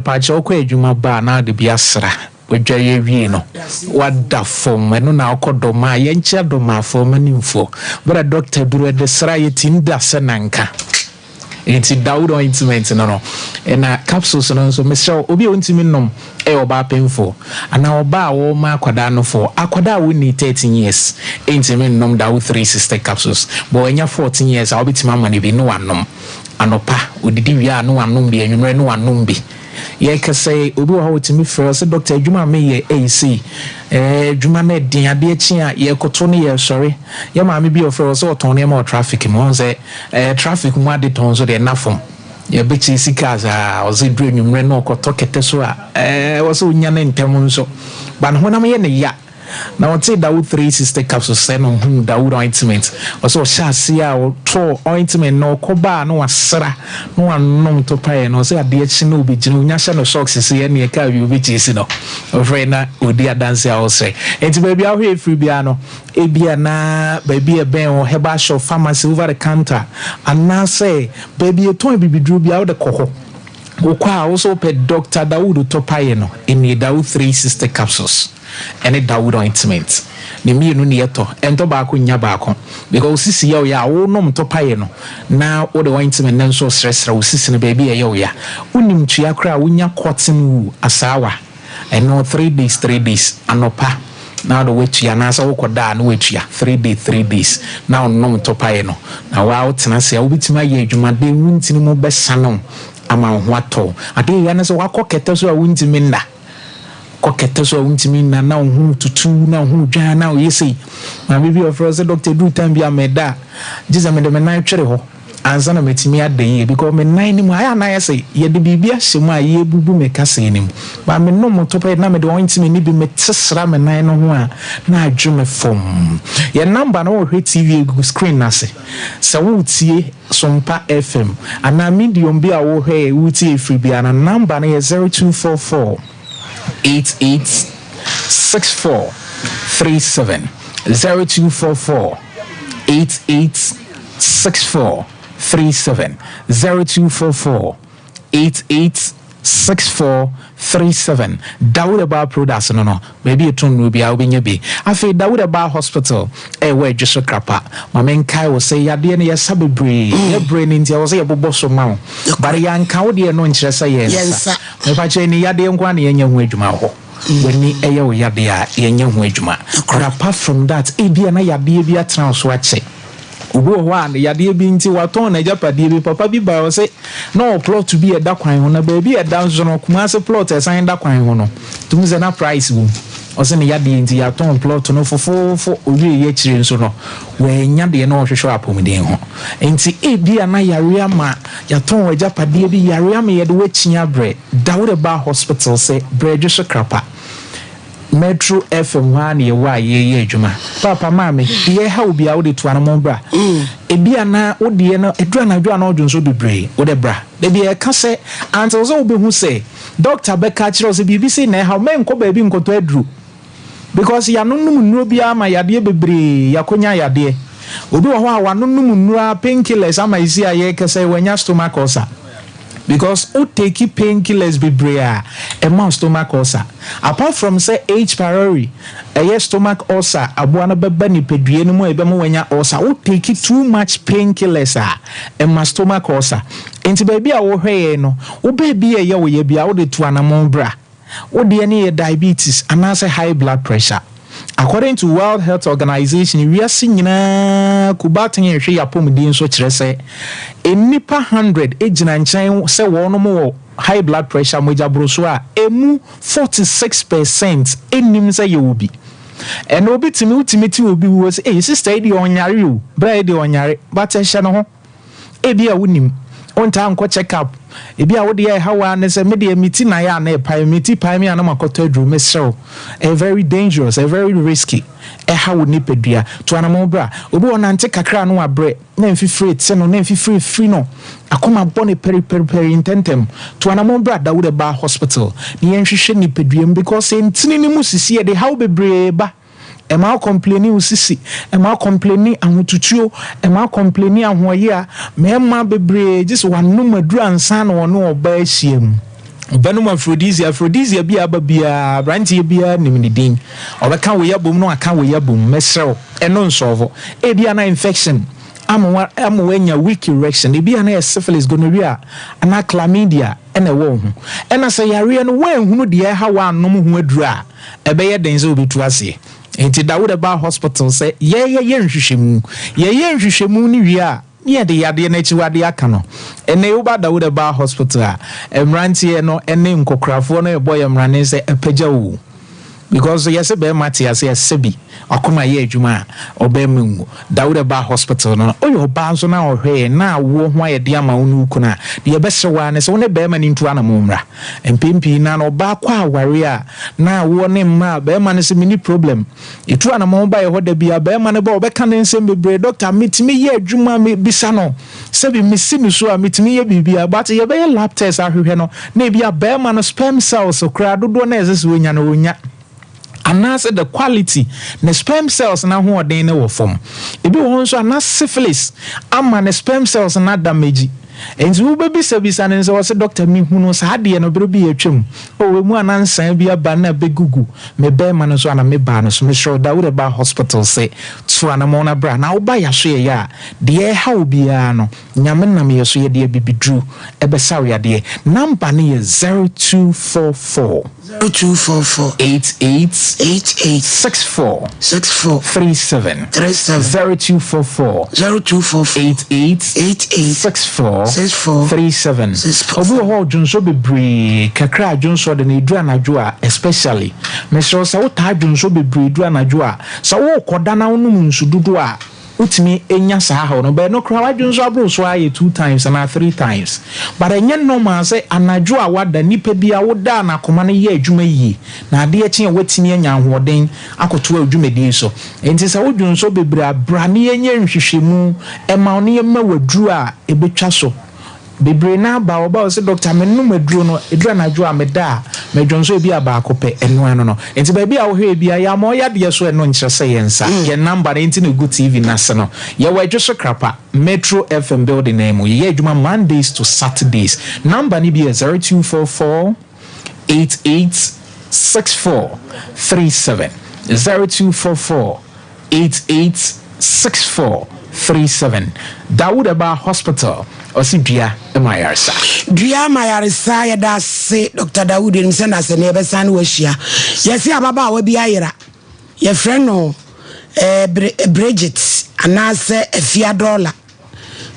Pakyɛ, wokɔ adwuma ba a, na wode bi asra wadware awie no, wada fam. Ɛno na wokɔ dɔma a, yɛnkyea dɔmafoɔ manimfoɔ berɛ dɔkta duru ɛde sra yɛtim da sɛ nanka. Nti Dawood ointment no, ɛna capsules no nso, mesrɛ wo, obi a ɔntumi nnom ɛyɛ ɔbaa pemfoɔ anaa ɔbaa a wɔma akwadaa no foɔ. Akwadaa a wɔnni 13 years ɛntumi nnom Dawood 360 capsules, but wɔanya 14 years a, wobɛtumi ama no bi ne wanom. Anɔpa odidi wie a, ne wanom bi, anwummerɛ ne wanom bi. Yɛkɛsɛ obi wɔ hɔ a wɔtumi frɛ sɛ, "Doctor, adwuma a meyɛ ɛyi sei, adwuma no ɛden, adeɛ kye a yɛkoto ne yɛsɔre." Yɛ maame bi a ɔfrɛ wɔ sɛ ɔtɔn nneɛma wɔ traffic mu. Ɔn sɛ traffic mu ade tɔn nso deɛ, na fam yɛbɛkyi sika saa. Ɔsɛ duru anwummerɛ na ɔkɔtɔ kɛtɛ so a, wɔ sɛ onya ne ntɛm nso ba ne honam yɛ ne ya na ɔte Dawood 360 capsules sɛ no hu Dawood ointment. Ɔsɛ ɔhyɛ ase a ɔtɔ ointment na ɔkɔ baa na wasra na wanom topaeɛ no. Ɔsɛ adeɛ kyi na obɛgyina onya hyɛ no socks sɛ ɛne ɛka bi obɛkyi si no. Ɔfrɛ na ɔdi adanse a ɔsrɛ. Nti baabi a wohwɛ ɛfiri biara no, ebia na baabi a ɛbɛn wɔ herbal shop, pharmacy, over the counter, anaasɛ baabi ɛtɔn bibiduro bi a wode kɔ hɔ, wokɔ a wo sɛ wopɛ Dr Dawood tɔpaeɛ no, ɛnie, Dawood 360 capsules ɛne Dawood ointment ne mmienu ne yɛtɔ. Ɛntɔ baako nya baako, because sisi yɛ ɔyɛ a, wonom tɔpaeɛ no na wode ointment no nso srɛsrɛ wo sisi no baabi a ɛyɛ ɔyɛ a wonim tua koraa. Wonya cotton wool asaawa, ɛno 3 days 3 days, anɔpa na wode watua anaasɛ wokɔ daa na watua 3 days 3 days na wonom tɔpaeɛ no na waa wotena ase a, wobɛtumi ayɛ adwumaden, wontini mu bɛsane wo ama wo ho atɔ. Adeɛ yɛ ne sɛ wakɔ kɛtɛ so a, wontumi nna. Kɔ kɛtɛ so a, wontumi nna na wo ho tutu na wo ho dwan na woyɛ sei. Maame bi ɔfrɛ sɛ, "Doctor, duru time bi a meda a, gye sɛ mede me nan twere hɔ ansa na matumi ada yie, because me nan no mu ayɛ anayɛ sɛ yɛde biribi ahyɛ mu a yɛbubu me kaseɛ no mu." Ba menom tɔpɛ na mede ointment no bi mete sra me nan no ho a, na adwo me fam. Yɛn number no, wɔhwɛ TV egu screen n'ase sɛ wotie Sompa FM anaa medium bi a wohwɛ wotie firi bi na number no yɛ 0244 88 64 37, 0244 88 64 37, 0244 88 64 37. Dawud Herbal Products no, baabi ɛto nnuro biara wobɛnya bi. Afei Dawud Herbal Hospital ɛwɔ Adwo so Krapa. Ma menkae wo sɛ yadeɛ no yɛsa bebree. Yɛbrɛ no nti ɛwɔ sɛ yɛbobɔ so ma wo, but yɛanka wo deɛ no nkyerɛ sɛ yɛnsa. Mepakyɛ, ni yadeɛ nko a na yɛnyɛ ho adwuma wɔ hɔ. W'ani ɛyɛ wo yadeɛ a, yɛnyɛ ho adwuma, but apart from that, ebia na yadeɛ bi atena wo so akyɛ. Obi wɔ hɔ a yadeɛ bi nti watɔn n'agyapadeɛ bi. Papa bi ba, ɔsɛ na ɔwɔ plot bi ɛda kwan ho, na baabi ɛda nso no, Kumase plot ɛsan da kwan ho no, tumi sɛ na price wɔ mu. Ɔsɛ ne yadeɛ nti yɛatɔn plot no fofoofo. Owie yɛ akyire nso no, wɔanya deɛ na ɔhwehwɛ apɔmuden ho nti ebia na yare ama yɛatɔn agyapadeɛ bi, yare ama yɛde wakyi abrɛ Dawud ba hospital sɛ brɛdwo so Krapa Metro FM hɔ a na yɛwɔ a yɛyɛ adwuma. Papa, maame, deɛ ɛha wo bia, wode to anamɔ bra. Ebi ana wodeɛ no ɛduru anadwo a na ɔdwo nso bebree, wode bra. Dabi, ɛka sɛ until sɛ wobɛhu sɛ doctor bɛka kyerɛ wo sɛ biribi sei na ɛha wo, mɛnkɔ baabi nkɔtɔ aduro, because yɛanonom nnuro biara ma yadeɛ bebree. Yɛakɔnya yadeɛ. Obi wɔ hɔ a wanonom nnuro a, painkillers ama esi a yɛkɛsɛ wanya stomach ulcer, because wo take painkillers bebree a, ɛma stomach ulcer. Apart from sɛ H pylori, ɛyɛ stomach ulcer aboa no bɛba nipadua no mu a ɛbɛma wanya ulcer, wo take too much painkillers a, ɛma stomach ulcer. Nti baabi a wohwɛ yɛn no, wo baabi a ɛyɛ wo yɛ bi a, wode to anammɔn bra. Wodeɛ ne yɛ diabetes anaasɛ high blood pressure, according to World Health Organization, wiase nyinaa kubaten yɛhwɛ yɛ apɔmuden nso kyerɛ sɛ nnipa 100 gyina nkyɛn sɛ wɔnom wɔ high blood pressure, mogya boro a, emu 46% ɛnim sɛ yɛwɔ bi. Ɛna obi tumi, wotumi ti obi wuo sɛ, "Ɛyi sister yi deɛ ɔnyare o, bra yi deɛ ɔnyare," but ɛhyɛ ne ho. Ebi a wonim wontaa nkɔ check up. Ebi a wode ɛha wa ne sɛ, "Medeɛ me ti na yɛ a na ɛpae me ti, pae me a na makɔtɔ aduro." Mesrɛ wo, ɛyɛ very dangerous, ɛyɛ very risky, ɛha wo nipadua. To anamɔ bra. Obi wɔ nante kakra no wabrɛ, na mfifiri te no, na mfifiri firi no, akoma bɔ ne pɛripɛripɛri ntɛntɛm. To anamɔ bra Dawud ba hospital na yɛnhwehwɛ nipadua mu, because ntini ne mu sisi yɛde haw bebree ba. Ɛma complaini wo sisi, ɛma complaini ahotutuo, ɛma complaini ahoɔyɛ a mmarima bebree gye sɛ wanom aduru ansa na wɔne ɔbaa ahyia mu. Wobɛnom aphrodisia, aphrodisia bi a aba biara, aberanteɛ biara nim ne din. Ɔbɛka wei abom na waka wei abom. Mesrɛ wo, ɛno nsɔɔvo. Ebia na infection ama wa ama wanya weak erection. Ebia na yɛ syphilis, gonorrhea anaa chlamydia na ɛwɔ wo ho. Ɛna sɛ yareɛ no woanhunu deɛ ɛha wo annom ho aduro a, ɛbɛyɛ den sɛ wobɛtu aseɛ. Enti Dawud baa hospital sɛ yɛyɛyɛ nhwehwɛmu. Yɛyɛ nhwehwɛmu no wie a, Ne yɛde yadeɛ no akyiwadeɛ aka no. Ɛnnɛ yi woba Dawud Herbal Hospital a, mmeranteɛ no ne nkɔkorafoɔ no rebɔ yɛn mmrane sɛ apagya oo. Because yɛse barima te ase a sɛbi wakoma yɛ adwuma a ɔbarima nwu. Dawud Herbal Hospital no, woyɛ ɔbaa nso na ɔhwɛ yɛn na awoɔ ho ayɛ den ama wo ne wo kunu a, deɛ yɛbɛsrɛ wo ara ne sɛ wo ne barima no ntu anamɔn mmra. Mpɛn pii no ara no ɔbaa kɔ awareɛ a na awoɔ ne mma a, barima no se menni problem. Yɛtu anamɔn ba yɛ hɔ da biara, barima no ba ɔbɛka ne nsɛm bebree, doctor metumi yɛ adwuma, mebisa no sɛbi mesi no so a metumi yɛ biribiara, but yɛbɛyɛ lab test ahwehwɛ no na ebi a barima no sperm cells koraa dodoɔ no a ɛsɛ sɛ ɔnya no ɔnya, anaasɛ the quality ne sperm cells no ahoɔden no wɔ fam. Ebi wɔ hɔ nso a na syphilis ama ne sperm cells no adamage. Enti wobɛbisabisa no nsɛ ɔse doctor mehunu saa adeɛ no berɛ bi atwam oh ɛmu a na nsaa bi aba na bɛgugu me bɛɛma no so ana me baa no so mesrɛ wo Dawud ba hospital sɛ tu anamɔn na bra na woba yaso yɛyɛ a deɛ ɛha wo biara no Nyame nam yɛ so yɛde abibiduro ɛbɛsa wo yadeɛ number no yɛ 0244. 0244. 88. 88. 64. 64. 37. 37. 0244. 0244. 88. 88. 64. 64. 37. 64. Obi wɔ hɔ ɔdwonsɔ bebree kakra a dwonsɔ de no ɛduru anadwo a especially mesrɛ wo sɛ wotaa dwonsɔ bebree duru anadwo a sɛ worekɔda na wonom nsu dodoɔ a Wotumi nya saa haw no but ɛno koraa w'adwene nso aboro so ara yɛ two times anaa three times but ɛnyɛ normal sɛ anadwo a wada nipa bi a woda a n'akoma no yɛ adwuma yie na adeɛ kye a watumi anya ahoɔden akɔtoa wo dwumadie so. Nti sɛ wo dwonsɔ bebree a bra na yɛnyɛ nhwehwɛmu ɛma wo na yɛma wo aduro a ɛbɛtwa so. Bebree no ara ba wɔba wɔse doctor me nom aduro no ɛduru anadwo a meda a me dwonsɔ ebi a baako pɛ ɛno ano no nti baabi a wohwɛ ebia yɛ ama ɔyɛ adeɛ so ɛno nkyerɛ sɛ yɛn nsa yɛn number no nti na ɛgu TV no ase no yɛwɔ Adwoso Krapa Metro FM building no mu yɛyɛ adwuma Mondays to Saturdays number no bi yɛ 0244 88 64 37 0244 886437 Dawood Herbal Hospital ɔse dua ma ayaresa. Dua ma ayaresa yɛda ase Doctor Dawood yɛnim sɛ ndasɛ nɛ yɛbɛsan ne wahyia yɛse ababaawa bi ayera yɛfrɛ no eh, Bridget anaasɛ Afia Dollar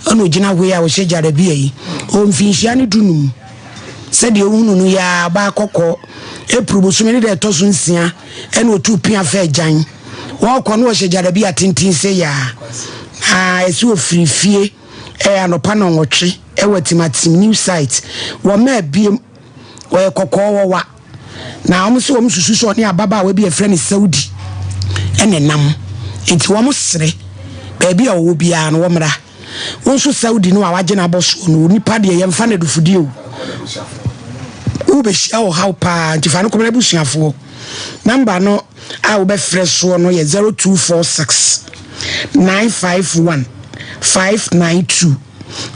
Ɛna ɔgyina hɔ yi a ɔhyɛ gyarabia yi, ɔwɔ mfinhyia ne dunum. Sɛdeɛ wohunu no yi ara, ɔbaa kɔkɔɔ. April bosome ne da ɛtɔ so nsia ɛna ɔtuu pea faa agyan. Wɔrekɔ no ɔhyɛ gyarabia tenten sei ara. Na ɛsɛ ɔfiri fie ɛyɛ anɔpa nnɔnwɔtwe ɛwɔ Atimatim New Site. Wɔmaa biem, ɔyɛ kɔkɔɔ wɔwa. Na wɔn nso wɔn susu sɛ ɔne ababaawa bi a yɛfrɛ no Saudi ɛna ɛnam. Nti wɔn srɛ baabi a ɔwɔ biara no wɔmmra. Wo nso Saudi no a wagye no abɔ soɔ no, onipa deɛ yɛmfa no adufudie o. Wobɛhyia ɔhaw paa nti fa no kɔma n'abusuafoɔ. Namba no a wobɛfrɛ soɔ no yɛ 0246 951 592.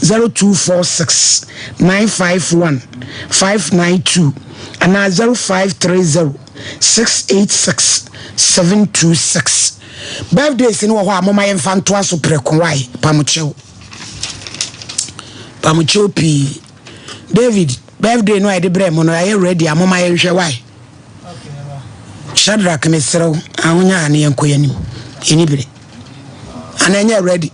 0246 951 592 anaa 0530 686 726. Birthdays no wɔ hɔ a moma yɛmfa ntoa so prɛko wae pamokyɛw pamokyɛw pii David birthday no a yɛde brɛ mo no ayɛ ready a moma yɛnhwɛ wae Shadrach mesrɛ wo ahonya a ne yɛnkɔ yɛnim yɛni bere ana ɛnyɛ ready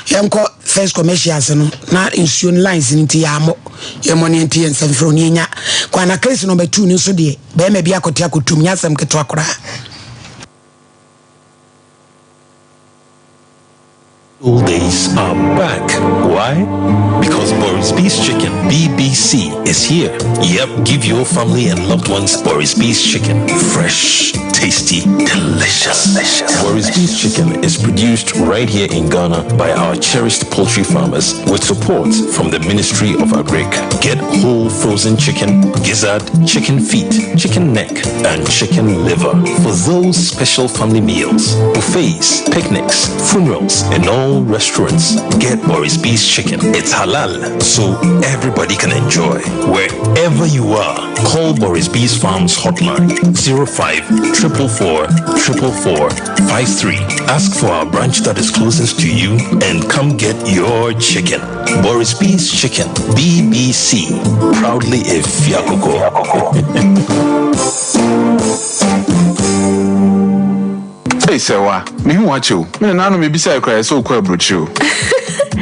Yɛnkɔ first commercial ase no na nsuo no lines no nti yɛammɔ yɛmmɔ ne yɛnte yɛn nsɛm frɛ ne yɛnya kwan na case number two no nso deɛ bɛrima bi akɔte akɔtum nyɛ asɛm ketewa koraa. Old days are back. Why? Because Boris B's Chicken, BBC, is here. Yep, give your family and loved ones Boris B's Chicken. Fresh, tasty. tasty, delicious. delicious. Boris B's chicken is produced right here in Ghana by our cherished poultry farmers with support from the Ministry of Agric. Get whole frozen chicken, gizzard, chicken feet, chicken neck, and chicken liver for those special family meals, buffets, picnics, funerals, and all restaurants. Get Boris B's chicken. It's halal, so everybody can enjoy. Wherever you are, call Boris B's Farms hotline 05 444 444 53. Ask for our branch that is closest to you and come get your chicken. Boris B's Chicken, BBC. Proudly a Fiakoko. Hey, Sewa, me hu wakyɛ o. Me nananom mebisa kora sɛ wokɔ aburokyire o.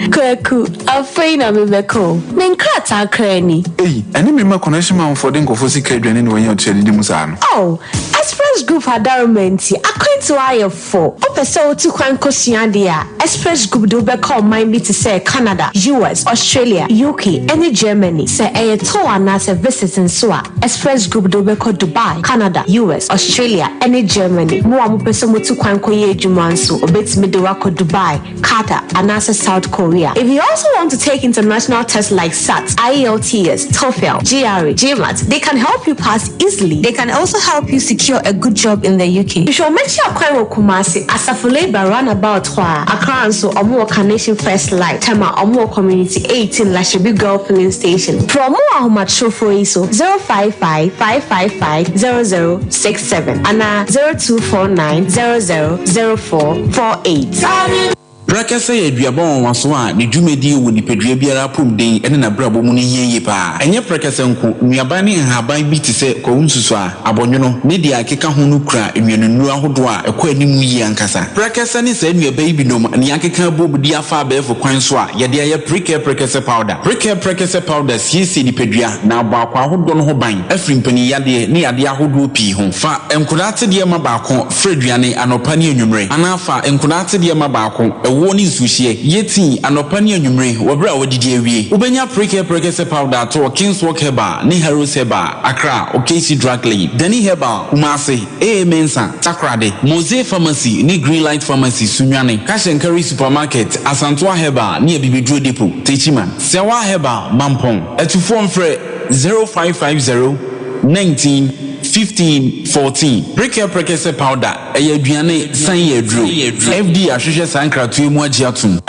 Kwaku, afei na mebɛkɔ o. Me nkrataa kra ni. Ei, ɛne me ma connection manfoɔ de nkɔfoɔ sika aduane ne wɔanya ɔtua didi mu saa no. Oh, Express Group adaroma nti, akwantuo ayɛ fo. Wopɛ sɛ wotu kwan kɔsua adeɛ a, Express Group de wobɛkɔ ɔman bi te sɛ Canada, US, Australia, UK, ne Germany. Sɛ ɛyɛ tour anaasɛ visit nso a, Express Group de wobɛkɔ Dubai, Canada, US, Australia, ne Germany. Mo a mopɛ sɛ motu kwan kɔyɛ adwuma nso, obetumi de wo akɔ Dubai, Qatar, anaasɛ South Korea. If you also want to take international tests like SAT, IELTS, TOEFL, GRE, GMAT, they can help you pass easily. They can also help you secure a good job in the UK. Hwehwɛ wɔn akyi akwan wɔ Kumasi, Asafo Labour roundabout hɔ a. Accra nso, wɔn wɔ Carnation First Light, Tema, wɔn wɔ Community 18 Lashibi Girl Filling Station. Frɛ wɔn wɔ ahomatorofo yi so 055 555 0067 anaa 0249 000448. Prɛkɛsɛ yɛ aduaba nwanwaso a ne dwumadie wɔ nipadua biara apɔmuden ne n'abrabɔ mu no hia yie paa. Ɛnyɛ prɛkɛsɛ nko, nnuaba ne nhaban bi te sɛ kwawu nsusuaa, abɔnwono, ne deɛ ɛkeka ho no kura nnuanennuro ahodoɔ a ɛkɔ anim yie ankasa. Prɛkɛsɛ ne saa nnuaba yi binom na yɛakeka abom de afa abɛɛfo kwan so a yɛde ayɛ Prekɛ Prɛkɛsɛ Powder. Prekɛ Prɛkɛsɛ Powder siesie nipadua na abɔ akwaa ahodoɔ no ho ban afiri mpaninyadeɛ ne yadeɛ ahodoɔ pii ho. Fa nkwadaa atedeɛ ma baako fra aduane anɔpa ne anwummere anaa fa nkwadaa atedeɛ ma baako, ɛwoɔ ne nsuohyeɛ, yɛ tii anɔpa ne anwummere wɔ berɛ a woadidi awie. Wobɛnya Prekɛ Prɛkɛsɛ Powder atɔ wɔ Kingswalk Herbal ne Harrows Herbal, Accra, Okasi Drug Lane, Dani Herbal, Kumasi, AA Mensah, Takoradi, Mose Pharmacy ne Greenlight Pharmacy, Sunyani, Cash and Carry Supermarket, Asantoa Herbal ne Abibiduro Depot, Techiman, Sɛwa Herbal, Mampong. Atufoɔ mfrɛ 0550 19 15 14. Prekɛ Prɛkɛsɛ Powder, ɛyɛ aduane san yɛ aduro. FDA ahwehwɛ saa nkratoɔ yi mu agye atom.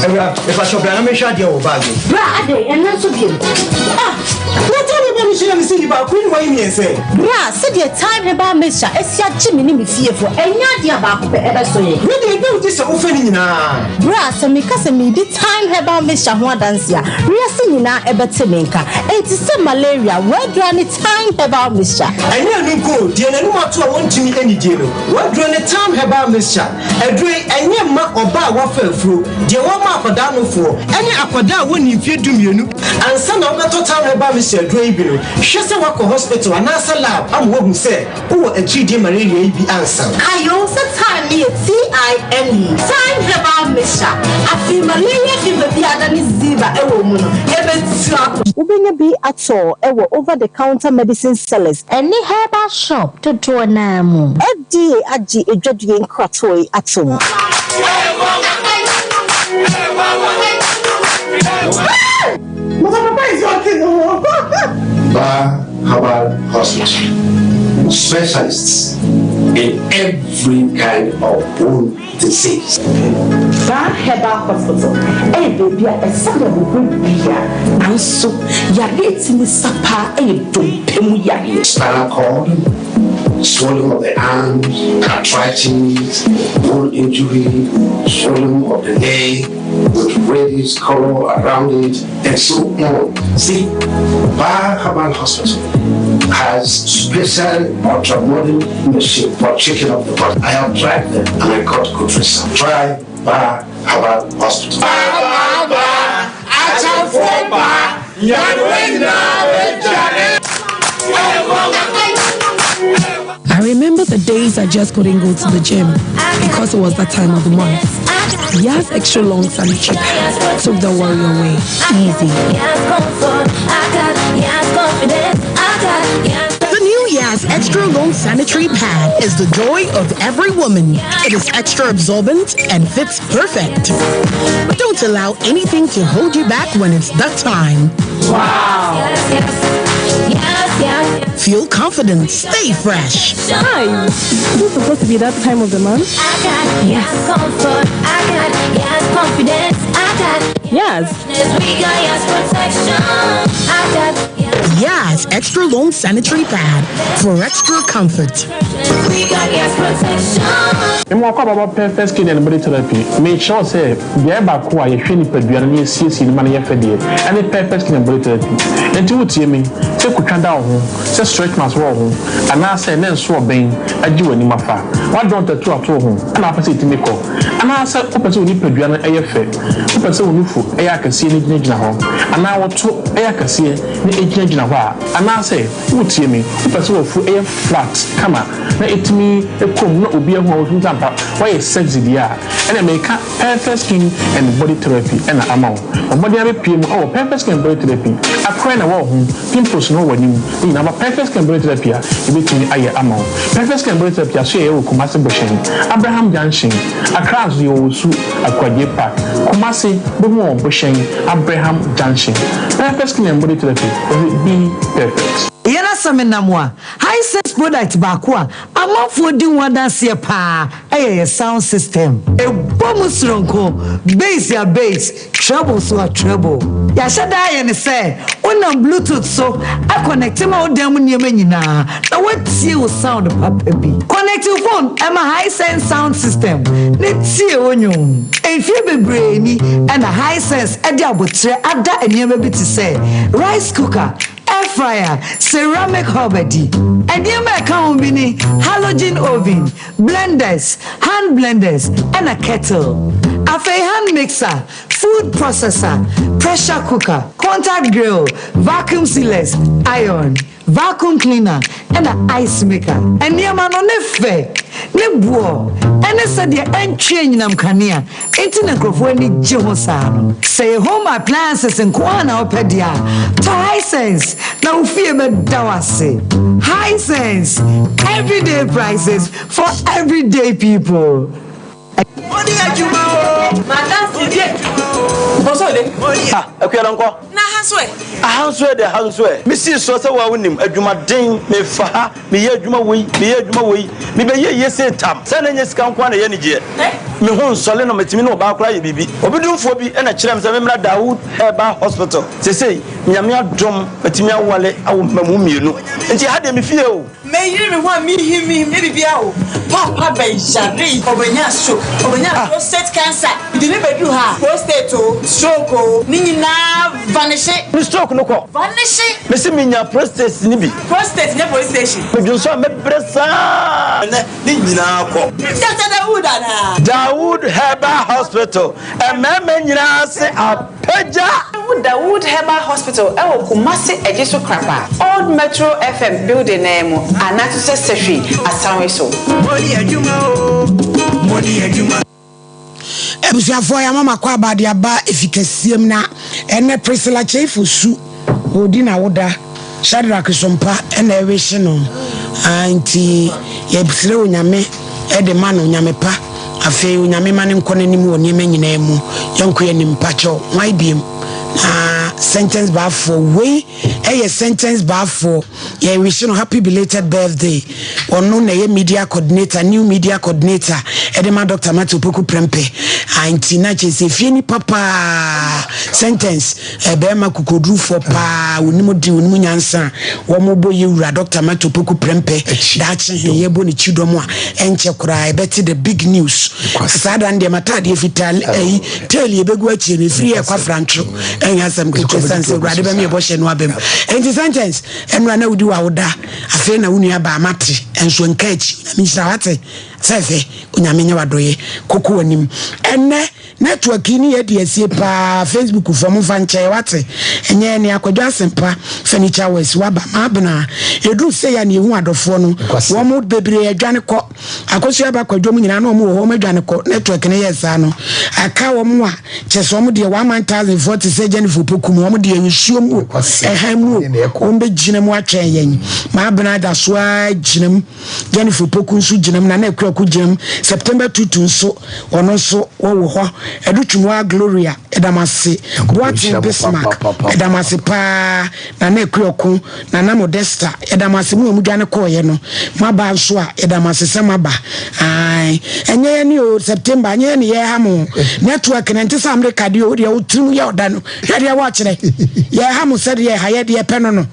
Awura, mepakyɛw bra na menhwɛ adeɛ wɔ wo bag mu. Bra adɛn, ɛnnɛ nso biom? Ah! Wotɔ me ba no hyia me sɛ nipa ko ne wayi mmiɛnsa yi. Bra, sɛdeɛ Thyme Herbal Mixture asi agye me ne me fiefoɔ, ɛnyɛ adeɛ a baako pɛ ɛbɛso yɛn. Me deɛ ɛnyɛ wo gye sɛ wofa ne nyinaa. Bra, sɛ meka sɛ meredi Thyme Herbal Mixture ho adanse a, wiase nyinaa ɛbɛte me nka. Enti sɛ malaria, w'aduro ne Thyme Herbal Mixture. Ɛnyɛ ɛno nko o, deɛ n'anum ato a wɔntumi nnidie no, w'aduro ne Thyme Herbal Mixture. Aduro yi, ɛnyɛ mma ɔbaa a wafa afuro, deɛ wɔma akwadaa nofoɔ, ɛne akwadaa a wɔnni mfeɛ dumienu. Ansa na wobɛtɔ Thyme Herbal Mixture aduro yi bi no, hwɛ sɛ woakɔ hospital anaasɛ lab ama wɔahu sɛ wowɔ atiridie malaria yi bi ansa. Kae o sɛ thyme no yɛ T-I-M-E, Thyme Herbal Mixture. Afei malaria fever bi a adane fever wɔ wo mu no, ɛbɛtu akɔ. Wobɛnya bi atɔ wɔ over the counter medicine sellers. Ɛne herbal shop dodoɔ no ara mu. FDA agye adwadie nkratoɔ yi atom. Bar Herbal Hospital, specialists in every kind of bone disease. Bar Herbal Hospital yɛ baabi a ɛsa yarewa biara, nanso yareɛ a ɛtumi sa paa yɛ dompe mu yareɛ. Spinal cord, swelling of the arms, arthritis, bone injury, swelling of the leg with reddish color around it, and so on. See, Bar Herbal Hospital has special ultra-modern machine for checking up the body. I have tried them and I got good results. Try Bar Herbal Hospital. I remember the days I just couldn't go to the gym because it was that time of the month. Yaz extra long sanitary pads took the worry away. Easy. Extra Long Sanitary Pad is the joy of every woman. It is extra absorbent and fits perfect. Don't allow anything to hold you back when it's that time. Wow. Yes, yes, yes. Feel confident, stay fresh. Hi. Is it supposed to be that time of the month? I got yes comfort. I got yes confidence. I got yes. We got yes protection. I got Yes, extra long sanitary pad for extra comfort. We got yes protection. Mema wakɔ ababa Perfect Skin and Body Therapy. Mekyerɛ wo sɛ beaeɛ baako a yɛhwɛ nipadua no na yɛsiesie no ma no yɛ fɛ deɛ, ɛne Perfect Skin and Body Therapy. Enti wotie me, sɛ kutwa da wo ho, sɛ stretch marks wɔ wo ho, anaasɛ ne nso ɔbɛn agye w'anim afa, woadrɔn tattoo ato wo ho na wopɛ sɛ ɛtumi kɔ, anaasɛ wopɛ sɛ wo nipadua no yɛ fɛ, wopɛ sɛ wo nufu yɛ akɛseɛ na ɛgyinagyina hɔ, anaa wo to yɛ akɛseɛ na ɛgyinagyina hɔ a, anaasɛ wotie me, wopɛ sɛ w'afu yɛ flat kama na ɛtumi kɔ mu na obi ahu a ɔtumi sɛ ampa woayɛ sexy deɛ a, ɛnna meka Perfect Skin and Body Therapy na ama wo. Bɔ mmɔden ara bɛpue mu wɔ Perfect Skin and Body Therapy. Akorɛ na ɛwɔ wo ho, pimples na ɛwɔ w'anim, ne nyinaa ba Perfect Skin and Body Therapy a, yɛbɛtumi ayɛ ama wo. Perfect Skin and Body Therapy asoɛeɛ wɔ Kumasi Bohyɛn, Abraham Junction, Accra nso yɛwɔ Osu, Akuadie Park, Kumasi, bɛhu wɔn wɔ Bohyɛn, Abraham Junction. Perfect Skin and Body Therapy, wɔse be perfect. Yɛn asɛm nam a, Hisense product baako a amanfoɔ di ho adanseɛ paa yɛ yɛ sound system. Ɛbɔ mu soronko, bass a bass, treble nso a treble. Yɛahyɛ da ayɛ no sɛ wonam bluetooth so akɔnɛkte ma wo dan mu nneɛma nyinaa na woatie wo sound papa bi. Kɔnɛkte wo phone ma Hisense sound system na tie wo nnwom. Mfeɛ bebree ni na Hisense de aboterɛ ada nneɛma bi te sɛ rice cooker, Air fryer, ceramic hob adi. Nneɛma a ɛka ho bi ne halogen oven, blenders, hand blenders, ɛna kettle. Afei hand mixer, food processor, pressure cooker, contact grill, vacuum sealers, iron, vacuum cleaner, ɛna ice maker. Nneɛma no ne fɛ, ne boɔ, ɛne sɛdeɛ ɛntwe anyinam kanea Enti na nkurɔfoɔ ani gye ho saa no. Sɛ ɛyɛ home appliances nko ara na wopɛ deɛ a, tɔ Hisense na wo fie bɛda wo ase. Hisense, everyday prices for everyday people. Ah, Akua Donkor. Na ha nso ɛ? Aha nso ɛ de, aha nso ɛ. Mesii soɔ sɛ wo a wonim, adwumaden, mefa ha, meyɛ adwuma wei, meyɛ adwuma wei, mebɛyɛ yie sei tam. Sɛ na ɛnyɛ sika nko ara na ɛyɛ anigyeɛ. Me ho nsɔle no, metumi ne ɔbaa koraa yɛ biribi. Obi domfoɔ bi na kyerɛɛ me sɛ memmra Dawood Herbal Hospital. Seesei, Nyame adom, matumi awale awo mmamu mmienu. Nti ɛha deɛ me fie o. Meyere me ho a minhim minhim nyɛ biribiara o. Paapa bɛyaree, ɔbɛnyaa stroke, ɔbɛnyaa prostate cancer. Mede no bɛduru ha a, prostate o, stroke o, ne nyinaa vanishe. Me stroke no kɔ. Vanishe. Mese menya prostate no bi. Prostate nyɛ police station. Medwonsɔ a mɛbrɛ saa. Ɛnɛ ne nyinaa kɔ. Doctor Dawood anaa? Dawood Herbal Hospital, mmarima nyinaa se apagya. Wohu Dawood Herbal Hospital wɔ Kumasi Ejisu Krapa, Old Metro FM building no ara mu anaa nso sɛ Sehwi Asanwe so. Abusuafoɔ yɛama mo akwaaba de aba efi kɛseɛ mu na ɛnɛ Priscilla Kyei Fosu ɔredi n'awoda Shadrack Sompa ɛna ɛrehye no ah, nti yɛsrɛ Onyame ɛde ma no Onyame pa afei Onyame ma no nkɔ n'anim wɔ nneɛma nyinaa mu yɛnkɔ yɛn anim pakyɛw hwan biem na sentence baafoɔ wei ɛyɛ sentence baafoɔ Yɛ wish no happy belated birthday. Ɔno na ɛyɛ media coordinator, new media coordinator ɛde ma Dr. Matthew Opoku Prempeh. Ah, nti na kyerɛ sɛ efie nipa paa sentence eh, bɛrima kokodurufoɔ paa, onim de, onim nyansa. Wɔn bɔ yɛ wura Dr. Matthew Opoku Prempeh. Daakye he yɛbɔ ne kyidɔm a ɛnkyɛ koraa ɛbɛte the big news. Saa da no deɛ mataadeɛ fitaa ɛyi tail yɛbɛgu akyire no ɛfiri yɛ kwafrantwo. Ɛnyɛ asɛm ketewa ɛsiane sɛ Awurade bɛma yɛ bɔhyɛ no aba mu. Enti sentence, ɛnora na wodi w'awoda, afei na wo nua baa mate, ɛnso nka akyi. Onyame nhyira wate, fɛfɛ, Onyame nyɛ w'adɔyɛ, koko w'anim. Ɛnnɛ. Network yi ne yɛ adi asie paa Facebook foɔ momfa nkyɛ yɛ wate ɛnyɛ ɛne Akwadwo Asempa Furniture Works waba Maabena ɛduru sei a na yɛhu adɔfoɔ no wɔn bebree adwane kɔ Akosua ba Kwadwo mu nyinaa na wɔn wɔ hɔ wɔn adwane kɔ network no yɛ saa no aka wɔn a kyɛ sɛ wɔn deɛ 1000 foɔ te sɛ Jennifer Opoku mu wɔn deɛ nsuo mu o ɛhan mu o wɔn bɛgyina mu atwɛn yɛn Maabena da so ara gyina mu. Jennifer Opoku nso gyina mu, Nana Akuaku gyina mu, September Tutu nso, ɔno nso wɔwɔ hɔ. Ɛdo Twumwaa Gloria, yɛda mo ase. Boateng Bismarck, yɛda mo ase paa. Nana Akuako, Nana Modesta, yɛda mo ase. Mo a modwane kɔeɛ no, moaba nso a, yɛda mo ase sɛ moaba. Ae, ɛnyɛ yɛne o, September, ɛnyɛ yɛne yɛreha mo. Network no, ɛnte sɛ Amerika deɛ o, wo deɛ wo tirim yɛ ɔda no, hwɛ deɛ wɔkyerɛ. Yɛreha mo sɛdeɛ ɛha yɛ deɛ pɛ no no.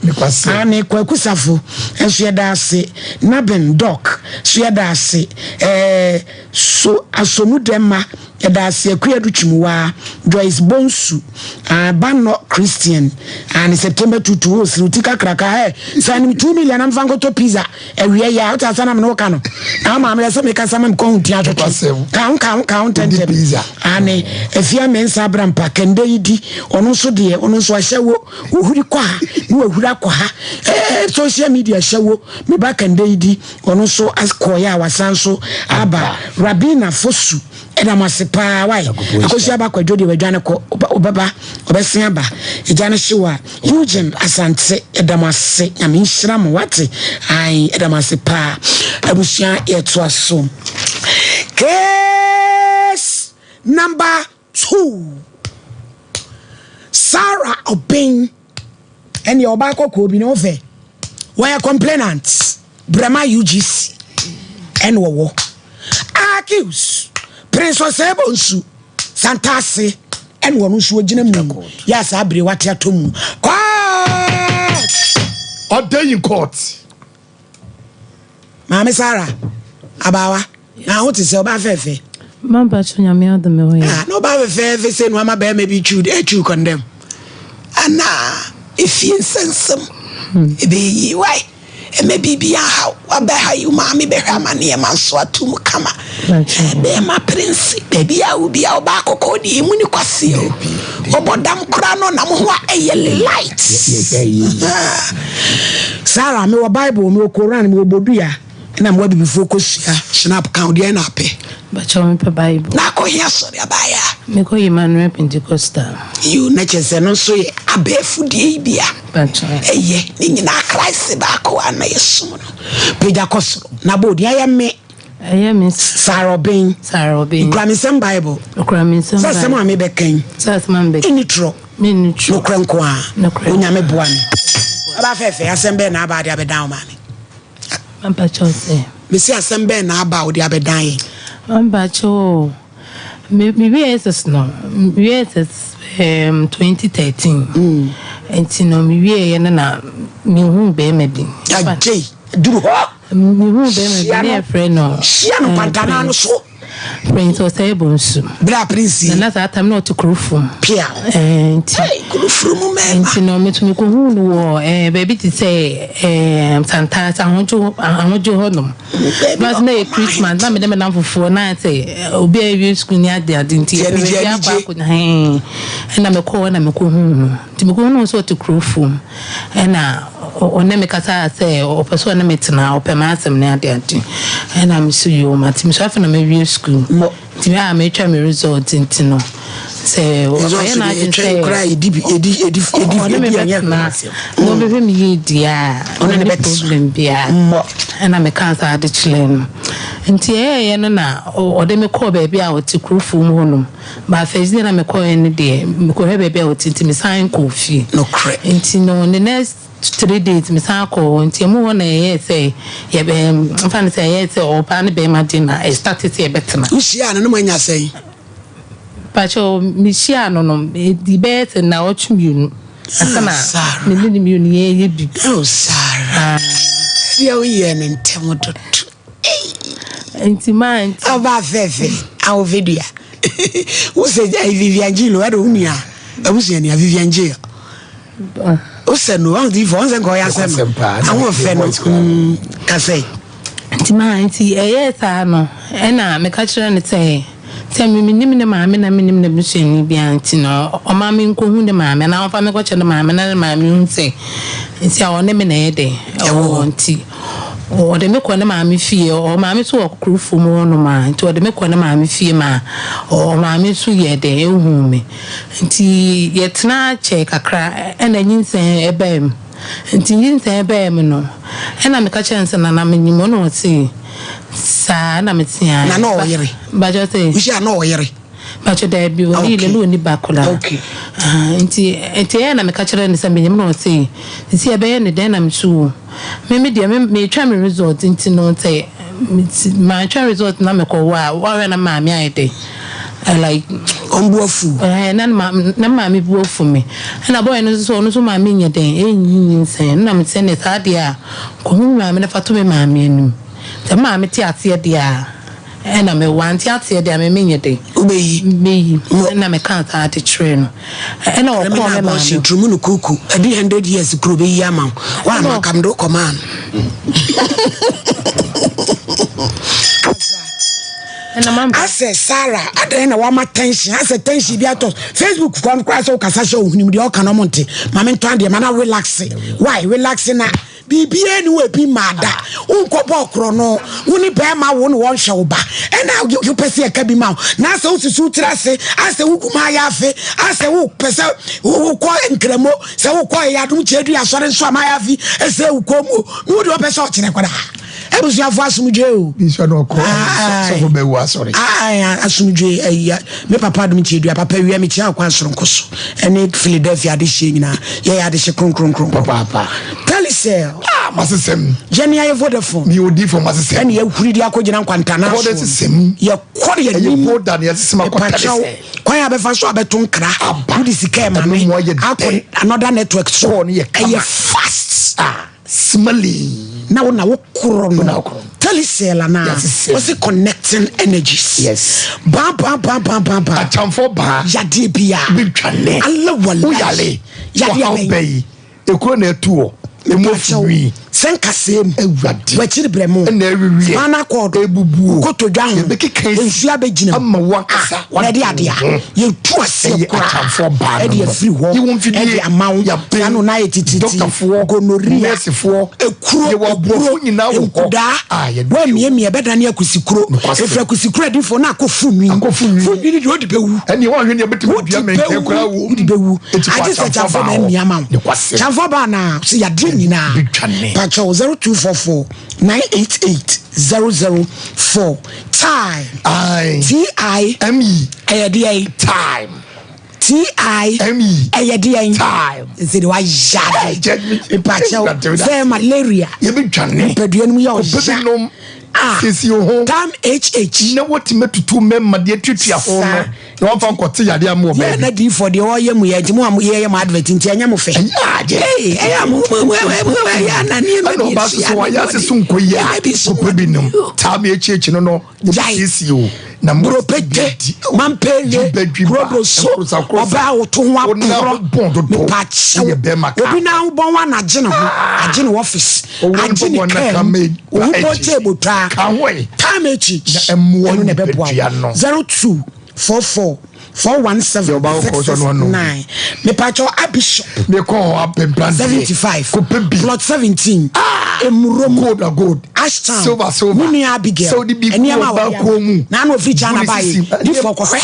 Aane, Kwaku Safo. Nso yɛda ase Nabin Doc so yɛda ase eh So Asomu Dɛmma yɛda ase Akua Adu Twumwaa Joyce Bonsu ah Bannɔ Christian ah ne September Tutu oh Siriw ti kakraka eh Sɛ anim 2 million na mfa nkɔtɔ pizza awia yi a wote asa na mene wo ka no na wo maame yɛ sɛ mekasa ma mekɔ ho nti atwetwe ka ho ka ho ka ho ntɛntɛm ah ne Afia Mensah Abrampa Kɛndɛ yi di ɔno nso deɛ ɔno nso ahyɛ wo Wohuri kɔ ha na wahuri akɔ ha. Ɛɛ social media hyɛ wo. Me ba Kande yi di ɔno nso kɔɔeɛ a wasan nso aba. Rabina Fosu ɛda mo ase paa wai. Akosua aba Kwadwo deɛ wadwane kɔ ɔbɛba ɔbɛsen aba. Egya no hye wo a. Eugene Asante ɛda mo ase Nyame nhyira mo wate. Ae ɛda mo ase paa. Abusua yɛtoa so. Case number Too. Sarah Obeng ɛne ɔbaa kɔkɔɔ bi ne ho fɛ. Wɔyɛ complainant Brɛma UGC ɛne wɔwɔ. Accuse Prince Osei Bonsu Santase ɛne wɔn nso wɔgyina mu yɛ a saa bere wate atɔ mu. Court! Order in court. Maame Sarah, abaawa, na ho te sɛ ɔbaa fɛɛfɛ. Mama kyɛ nyame adom me ho yɛ. Ah, na ɔbaa fɛfɛɛfɛ sɛ no ama bɛrima bi twiw atwiw kɔndɛm. Ana efie nsɛnsɛm ɛbɛyɛ yie wae. Ɛmɛ biribi ahaw wabɛha yi maame bɛhwɛ ama nneɛma nso ato mu kama. Bɛrima prince baabi a wo bia ɔbaa kɔkɔɔ deɛ emu ne kwasi o. Ɔbɔ dam koraa no nam ho a ɛyɛ light. Sarah, mewɔ Bible, mewɔ Koran, mewɔ bodua, ɛna mewɔ abibifoɔ kosua, Schnapp, ka wo deɛn na apɛ? Bakyɛw mepɛ Bible. Na akɔ he asɔre abaayɛ a? Mekɔ Emmanuel Pentecostal. Yoo, na kyerɛ sɛ ɛno nso yɛ abɛɛfo deɛ yi bi a. Bakyɛw. Ɛyɛ, ne nyinaa Christ baako a na yɛsom no. Pagya kɔ soro, na bɔ odin ayɛ me. Ɛyɛ me. Sarah Obeng. Sarah Obeng. Okura me nsɛm Bible. Okura me nsɛm Bible. Sɛ asɛm a mebɛka yi. Sɛ asɛm a mebɛka. Ɛni torɔ. Menni torɔ. Nokorɛ nko ara. Nokorɛ. Onyame boa me. Ɔbaa fɛɛfɛ, asɛm bɛn na aba a wode abɛdan wo maame? Mampakyɛw sɛ. Mese asɛm bɛn na aba a wode abɛdan yɛn? Mampakyɛw o, me me wie SS no, me wie SS um, 2013. Mm. Nti no me wie yɛ no na mehu bɛrima bi. Agyei, duru hɔ. Mehu bɛrima bi ne yɛfrɛ no. Hyia no eh, kwantanaa no so. Prince Osei Bonsu. Bra Prince yi. Na na saa tam na ɔte kuro fam. Pia. Ɛɛ nti. Hey, kuro furu mu mɛɛma. Nti no metumi kɔ hu no wɔ ɛɛ baabi te sɛ ɛɛ Santase ahodwo ahodwo hɔ nom. Na na yɛ Christmas na me ne me nam fufuo na sɛ obi a ewie sukuu ni ade ade nti yɛ baabi akɔ akɔ hɛn ɛna mekɔ hɔ na mekɔ hu no. Nti mekɔhunuu sɛ ɔte kuro fam ɛna ɔne me kasaa sɛ ɔpɛ sɛ ɔne me tena, ɔpɛ m'asɛm ne ade ade. Ɛna me so yoo mate. Me so afei na mawie sukuu. Nti me a metwa me result nti no sɛ ɔyɛ n'adwene sɛ ɔne me bɛtena na ɔbɛhwɛ me yie deɛ a ɔne problem biara. Ɛna mekaa saa de kyerɛɛ no. Nti ɛyɛɛyɛ no na ɔde me kɔɔ baabi a ɔte kuro fam hɔnom. But first day na me kɔɛ no deɛ me kɔhwɛ baabi a ɔte nti me san kɔɔ fie. Nokorɛ. Nti no the next 3 days me san kɔɔ hɔ nti ɛmu hɔ na ɛyɛɛ sɛ yɛ bɛ nfa no sɛ ɛyɛɛ sɛ ɔbaa ne bɛrima de na ɛ start sɛ yɛbɛtena. Wo hyiaa no na mo anya sɛn? Pakyɛw me hyiaa no no ɛdi bɛyɛ sɛ nnawɔtwe mmienu ansa na me ne no mmienu yɛɛyɛ biribi. Oh Sarah ɛdeɛ wo yɛɛ no ntɛm dodo. Nti maa nti. Ɔbaa fɛfɛ ahofadua. Wo sɛ eh, Vivian Jill ɛde wo nua abusua nua Vivian Jill. Wo sɛ no ɔn di fɔ ɔn sɛ nka ɔyɛ asɛm no ahoɔfɛ no mm, kasɛ. Nti maa nti ɛyɛɛ saa no ɛna meka kyerɛ no sɛ. Sɛ me mennim ne maame na mennim n'abusuani biara nti no, ɔma menkɔhu ne maame anaa ɔmfa me nkɔkyerɛ ne maame na ne maame hu sɛ nti a ɔne me na ɛyɛ dɛn ɛwɔ hɔ nti ɔde me kɔ ne maame fie. Ɔmaame nso wɔ kuro mu hɔnom a nti ɔde me kɔ ne maame fie ma ɔmaame nso yɛ dɛn ɛhuu me. Nti yɛtena kyɛɛ kakra ɛna nyinsɛn ɛbaa mu. Nti nyinsɛn baa mu no ɛna meka kyerɛɛ no sɛ Nana menyim wo na ɔse saa na meteaa. Na na ɔwɔ yere? Mpakyɛw sɛ. Wohyia na ɔwɔ yere? Mpakyɛw daabi ɔnni yere na ɔnni ba koraa. Okay. Nti nti ɛyɛ na meka kyerɛɛ no sɛ menyim na ɔse sisi ɛbɛyɛ ne dɛn na me so o me me deɛ me metwɛn me result nti no sɛ mantwɛn result na mekɔwo a woahwɛ na maame ayɛ dɛn. Like. Wɔn bo afu. Ɛhɛn na ma na maame bo afu me. Ɛna boy no nso so ɔno nso maame nyɛ dɛn ɛnyi nyinsɛn. Ɛna me sɛ neɛ saa deɛ a kɔhu me maame na fa to me maame anim. Sɛ me maame te aseɛ deɛ a ɛna me wante aseɛ deɛ a me menyɛ dɛn. Wobɛyi. Mɛyi. Ɛna me kaa saa de kyerɛɛ no. Ɛna ɔkɔɔ me maame hɔ. Turumu no kuku ɛdi 100 years kuro bɛyi ama wo. Wa ama kam de wokɔmaa no. Asɛ Sarah adɛn na wama tension asɛ tension bi atɔ Facebook kɔ no koraa sɛ wokasa hyɛ ohunim deɛ ɔka no ɔmo nte ma mentɔ adeɛ ma na relax why relax na biribiara ni wɔ ebi maa da wonkɔ bɔɔ korɔ no wo ne bɛrima wo ne wɔnhwɛ wo ba ɛna wopɛ sɛ yɛka bi ma wo na asɛ wosusu tiri ase asɛ wogu ma ayɛ afe asɛ wopɛ sɛ wokɔ nkramo sɛ wokɔ ɛyɛ adom kyɛ dua asɔre nso ama ayɛ afe ɛsɛ wokɔ mu ne wode wɔpɛ sɛ ɔkyerɛ koraa Abusuafo asomdwoe o. Bi nso na ɔkɔ sɔfo bɛwu asɔre. Asomdwoe ayi me papa adom kyerɛ dua papa wia me kyia ɔkwan soronko so ɛne Philadelphia adehyeɛ nyinaa yɛyɛ adehye kronkronkron. Papaapa. Telecel. Ah masesɛm. Yɛne ayɛ Vodafone. Mi odi fɔ masesɛm. Ɛne yɛhuri de akɔgyina nkwantana so. Kɔde Yɛkɔ de yɛnim. Ɛyɛ Voda ne yɛsesɛm akɔ Telecel. Kwan a bɛfa so abɛto nkra. Wode sika ɛma me. Akɔ another network so. Ɛyɛ fast. Ah. Smelly. Na wo na wo korɔ no. Telecel anaa. Wɔsi connecting energies. Yes. Baa baa baa baa baa baa. Atamfo baa. Yadeɛ bia. Bi twa nɛ. Ala wala. Woyale. Yadeɛ bɛn. Bɛyi. Ekuro na ɛtu wɔ. Emu afuwi. Sɛ nkasɛɛ mu. Awurade. Wakyiri brɛ mu. Ɛna ɛwiwiɛ. Spinal cord. Ebubuo. Kotodwa ho. Yɛbɛkeka esi. Nsuo abɛgyina mu. Ama wankasa. Ah, na ɛde adeɛ a. Yɛtu aseɛ Ɛyɛ koraa. atamfoɔ baa no Ɛde no. afiri hɔ. Yɛwɔ mfidie. Ɛde ama wo. Yɛaben. Saa no na ayɛ tititi. Dɔktafoɔ. Gonorrhea. Nɛɛsefoɔ. Ekuro. Yɛwɔ aborɔfo nyinaa wɔ hɔ. Nkudaa. A yɛde Woamiamia ɛbɛdane akusikuro. Nokwasɛm. Ɛfiri akusikuro adiifoɔ na akɔ funwi. Akɔ funwi. Funwi no deɛ wode bɛwu. Ɛnneɛ woanhwɛ nea ɛbɛtumi Wode adua mɛnkɛn koraa bɛwu. wɔ mu. Wode bɛwu. Enti kɔ Agye sɛ atamfoɔ kyamfoɔ baa na hɔ. amia ma wo. Nokwasɛm. Kyamfoɔ baa na sɛ yadeɛ nyinaa. Bɛdwane. Pakyɛw 0244 988 004 Time. I. T I. M E. Ɛyɛ deɛn? Time. T I. M E. Ɛyɛ deɛn? Time. Nse de wayɛ ade. Mpakyɛw sɛ malaria. Yɛbɛdwane. Nipadua no mu yɛ Ɔpɛ ɔya. binom. Ah. Siesie wo ho. Time HH. Na wɔtumi atutu mmarima deɛ tuatua ho no. Na wɔmfa nkɔte yadeɛ ama wɔ Yɛ baabi. na diifɔ deɛ ɔyɛ mu yɛ nti mo a mo yɛyɛ mo advert nti ɛnyɛ mo fɛ. Ɛnyɛ adeɛ. Ee ɛyɛ a mo mo mo mo ɛyɛ ana nneɛma Ɛna bi ɔbaa nso soso yɛ wayɛ ana ase so nkɔ yie a nneɛma bi nso ɔpɛ binom. Taa me akyi akyi no no. Gyae. Yɛbɛsiesie o. Na mo Buropete, mampele, kurodoso, ɔbaa woto ho aporɔ, mepakyɛw, obi na ahobɔn wa na agye ne ho, agye ne office, agye ne kaa mu, ohu bɔ table taa, time akyi, ɛno na ɛbɛboa wo, 0244 417 669, mepakyɛw Abishop, 75, plot 17, Emurom, gold na gold, Ashtown, silver silver, me nua Abigail, sɛ wode bi gu nneɛma a ɔbaa wɔde kɔn mu, aba na ano ofiri China bu ne baeɛ, sisi, di fɔ kɔhwɛ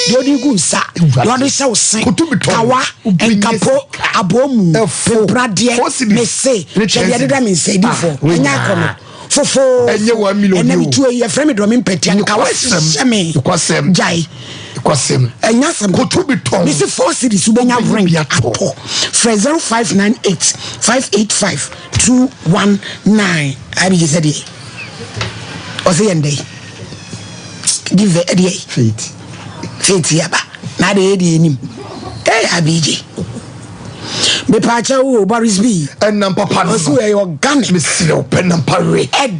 deɛ ɔde gu nsa, deɛ ɔde hyɛ wo se, Koto bi tɔn, kawa, wobɛnya nkapo, sika. abɔmu, Ɛfo, pempradeɛ, four cedis, mese, ne hwɛ ten deɛ ɛdeda me nsa, di Ah, fɔ, wei ɛnyɛ nyinaa. akɔnɔ, fofoo, Ɛnyɛ 1 million ɛnɛ o. metuo yi, yɛfrɛ me dɔme mpɛtea, nkawa Nokwasɛm, hyehyɛ me, nokwasɛm. gyae. Nokwasɛm. Ɛnyɛ asɛm Koto bi tɔn. Mese 4 cedis wobɛnya Wobɛnya ring bi atɔ. atɔ. Frɛ 0598 585 219. Abigye sɛ deɛ ɔsɛ yɛn dɛ give ɛdeɛ Faith. faith yaba na adeɛ yɛ deɛ anim. Ee Abigye mepaakyɛ wo Boris B. Ɛnam papa no Ɔsɛ no. ɛyɛ organic. Mesrɛ wo pɛ nam pa we. Ɛdɛ.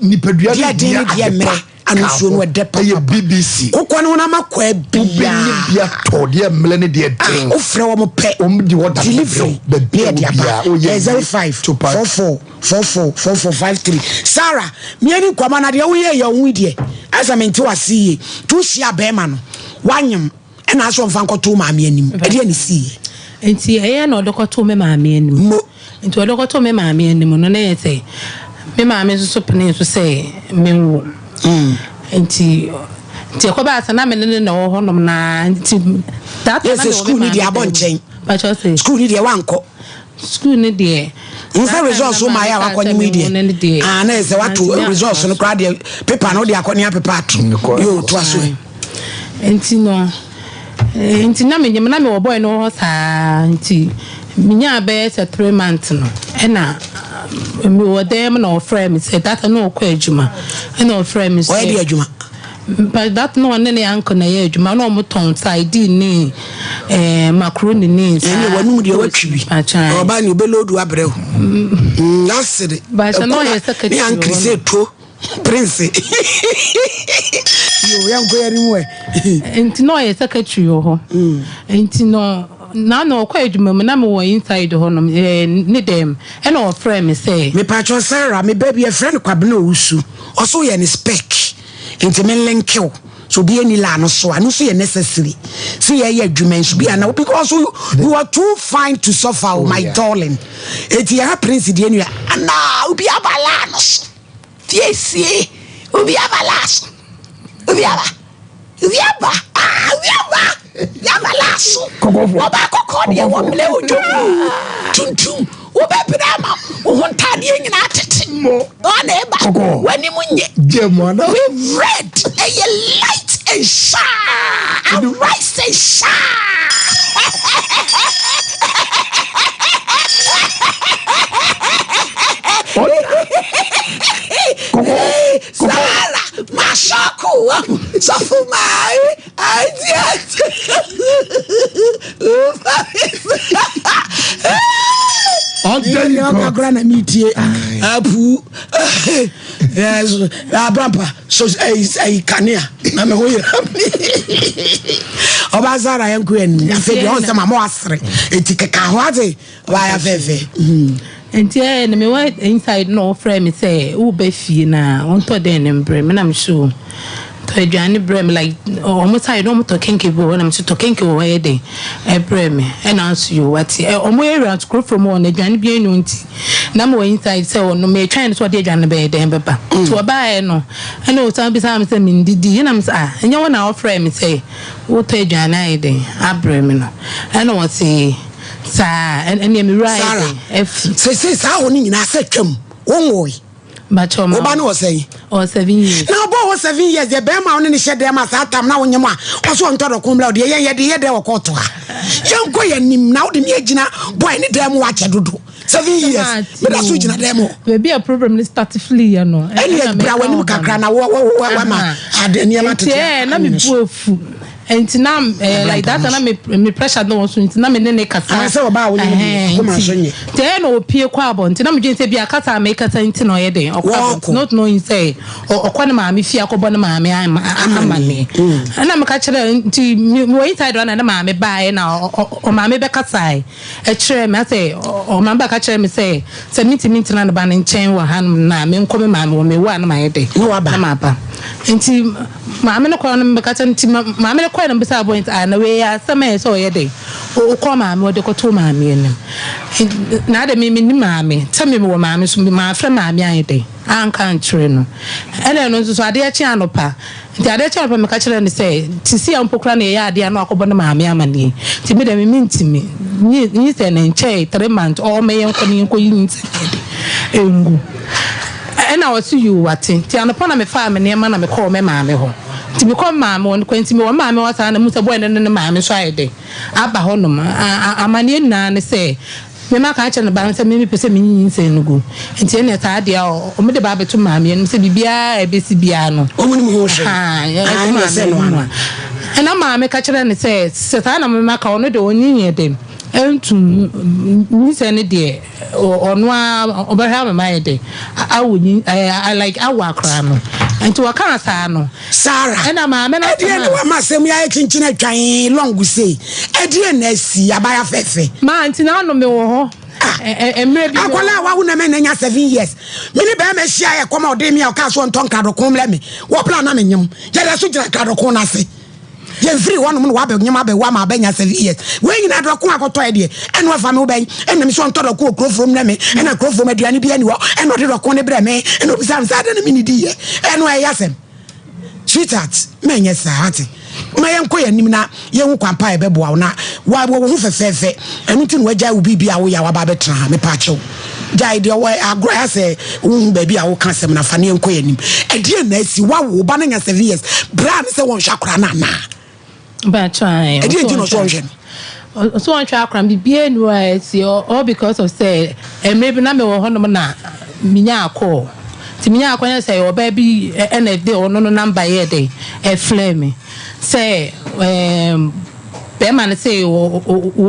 Nipadua Deɛ no den ne hia deɛ ade pa. mmerɛ. Ano nsuo no ɛdɛ Ɛyɛ papapa. BBC. Kokɔ ne honam akwaa Wobɛnya biara. bi atɔ deɛ mmerɛ ne deɛ den. Ah, wofrɛ wɔn pɛ. Wɔn de order no Delivery. bɛbrɛ wo. Baabi Ne a yɛde wɔ aba. biara, woyɛ Ɛyɛ wie, 05 to pack. 44 44 44 53. Sarah, mmieni nkwama na deɛ woyɛ yɛ wo ho yi deɛ. Ɛsɛ mente wase yie. Nti wohyia bɛrima no, woanyem ɛna asɛ ɔmfa nkɔto wo maame anim. Ɛdeɛ ne siiɛ? Nti ɛyɛ na ɔde kɔtoo me maame anim. Mo. Nti ɔde kɔtoo me maame anim no na ɛyɛ sɛ me maame nso so penee so sɛ menwo. Nti nti ɛkɔbaa sɛ na me ne no na ɛwɔ hɔnom na nti that time Yɛ na sɛ mewɔ me sukuu no maame deɛ abɔ dan mu. nkyɛn. Pakyɛ ɔse. Sukuu no deɛ woankɔ. Sukuu no deɛ. Nsa results wo maayɛ a wakɔ ne mu yi deɛ. Ah na ɛsɛ wato results no koraa deɛ paper no wode akɔ ne apepa ato. Yoo toa so ɛ. Nti no nti na menyim na mewɔ boy no hɔ saa nti menyaa bɛyɛ sɛ 3 months no ɛna mewɔ dan mu na ɔfrɛ me sɛ that time na ɔkɔ adwuma ɛna ɔfrɛ me sɛ. Ɔyɛ de adwuma. But that no ɔne ne uncle na ɛyɛ adwuma na ɔmo tɔn sardine ne eh, macaroni ne saa. Ɛne wɔnum deɛ watwi bi. Ɔba ne obɛloodu abrɛ wo. Asere. Bahyɛ na ɔyɛ secretary Ne ankiri sɛ tuo. Prince. Yo, yɛnkɔ yɛn mu ɛ. Nti na ɔyɛ secretary wɔ hɔ. Nti no na na ɔkɔ adwuma mu na mewɔ inside hɔ nom ne dɛm ɛna ɔfrɛ me sɛ. Mepatwɔ Sarah, me ba bi yɛfrɛ no Kwabena Owusu. Ɔso yɛ ne spec. Nti me link wo. So obi ani la no so a, no so yɛ necessary. Sɛ yɛyɛ adwuma nso bi ana because you, you are too fine to suffer, oh, my darling. Eti yɛha Prince deɛ nua. Ana obi aba la no so. Fiesie obi aba la so. Obi aba. Obi aba. Ah, obi aba. Obi aba la so. Ɔba kɔkɔɔ deɛ wɔ mmerɛ odwo mu. Tuntum. Wobɛbrɛ ama wo ho ntaadeɛ nyinaa tete. Ɔna ɛba. W'anim nyɛ. With red. Ɛyɛ light and shine. Arise and shine. Sarah, masoko sɔfo maa adi adi. Ɔka kora na metie apu abrampa so ɛyi kanea na me ho yɛ ɔba Sarah yɛn kɔ anim afei deɛ ɔnsɛ ma mo asere eti keka ho ate ɔba yɛ fɛfɛ. Nti ɛɛ na mewɔ inside na ɔfrɛ me sɛ woba fie na ɔntɔ dɛn ne mbrɛ me na me so tɔ aduane brɛ me, like ɔmo side na ɔmo tɔ kenke bi wɔ hɔ na me so tɔ kenke wɔ hɔ yɛ den ɛbrɛ me. Ɛna nso yo wate ɛ ɔmo area nso kuro from hɔ no aduane bi enu nti na mewɔ inside sɛ ɔno metwɛn no sɛ ɔde aduane no bɛyɛ dɛn bɛba. Nti ɔbaeɛ no ɛna ɔsan bisa me sɛ mendidi, ɛna me sɛ ah, ɛnyɛ wo na ɔfrɛ me sɛ wotɔ aduane ayɛ den abrɛ me no? Ɛna ɔse saa ɛnneɛ me wura ayɛ Sarah, den afi. Seesei saa hɔ no nyinaa sɛ twam, wonwoe. Bakyɛ ɔma Wo ba no wɔ sɛn? Ɔwɔ 7 years. Na ɔbɔ wɔ 7 years deɛ, bɛrima a wo ne ne hyɛ dɛm a saa tam na wonyem a ɔso ɔntɔ dɔko mmra deɛ yɛn yɛde yɛ dɛ wɔ kɔɔto ha. Yɛnkɔ yɛn anim na wode me agyina boy ne dɛm wakyɛ dodo. 7 years meda so gyina dɛm hɔ. Baabi a problem no start firi yɛ no. Ɛne bra w'anim kakra na wama ade nneɛma Nti tete. ɛɛ na me bu afu. Nti na like that na me pressure no wɔ so nti na me ne ne kasa. Ah, sɛ ɔbaa wo ne ne Ɛhɛn, akoma so nyɛ. Nti ɛyɛ na opie kɔ abɔnten na medwene sɛ bi akasa a mekasa nti na ɔyɛ den ɔkɔ abɔnten, not knowing sɛ ɔkɔ ne maame fie akɔbɔ ne maame amanneɛ. Ɛna meka kyerɛ nti mewɔ inside hɔ na ne maame baeɛ na ɔmaame bɛkasae ɛkyerɛ me asɛ ɔmaame bɛka kyerɛ me sɛ mentumi ntena ne ba no nkyɛn wɔ hanom na menkɔ me maame wɔ mewu a na mayɛ dɛn na maba. Nti maame no kɔ no mebɛka kyerɛ nti maame no kɔɛ no mbisa abɔ nti ah, na wei yɛ asɛm a ɛyɛ sɛ ɔyɛ dɛn wokɔ maame ɔde kɔtoo maame anim na ade me menni maame sɛ me mewɔ maame so maafrɛ maame ayɛ dɛn anka nkyerɛ no. Ɛna ɛno nso so adeɛ kye anɔpa nti adeɛ kye anɔpa meka kyerɛ no sɛ te si a mpo koraa na yɛyɛ adeɛ a na wakɔbɔ ne maame amanneɛ nti me dɛ me mentimi nyi sɛ ne nkyɛe 3 months ɔma yɛnkɔ ne yɛnkɔ yi nyi sɛ yɛde ɛngu. Ɛna ɔse yoo wate. Nti anɔpa na mefaa me nneɛma na mekɔɔ me maame hɔ. Nti mekɔ me maame hɔ no kwan nti mewɔ me maame hɔ saa na muhu sɛ boy no ne ne maame nso ayɛ dɛn aba hɔnom. Amanneɛ nyinaa ne sɛ me maka akyerɛ ne ba no sɛ me mepɛ sɛ menyi nyinsɛn no gu. Nti ɛnneɛ saa deɛ a wɔde ba abɛto maame anim sɛ biribiara a ɛbɛsi biara no. Wɔn nim ho hwee. Ahaa, Ah, ɛto ɛnneɛ maame sɛ no anim ano. a. Ɛna maame ka kyerɛɛ no sɛ sɛ saa na me maka ɔno deɛ ɔnyi nyɛ dɛn ɛntum nyinsɛn no deɛ ɔno ara ɔbɛhwɛ ama mayɛ dɛ awo nyi ɛɛ like awo akora no. Nti wɔkaa saa no. Sarah, ɛna maame no ɛdeɛ ne wama asɛm yi ayɛ kyenkyen atwan long sei? Ɛdeɛ na asi abaya fɛfɛ? Maa nti na ano mewɔ hɔ. Mmerɛ bi. Akwadaa a wawo na mɛ na nya 7 years. Me ne bɛrima hyia yɛ kɔm a ɔde mi a ɔkaa so ɔntɔ nkradoko mlɛ me. Wɔbla na me nyem. Yɛda so gyina nkradoko no ase. Yɛmfiri hɔnom na wabɛnyem abɛwo ama abɛnya 7 years. Wei nyinaa dɔko akɔtɔ ɛ deɛ ɛna ɔfa me wo bɛn ɛna me sɛ ɔntɔ dɔko wɔ kurofurom mlɛ me, ɛna kurofurom aduane bi ani hɔ, ɛna ɔde dɔko ne brɛ me, ɛna obisa me sɛ adɛn na menni yɛ. Ɛno ɛyɛ asɛm. Sweetheart, mɛnyɛ saa ate. Ma yɛnkɔ yɛn anim na yɛhu kwan pa a ɛbɛboa wo na wa wɔ wo ho fɛfɛɛfɛ. Ɛno nti na wagyae wo biribi a woyɛ a waba abɛtena ha. Mepa akyɛw. Gyae deɛ wɔ agorɔ ayɛ sɛ wohu baabi a woka asɛm no afa na yɛnkɔ yɛn anim. Ɛdeɛn na asi? Woawo wo ba no anya 7 years. Bra ne sɛ wɔnhwɛ akwadaa no anaa? Ɛdeɛn nti na ɔsɛ ɔnhwɛ no? Ɔsɛ ɔnhwɛ akwadaa no, biribiara nni hɔ a asi. All because of sɛ mmerɛ bi na mewɔ hɔnom na menyaa call. Nti menyaa call no sɛ ɔbaa bi ɛna ɛde ɔno no number yɛɛ dɛn ɛfrɛɛ me sɛ ɛɛm bɛrima no sɛ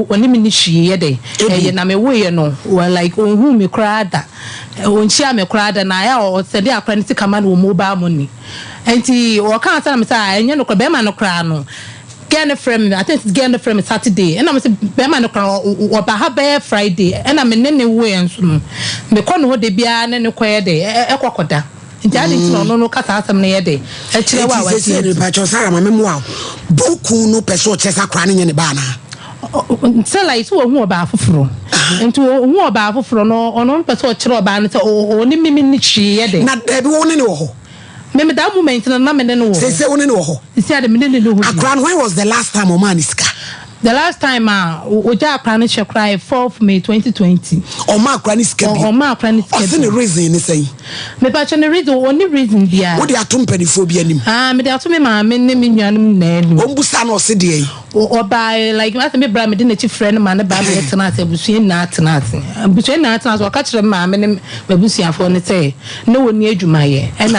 ɔne me ne hwee yɛ dɛn ɛyɛ na mewoeɛ no wɔ like ɔnhuu me koraa da, ɔnhyia me koraa da, na ayɛ a ɔsɛnde akwadaa no sika ma no wɔ mobile money. Nti ɔkaa saa na mesɛ ah ɛnyɛ nokorɛ, bɛrima no koraa no girl no frɛ me, I think girl no frɛ me Saturday, ɛna mese bɛrima no koraa ɔba ha bɛyɛ Friday, ɛna me ne ne woeɛ nso no mekɔ ne hɔ da biara ne no kɔyɛ dɛ ɛkɔ kɔda, nti ade nti na ɔno no ka saa asɛm no yɛ dɛ ɛkyerɛ wo a Eti wate sese adi. mepakyɛw Sarah ma me mmoa wo. Boku no pɛ sɛ ɔkyerɛ sɛ akwadaa no nyɛ ne ba anaa? Sɛ like sɛ ohu ɔbaa foforɔ nti ohu ɔbaa foforɔ no ɔno pɛ sɛ ɔkyerɛ ɔbaa no sɛ ɔne me menni hwee yɛ dɛ. Na dabi wo ne no wɔ hɔ? Me me that moment no na me ne no wɔ hɔ. Sese wo ne no wɔ hɔ? Sisi ade me ne no nni hɔ bio. Akwadaa no when was the last time ɔmaa no sika? The last time a ogyaa akwadaa no hyɛ koraa yɛ 4th May 2020. Ɔmaa akwadaa no sika bio? Ɔmaa akwadaa no sika bio. Ɔse ne reason ne sɛn? Mepakyɛ ne reason, ɔnni reason biara. Wode ato mpaninfoɔ bi anim? Ah, mede ato me maame ne me nuanom nyinaa anim. Ɔmbusaa no ɔse deɛn? Ɔbae like asɛ me bra mede n'akyi frɛ no ma ne ba bɛyɛ tena ase, abusua nyinaa tena ase. Abusua nyinaa tena ase, ɔka kyerɛ me maame ne m'abusuafoɔ no sɛ na ɔnni adwuma yɛ ɛna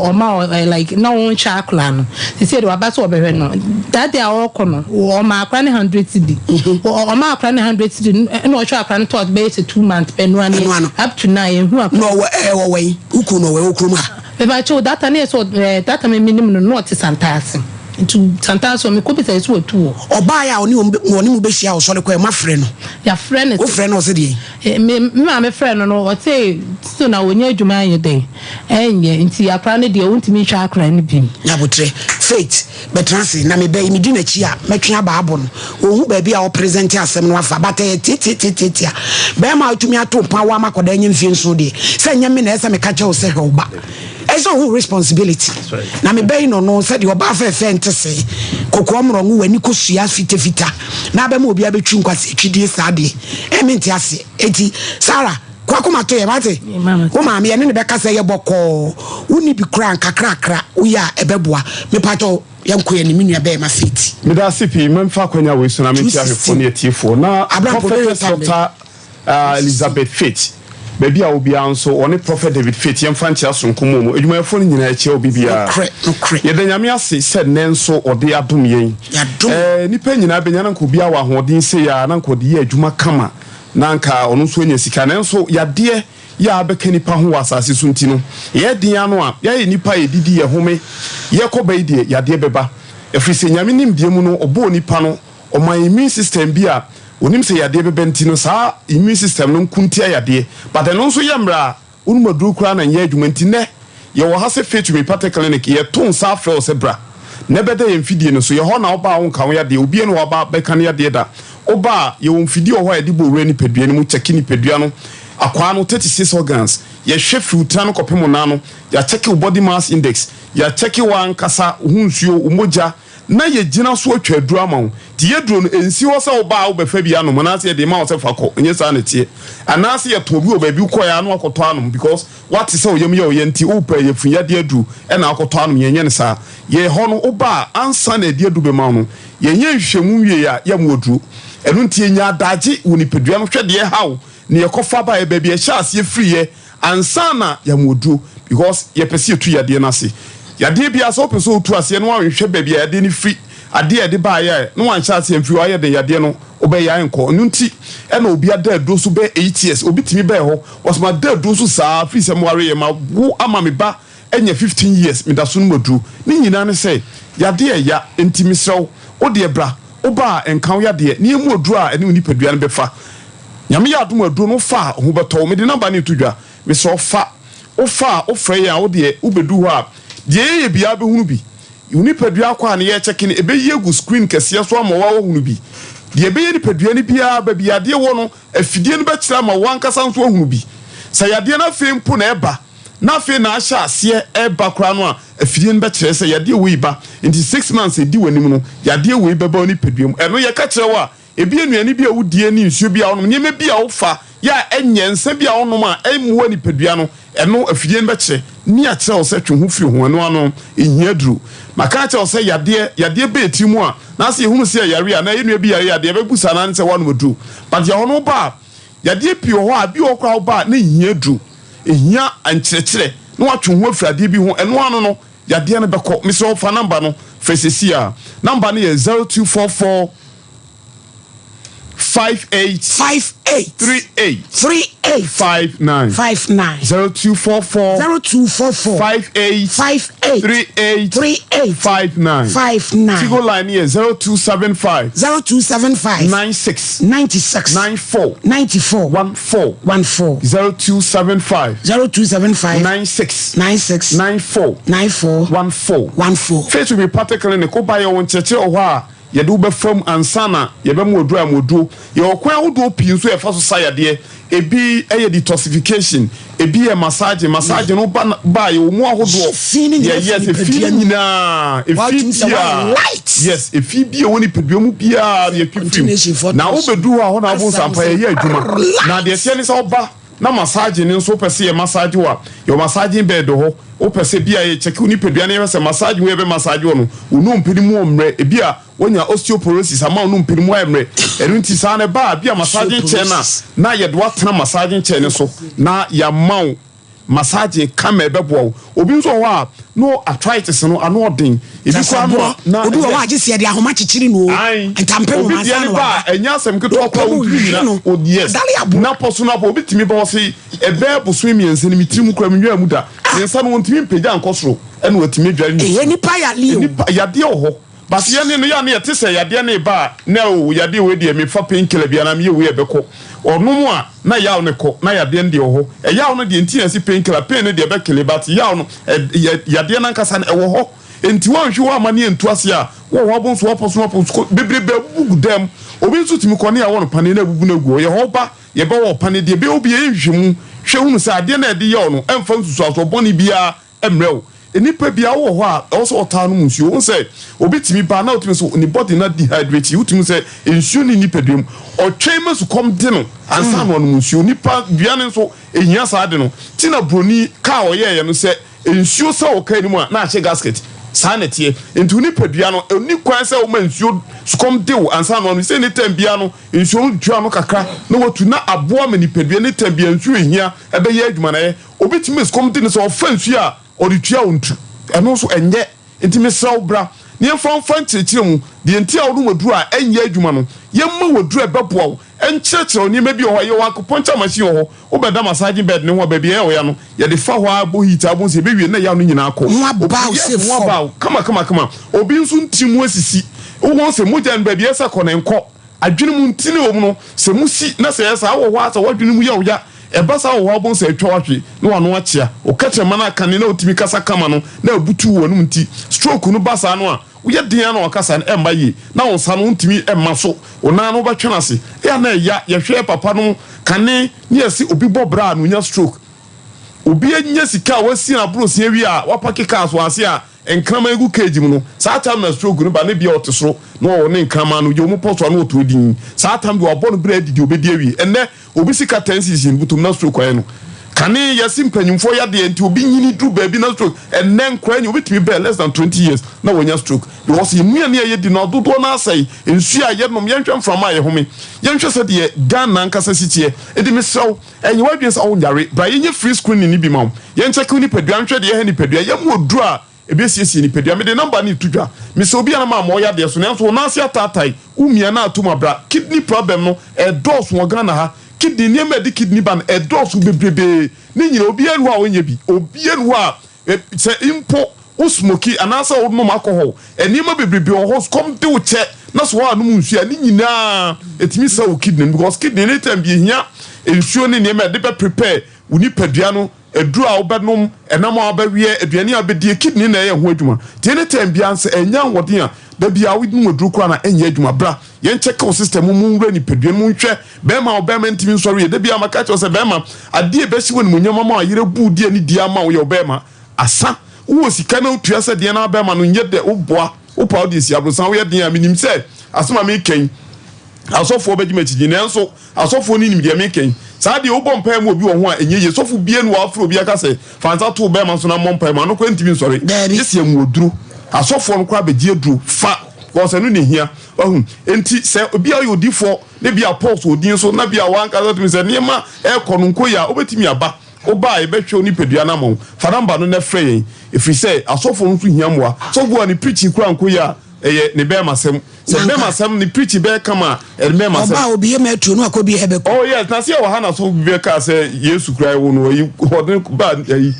ɔma ɔ like na ɔnhwɛ akwadaa no. Seesei deɛ waba sɛ ɔbɛhwɛ no. That day a ɔrekɔ no, ɔmaa akwadaa no 100 cedi. Ɔmaa akwadaa no 100 cedi no ɛna ɔhwɛ akwadaa no tɔɔ bɛyɛ sɛ 2 months pɛ ɛno ara ne up to now yɛnhu akwadaa no. Na ɔwɔ ɛɛ ɔwɔ yi, wo kunu no ɔwɔ ɛwɔ kurom ha? Mepakyɛw, that time na yɛ sɛ ɔ that time me nim no na ɔte Santase. Nti Santase hɔ mekɔ bisa yɛ sɛ watu hɔ. Ɔbaeɛ a ɔne wɔn ɔne mo bɛhyia wɔ sɔre kɔɛ, moafrɛ no? Yɛafrɛ no. Wofrɛ no ɔse deɛn? Me me maame frɛɛ no no ɔse still na ɔnya adwuma anyɛ dɛn ɛnyɛ nti akora no deɛ ɔntumi nhwɛ akora no biom. Nyabotrɛ, Faith, bɛtena ase na meba yi medi n'akyi a mɛtwe aba abɔ no. Ɔnhu baabi a ɔpresente asɛm no afa but ɛyɛ tiatiatiatia. Bɛrima a wotumi ato mpa wo ama akwadaa anya mfie nson deɛ, sɛ ɛnyɛ me na ɛsɛ sɛ meka kyerɛ wo sɛ hwɛ wo ba. Ɛsɛ sɛ ɔhu responsibility. Na meba yi no no sɛdeɛ ɔbaa fɛɛfɛ nte se kɔkɔɔ mmorɔngo w'ani kɔsua fitafita na abɛma obi abɛtwi nkwasi atwidie saa deɛ ɛ mente aseɛ. Enti Sarah, kɔ akoma to yɛ wate. Wo maame yɛne ne bɛka sɛ yɛ bɔkɔɔ. Wonni bi koraa nkakrakra woyɛ a ɛbɛboa. Mepakyɛw yɛnkɔ yɛn me nua bɛɛma Faith. Meda ase pii. Memfa akwanya wei so na menkyia ahwɛfoɔ ne atiefoɔ na Prophetess Doctor Elizabeth Faith baabi a ɔwɔ biara nso ɔne Prophet David Faith yɛmfa nkyea sononko mmɔ mu. Adwumayɛfoɔ no nyinaa yɛkyia obi biara. Yɛda Nyame ase sɛ nnɛ nso ɔde adom yɛn. Nnipa nyinaa bɛnya na anka obiara wɔ ahoɔden sei a na anka ɔde yɛ adwuma kama na anka ɔno nso anya sika nanso yadeɛ yɛ a abɛka nnipa ho wɔ asase so nti no yɛyɛ den ano a yɛayɛ nnipa a yɛdidi yɛhome yɛkɔ ba yi deɛ yadeɛ bɛba ɛfiri sɛ Nyame nimdeɛ mu no ɔbɔɔ nnipa no ɔma yɛn immune system bi a ɔnim sɛ yadeɛ bɛba nti no saa immune system no nko ntia yadeɛ but ɛno nso yɛ mmerɛ a wonom aduro koraa na nyɛ adwuma nti nnɛ yɛwɔ ha sɛ Faith Homeopathic Clinic yɛto nsa afrɛ wo sɛ bra na bɛda yɛn mfidie no so yɛhɔ na woba a wonka wo yadeɛ obia ni hɔ a ɔba bɛka ne yadeɛ da woba a yɛwɔ mfidie wɔ hɔ a yɛde bɔ wura nipadua no mu kyɛke nipadua no akwaa no 36 organs yɛhwɛ firi wo tiri ano kɔpem wo nan ano yɛakyɛke wo body mass index yɛakyɛke w'ankasa wo ho nsuo wo mogya na yɛgyina so atwa aduro ama wo. Nti yɛduro no, ɛnsi hɔ sɛ woba a wobɛfa bi anom anaasɛ yɛde rema wo sɛ fa kɔ, ɛnyɛ saa na ɛteɛ. Anaasɛ yɛtɔn bi wɔ baabi wokɔeɛ ara na woakɔtɔ anom because woate sɛ wo yam yɛ wo ya nti wopɛ yafunyadeɛ aduro na akɔtɔ anom, yɛnyɛ no saa. Yɛn hɔ no, woba a ansa na yɛde aduro bɛma wo no, yɛnyɛ nhwehwɛmu nwieeɛ a yɛmma wo aduro. Ɛno nti yɛnya adagye wɔ nipadua no hwɛ deɛ ɛha wo, nea ɛkɔfa baeɛ, baabi a ɛhyɛɛ aseɛ firiiɛ, Ansa na yɛama oduro because yɛpɛ sɛ yɛtu yadeɛ no ase. Yadeɛ biara sɛ wopɛ sɛ wotu aseɛ na woanhwɛ baabi a yadeɛ no firi, adeɛ a ɛde baeɛ a na woanhyɛ aseɛ amfiri hɔ ayɛ den yadeɛ no wobɛyɛ a ɛnkɔ. Ɛno nti ɛna obi ada aduro so bɛyɛ 8 years, obi tumi bɛɛ hɔ ɔsɛ mada aduro so saa firi sɛ mewareeɛ mawo ama me ba anya 15 years meda so nom aduro. Ne nyinaa ne sɛ yadeɛ ɛya nti mesrɛ wo wodeɛ bra, woba a ɛnka wo yadeɛ na yɛmu aduro a ɛne wo nipadua no bɛfa. Nyame yɛ adom a aduro no wofa a ho bɛtɔ wo. Mede number no reto dwa. Mesrɛ wo fa. Wofa a wofrɛ yɛn a wo deɛ wobɛdu hɔ a deɛ yɛyɛ biara wobɛhunu bi. Wo nipadua akɔ a na yɛrekyɛke no ɛbɛyi agu screen kɛseɛ so ama wo a woahunu bi. Deɛ ɛbɛyɛ nipadua no biara baabi yadeɛ wɔ no afidie no bɛkyerɛ ama wo ankasa nso ahunu bi. Sɛ yadeɛ no afei mpo na ɛba na afei na ahyɛ aseɛ reba koraa no a, afidie no bɛkyerɛ sɛ yadeɛ wei ba nti 6 months ɛdi w'anim no yadeɛ wei bɛba wo nipadua mu. Ɛno yɛka kyerɛ wo a, ebi nnuane bi a wodie ne nsuo bi a wonom, nneɛma bi a wofa yɛ a ɛnyɛ, nsa bi a wonom a ɛmmoa nipadua no, ɛno afidie no bɛkyerɛ ne akyerɛ wo sɛ twe ho firi ho, ɛno ano ɛnhia aduro. Maka akyerɛ wo sɛ yadeɛ, yadeɛ ba yɛ tiri mu a, na sɛ yɛhunu sɛ yɛyare a, na yɛn nua bi yare a, deɛ yɛbɛbu saa no ara ne sɛ woanom aduro. But yɛhɔ no woba a, Yadeɛ pii wɔ hɔ a, bi wɔ hɔ koraa a woba a na ɛnhia aduro, ɛhia nkyerɛkyerɛ na woatwe wo ho afiri adeɛ bi ho, ɛno ano no yadeɛ no bɛkɔ. Mesrɛ wo fa number no frɛ seesei ara. Number no yɛ 0244 58 58 38 38 59 59 0244 0244 58 58 38 38 59 59 Tigo line no yɛ 0275 0275 96 96 94 94 14 14 0275 0275 96 96 94 94 14 14. Faith Homeopathic Clinic, woba yɛwɔ nkyerɛkyerɛ wɔ hɔ a yɛde wo bɛfa mu ansa na yɛbɛma wo aduro a ɛma oduro. Yɛwɔ kwan ahodoɔ pii nso a yɛfa so sa yadeɛ. Ebi yɛ detoxification, ebi yɛ massaging. Massaging no woba ba a yɛwɔ mu ahodoɔ. Fi no nyinaa Yɛ yes, fi efi no nipadua no mu. nyinaa, efi Woatumi sɛ woayɛ biara. light. Yes, efi bi a ɛwɔ nipadua mu biara no yɛtwi firi mu. Continuation for Na to so. wobɛduru hɔ a hɔ na wobɛhu sɛ Asa ampa wo sɛ yɛyɛ adwuma. Na deɛ ɛteɛ ne sɛ woba na massaging no nso wopɛ sɛ yɛ massage wo a, yɛwɔ massaging bed wɔ hɔ. Wopɛ sɛ bi a yɛ check wo nipadua na yɛhwɛ sɛ massage wei a yɛbɛ massage wo no, wo nnompe no mu ɔmmerɛ. Ebi a woanya osteoporosis ama wo nnompe no mu ayɛ mmerɛ. Ɛno nti saa no ɛba a, bi a massaging chair no a na yɛde wo atena massaging chair no so na yɛama wo massaging kama ɛbɛboa wo. Obi nso wɔ hɔ a no arthritis no ano ɔden. Ebi koraa no a na Obi wɔ hɔ a yes. gye sɛ yɛde ahoma kyekyere no o. Ae. Ntampe Obi nwoma deɛ ansa ne na ba waba. a ɛnyɛ asɛm ketewa koraa Ɔpɛ mu wontumi hwehwe nnyina. no. O yes. Dale aboa. Na pɔ so no abɔ obi tumi ba hɔ se ɛbɛyɛ bosome mmiɛnsa ni me tiri mu koraa menwaa mu da. Ne nsa no ontumi mpagya nkɔ soro ɛna watumi adware ne Ɛyɛ ti. nipa yadeɛ o. Nipa yadeɛ wɔ hɔ. But yɛne no yɛ a na yɛte sɛ yadeɛ no reba a na oh yadeɛ wei deɛ mefa pain killer bi anaa meyɛ wei a ɛbɛkɔ. Ɔnom a na yaw no kɔ na yadeɛ no deɛ wɔ hɔ. Ɛyaw no deɛ nti na yɛse pain killer, pain no deɛ ɛbɛkele but yaw no ɛ yɛ yadeɛ no ankasa no ɛwɔ hɔ. Enti woanhwe hɔ amma ne antu ase a, wowɔ hɔ abonso apɔso apɔso bebrebe abubu gu dan mu. Obi nso tumi kɔ ne yɛawɔ no paneɛ na abubu no agu hɔ. Yɛ hɔ ba, yɛbɛwɔ wo paneɛ deɛ ɛbɛyɛ wo biara yɛ nhwehwɛmu hwɛ hunu sɛ adeɛ no a yɛde yɛ wo no ɛmfa nsusuansoɔ bɔne biara mmrɛ wo. Nnipa biara wowɔ hɔ a ɛwɔ sɛ ɔtaa nom nsuo. Wohu sɛ obi tumi ba na wotumi sɛ ne body no adehydrate, wotumi hu sɛ nsuo nni nipadua mu. Ɔtwɛn ma sukɔm de no ansa na wanom nsuo. Nipa dua no nso ɛhia saa ade no. Nti na buroni kaa a ɔyɛeɛ no sɛ Nsuo sɛ wɔ kaa no mu a na ahyɛ gasket. Saa na ɛteɛ. Nti wo nipadua no, ɛnni kwan sɛ woma nsuo sukɔm de wo ansa na woanom. Sɛ ne tɛm biara no, nsuo no tua ano kakra na watu na aboa ma nipadua ne tɛm biara nsuo ɛhia ɛbɛyɛ adwuma no ayɛ. Obi tumi ma sukɔm de no sɛ ɔfa nsuo a ɔde tua ɔntu. Ɛno nso ɛnyɛ. Nti mesrɛ wo bra na yɛmfa mfa nkyerɛkyerɛ mu deɛ nti a wonom aduro a ɛnyɛ adwuma no. Yɛmma wo aduro a ɛbɛboa wo. Nkyerɛkyerɛ wo nneɛma bi wɔ hɔ a, yɛwɔ acupuncture machine wɔ hɔ, wobɛda massaging bed no ho a, baabi a ɛyɛ wo ya no, yɛde fa hɔ ara bɔ heat a, wobɛhu sɛ ɛbɛwie no na yaw no nyinaa akɔ. Ho aba wo Obi, sɛ yes, ho fam. aba wo kama kama kama. Obi nso ntiri mu asisi, wohu sɛ mogya no baabi a ɛsɛ kɔ no ɛnkɔ. Adwene mu ntini wɔ mu no, sɛ mu si na sɛ ɛyɛ saa wɔ hɔ ara sɛ w'adwene mu yɛ wo ya, ɛba saa wɔ hɔ ara wobɛhu sɛ atwa wo ahwe na w'ano akyea. Wo kɛtrɛma no akane na wotumi kasa kama no na abutu wɔ w'anom nti, stroke no ba saa no a, Woyɛ den ara na w'akasa no ɛmma yie, na wo nsa no wontumi mma so, wo nan no wobɛtwe no ase. Ɛyɛ a na ɛya, yɛhwɛ papa nom kane ne yɛse obi bɔ bra a na onya stroke. Obi anya sika a wasi n'aborosin awie a wapake cars wɔ ase a nkraman gu cage mu no, saa time na stroke no ba na ebia ɔte soro na ɔwɔ ne nkraman no, gye wɔn pɔ so a na ɔtɔ din. Saa time deɛ wabɔ no bra adi deɛ ɔbɛdi awie. Ɛnnɛ Obi sika ten cedis in botom na stroke ayɛ no. Kane yɛse mpanyimfoɔ yadeɛ nti obi nyini duru baabi na stroke. Ɛnnɛ nkoraa nyi obi tumi bɛɛ less than 20 years na wanya stroke because yɛn nnuane a yɛdi no dodoɔ no ara asɛe, nsuo a yɛnom, yɛnhwɛ mframa a yɛhome, yɛnhwɛ sɛdeɛ Ghana ankasa si teɛ. Enti mesrɛ wo ɛnyɛ w'adwene sɛ wonyare, bra yɛnyɛ free screening no bi ma wo, yɛnkyɛke wo nipadua nhwɛ deɛ ɛha nipadua, yɛmma oduro a Ebesiesie nipadua. Mede number no reto dwa. Mesɛ obi a na maama ɔyɛ adeɛ so nanso wo nan ase ataatae, wo mia na atom abra. Kidney problem no ɛdɔɔso wɔ Ghana ha. Kidney, nneɛma a ɛde kidney ba no ɛdɔɔso bebrebee. Ne nyinaa obiara nni hɔ a ɔnyɛ bi. Obiara nni hɔ a sɛ mpo Wo smoki anaasɛ wonom alcohol, nneɛma bebrebe wɔ hɔ, kɔm de wo kyɛ na sɛ woannom nsuo a, ne nyinaa ɛtumi sɛe wo kidney no because kidney no anytime bi ɛhia nsuo ne nneɛma a ɛde bɛ prepare wo nipadua no, aduro a wobɛnom, ɛnam a wobɛweɛ, aduane a wobɛdie, kidney na ɛyɛ ho adwuma. Nti anytime biara sɛ ɛnnya ahoɔden a, da biara wonom aduro koraa na ɛnyɛ adwuma. Bra yɛn check wo system mu, monwura nipadua no mu nhwɛ bɛrima a ɔbɛrima ntumi nsɔre yie. Da biara maka akyerɛ wo sɛ bɛrima, adeɛ a ɛbɛhyɛ wo animuonyam ama wo ayere abu wo di anidie ama wo yɛ ɔbɛrima. Asa, wowɔ sika na wotua sɛ deɛn na bɛrima no nyɛ dɛ woboa wo paa wode asi aborosan woyɛ den a menim sɛ asɛm a meka yi asɔfoɔ bɛgye me akyigye nanso asɔfoɔ no nim deɛ meka yi saa deɛ wobɔ mpaeɛ ma obi wɔ ho a ɛnyɛ yie sɔfo bie no wafrɛ obi aka sɛ fa nsa to bɛrima so na mmɔ mpaeɛ ma no koraa ntumi nsɔre gye sɛ ɛmu aduro asɔfoɔ no koraa bɛgye aduro fa because ɛno na ɛhia wahu enti sɛ obi a ɔyɛ odifoɔ ne bi a pulse odin so na bi a wankasa tumi sɛ nneɛma ɛrekɔ no nkɔ yie a wobɛtumi aba Wo ba a, yɛbɛhwɛ wo nipadua no ama wo. Fa number no na frɛ yɛn, ɛfiri sɛ asɔfoɔ no nso hia mmoa. Sɔfo bi wɔ hɔ a, ne preaching koraa nkɔ yie a, ɛyɛ ne bɛɛmasɛm. Sɛ bɛɛmasɛm, ne preaching bɛyɛ kama a, ɛyɛ ne bɛɛmasɛm. Ɔba a, obue Matthew na wakɔbue Habakkuk. Oh yes, na sɛ yɛwɔ ha na sɔfo bi bɛkaa sɛ Yesu koraa ɛwo no, ayi, ɔde no ba ayi,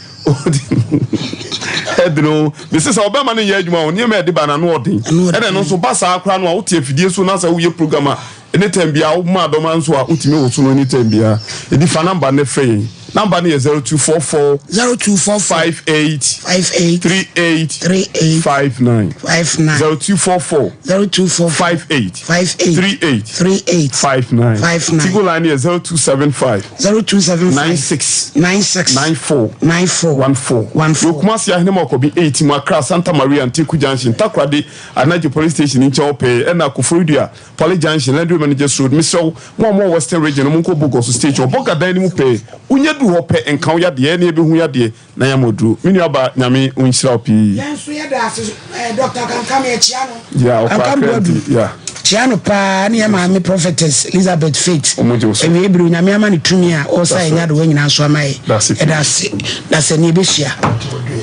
ɛde no, mese sɛ ɔbɛma no nyɛ adwuma o, nneɛma a ɛde ba no ano ɔden. Ɛna ɛno nso ba saa koraa no a, wote afidie so na sɛ woyɛ program a, Anytime biara wo ma dɔm nso a wotumi woso no anytime biara. Edi fa number no frɛ yɛn. Number no yɛ 0244 0244 58 58 38 38 59 59 0244 0244 58 58 38 38 59 59 Tigo line no yɛ 0275 0275 96 96 94 94 14 14 Wɔ Kumasi Ahenema Ɔkɔbi 8 mu Accra Santa Maria Nteku Junction Takoradi Anagye Police Station nkyɛn hɔ pɛɛ ɛna Koforidua Pali junction, Landry Managers Road, mesrɛ wo, mo a mowɔ Western Region no monkɔ Bogoso station, ɔbɔga dan no mu pɛɛ, wonya duru hɔ pɛ, nka wo yadeɛ, ɛne yɛbɛhu yadeɛ na yɛama wo duro. Me nua baa, Nyame ɔnhyira wo pii. Yɛn nso yɛda ase eh, Doctor Kankam yɛkyia no. Yeah, ɔkɔ Kankam Accra Boadu. nti, yeah. Kyia no paa ne yɛ maame Prophetess Elizabeth Faith. Ɔmo gye wo so. Awiei bere Onyame ama no tumi a ɔsa That's yɛn right. nyadewa nyinaa so ama yɛ. That's it. Yɛda ase. Da sɛ ne yɛbɛhyia.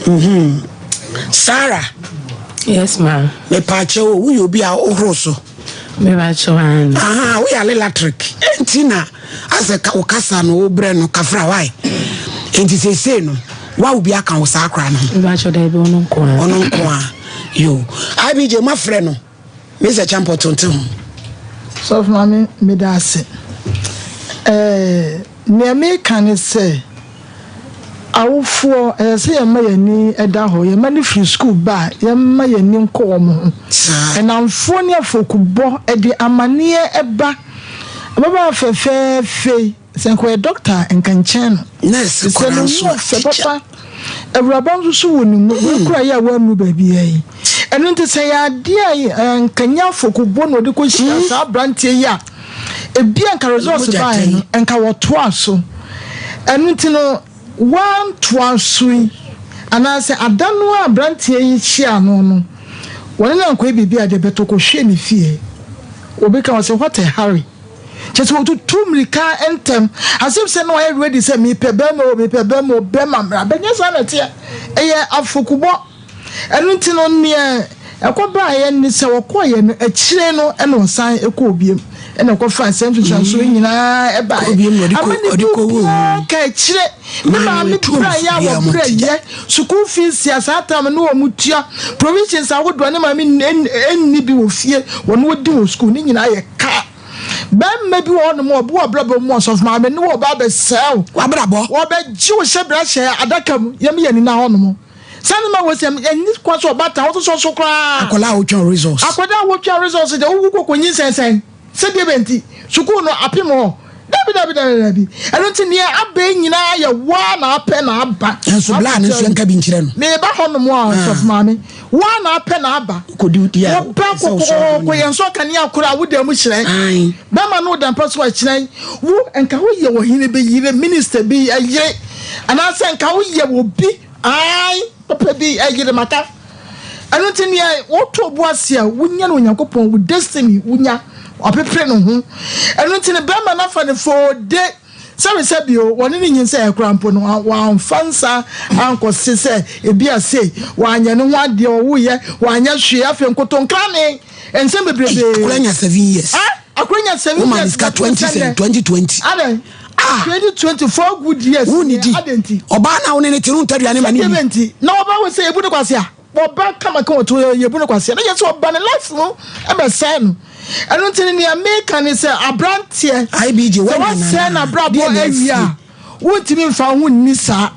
Mhm. Sarah. Yes ma. Mepaakyɛw o, woyɛ obi a wohoro so? Mepaakyɛw aane. Ahaa, woyɛ alelatrik. Enti na asɛ ka wo kasa no wo brɛ no kafra why? Enti seesei no, wawo bi aka wo saa koraa no ho? Mepaakyɛw daabi ɔno nko ara. Ɔno nko ara. Yo. IBJ moafrɛ no? Mr. Champɔto nte ho. Sɔfo Maame, meda ase. Ɛɛ, nea meka ne sɛ, awofoɔ, ɛsɛ sɛ yɛma yɛn ani da hɔ. Yɛn mma no firi sukuu ba a, yɛmma yɛn ani nkɔ wɔn ho. Nnamfoɔ ne afɔkubɔ de amaneɛ ba. Ababaawa fɛfɛɛfɛ yi, Sɛ nka ɔyɛ doctor a nka nkyɛn no. Nurse Sɛ koraa ne nso ho a ɔfɛ teacher. papa. Awuraba nso so wɔ ne mu. Wei koraa yɛ a wannuru baabiara yi. Ɛno nti sɛ ɛyɛ adeɛ a nka nyɛ afɔkubɔ na ɔde kɔhyia saa aberanteɛ yi a, ebia nka results Mogya baeɛ no tɛn. nka wɔtoaa so. Ɛno nti no wantoa so yi anaasɛ ada no a aberanteɛ yi hyiaa no no wɔne no ankɔyɛ biribi a deɛ bɛtɔ kɔhwɛɛ ne fie. Obi ka ɔsɛ what a hurry. Kyerɛ sɛ wɔtutu mmirika ntɛm as if sɛ na wɔayɛ ready sɛ mepɛ bɛrima o, mepɛ bɛrima o, bɛrima mmra. But nyɛ saa na ɛteɛ. Ɛyɛ afokubɔ. Ɛno nti no neɛ ɛkɔbaeɛ ne sɛ wɔkɔeɛ no akyire no ɛna ɔsan kɔɔ biom ɛna ɛkɔfaa saa nsunsuansoɔ yi nyinaa ɛbaeɛ. Ama ne biribiara ka akyire. Ne maame brɛeɛ a wɔbrɛeɛ, sukuu fees a saa time no wɔn tua, provisions ahodoɔ a ne maame nni bi wɔ fie, wɔn wɔdi wɔ sukuu, ne nyinaa yɛ ka. Bɛrima bi wɔ hɔnom a ɔbu w'abrabɔ mu ɔsɔfo maame ne wɔ ɔba abɛsɛe wo. W'abrabɔ. Wɔbɛgye wo hyɛ berɛ ahyɛ adaka mu, yɛm yɛ nina hɔnom. Saa nneɛma wɔ sɛ ɛnni kwan sɛ ɔbaatan wososɔ so koraa. Akwadaa a wotwɛn results. Akwadaa a wotwɛn results deɛ wowu kɔkɔ nyinsɛn sɛn? Sɛdeɛ bɛn nti? Sukuu no apem hɔ? Dabi, dabi, dabi, dabi. Ɛno nti neɛ aba yi nyinaa yɛ wo ara na apɛ na aba. Nanso bla no nso yɛnka bi nkyerɛ no. Meba hɔ nom a, Sɔfo Maame, wo ara na apɛ na aba. Wokɔdi wo di a, Woba ɛsɛ wo sɔre kɔkɔkɔkɔ yɛn nso kanea koro a wo dan mu hyerɛn. Bɛrima no da mpa so a ɛhyerɛn. Wo, nka woyɛ ɔhene bi yere, minister bi yere, anaasɛ nka woyɛ obi, ae, papa bi yere, maka. Ɛno nti nea woto bo ase a wonya no Onyankopɔn wo destiny wonya ɔpepere ne ho. Ɛno nti ne bɛrima no afa no foode sɛbe sɛbe o wɔne no nyinsɛn koraa mpo no wamfa nsa ankɔse sɛ ebi a sei wanyɛ ne ho adeɛ ɔwoyɛ wanyɛ hwee afei nkotonkrane nsɛm bebrebe. Akora nya 7 years. Ah akora nya 7 years. Woma ne sika 20 sɛ 2020. Adɛn? Ah 2020 4 good years. Wo ni di. Adɛn nti? Ɔbaa na wo ne ne te no ntɔ aduane ma ne ni. Sɛdeɛ bɛ nti na ɔbaa wɔ sɛ ebu ne kwasea. ɔba kama kama ɔto yɛ yɛbu no kwaseɛ na yɛ sɛ ɔba ne life no ɛbɛsɛe no. Ɛno nti no nea meka ne sɛ aberanteɛ IBJ sɛ wasɛe n'abrabɔ awie a wontumi mfa wo ho nni saa.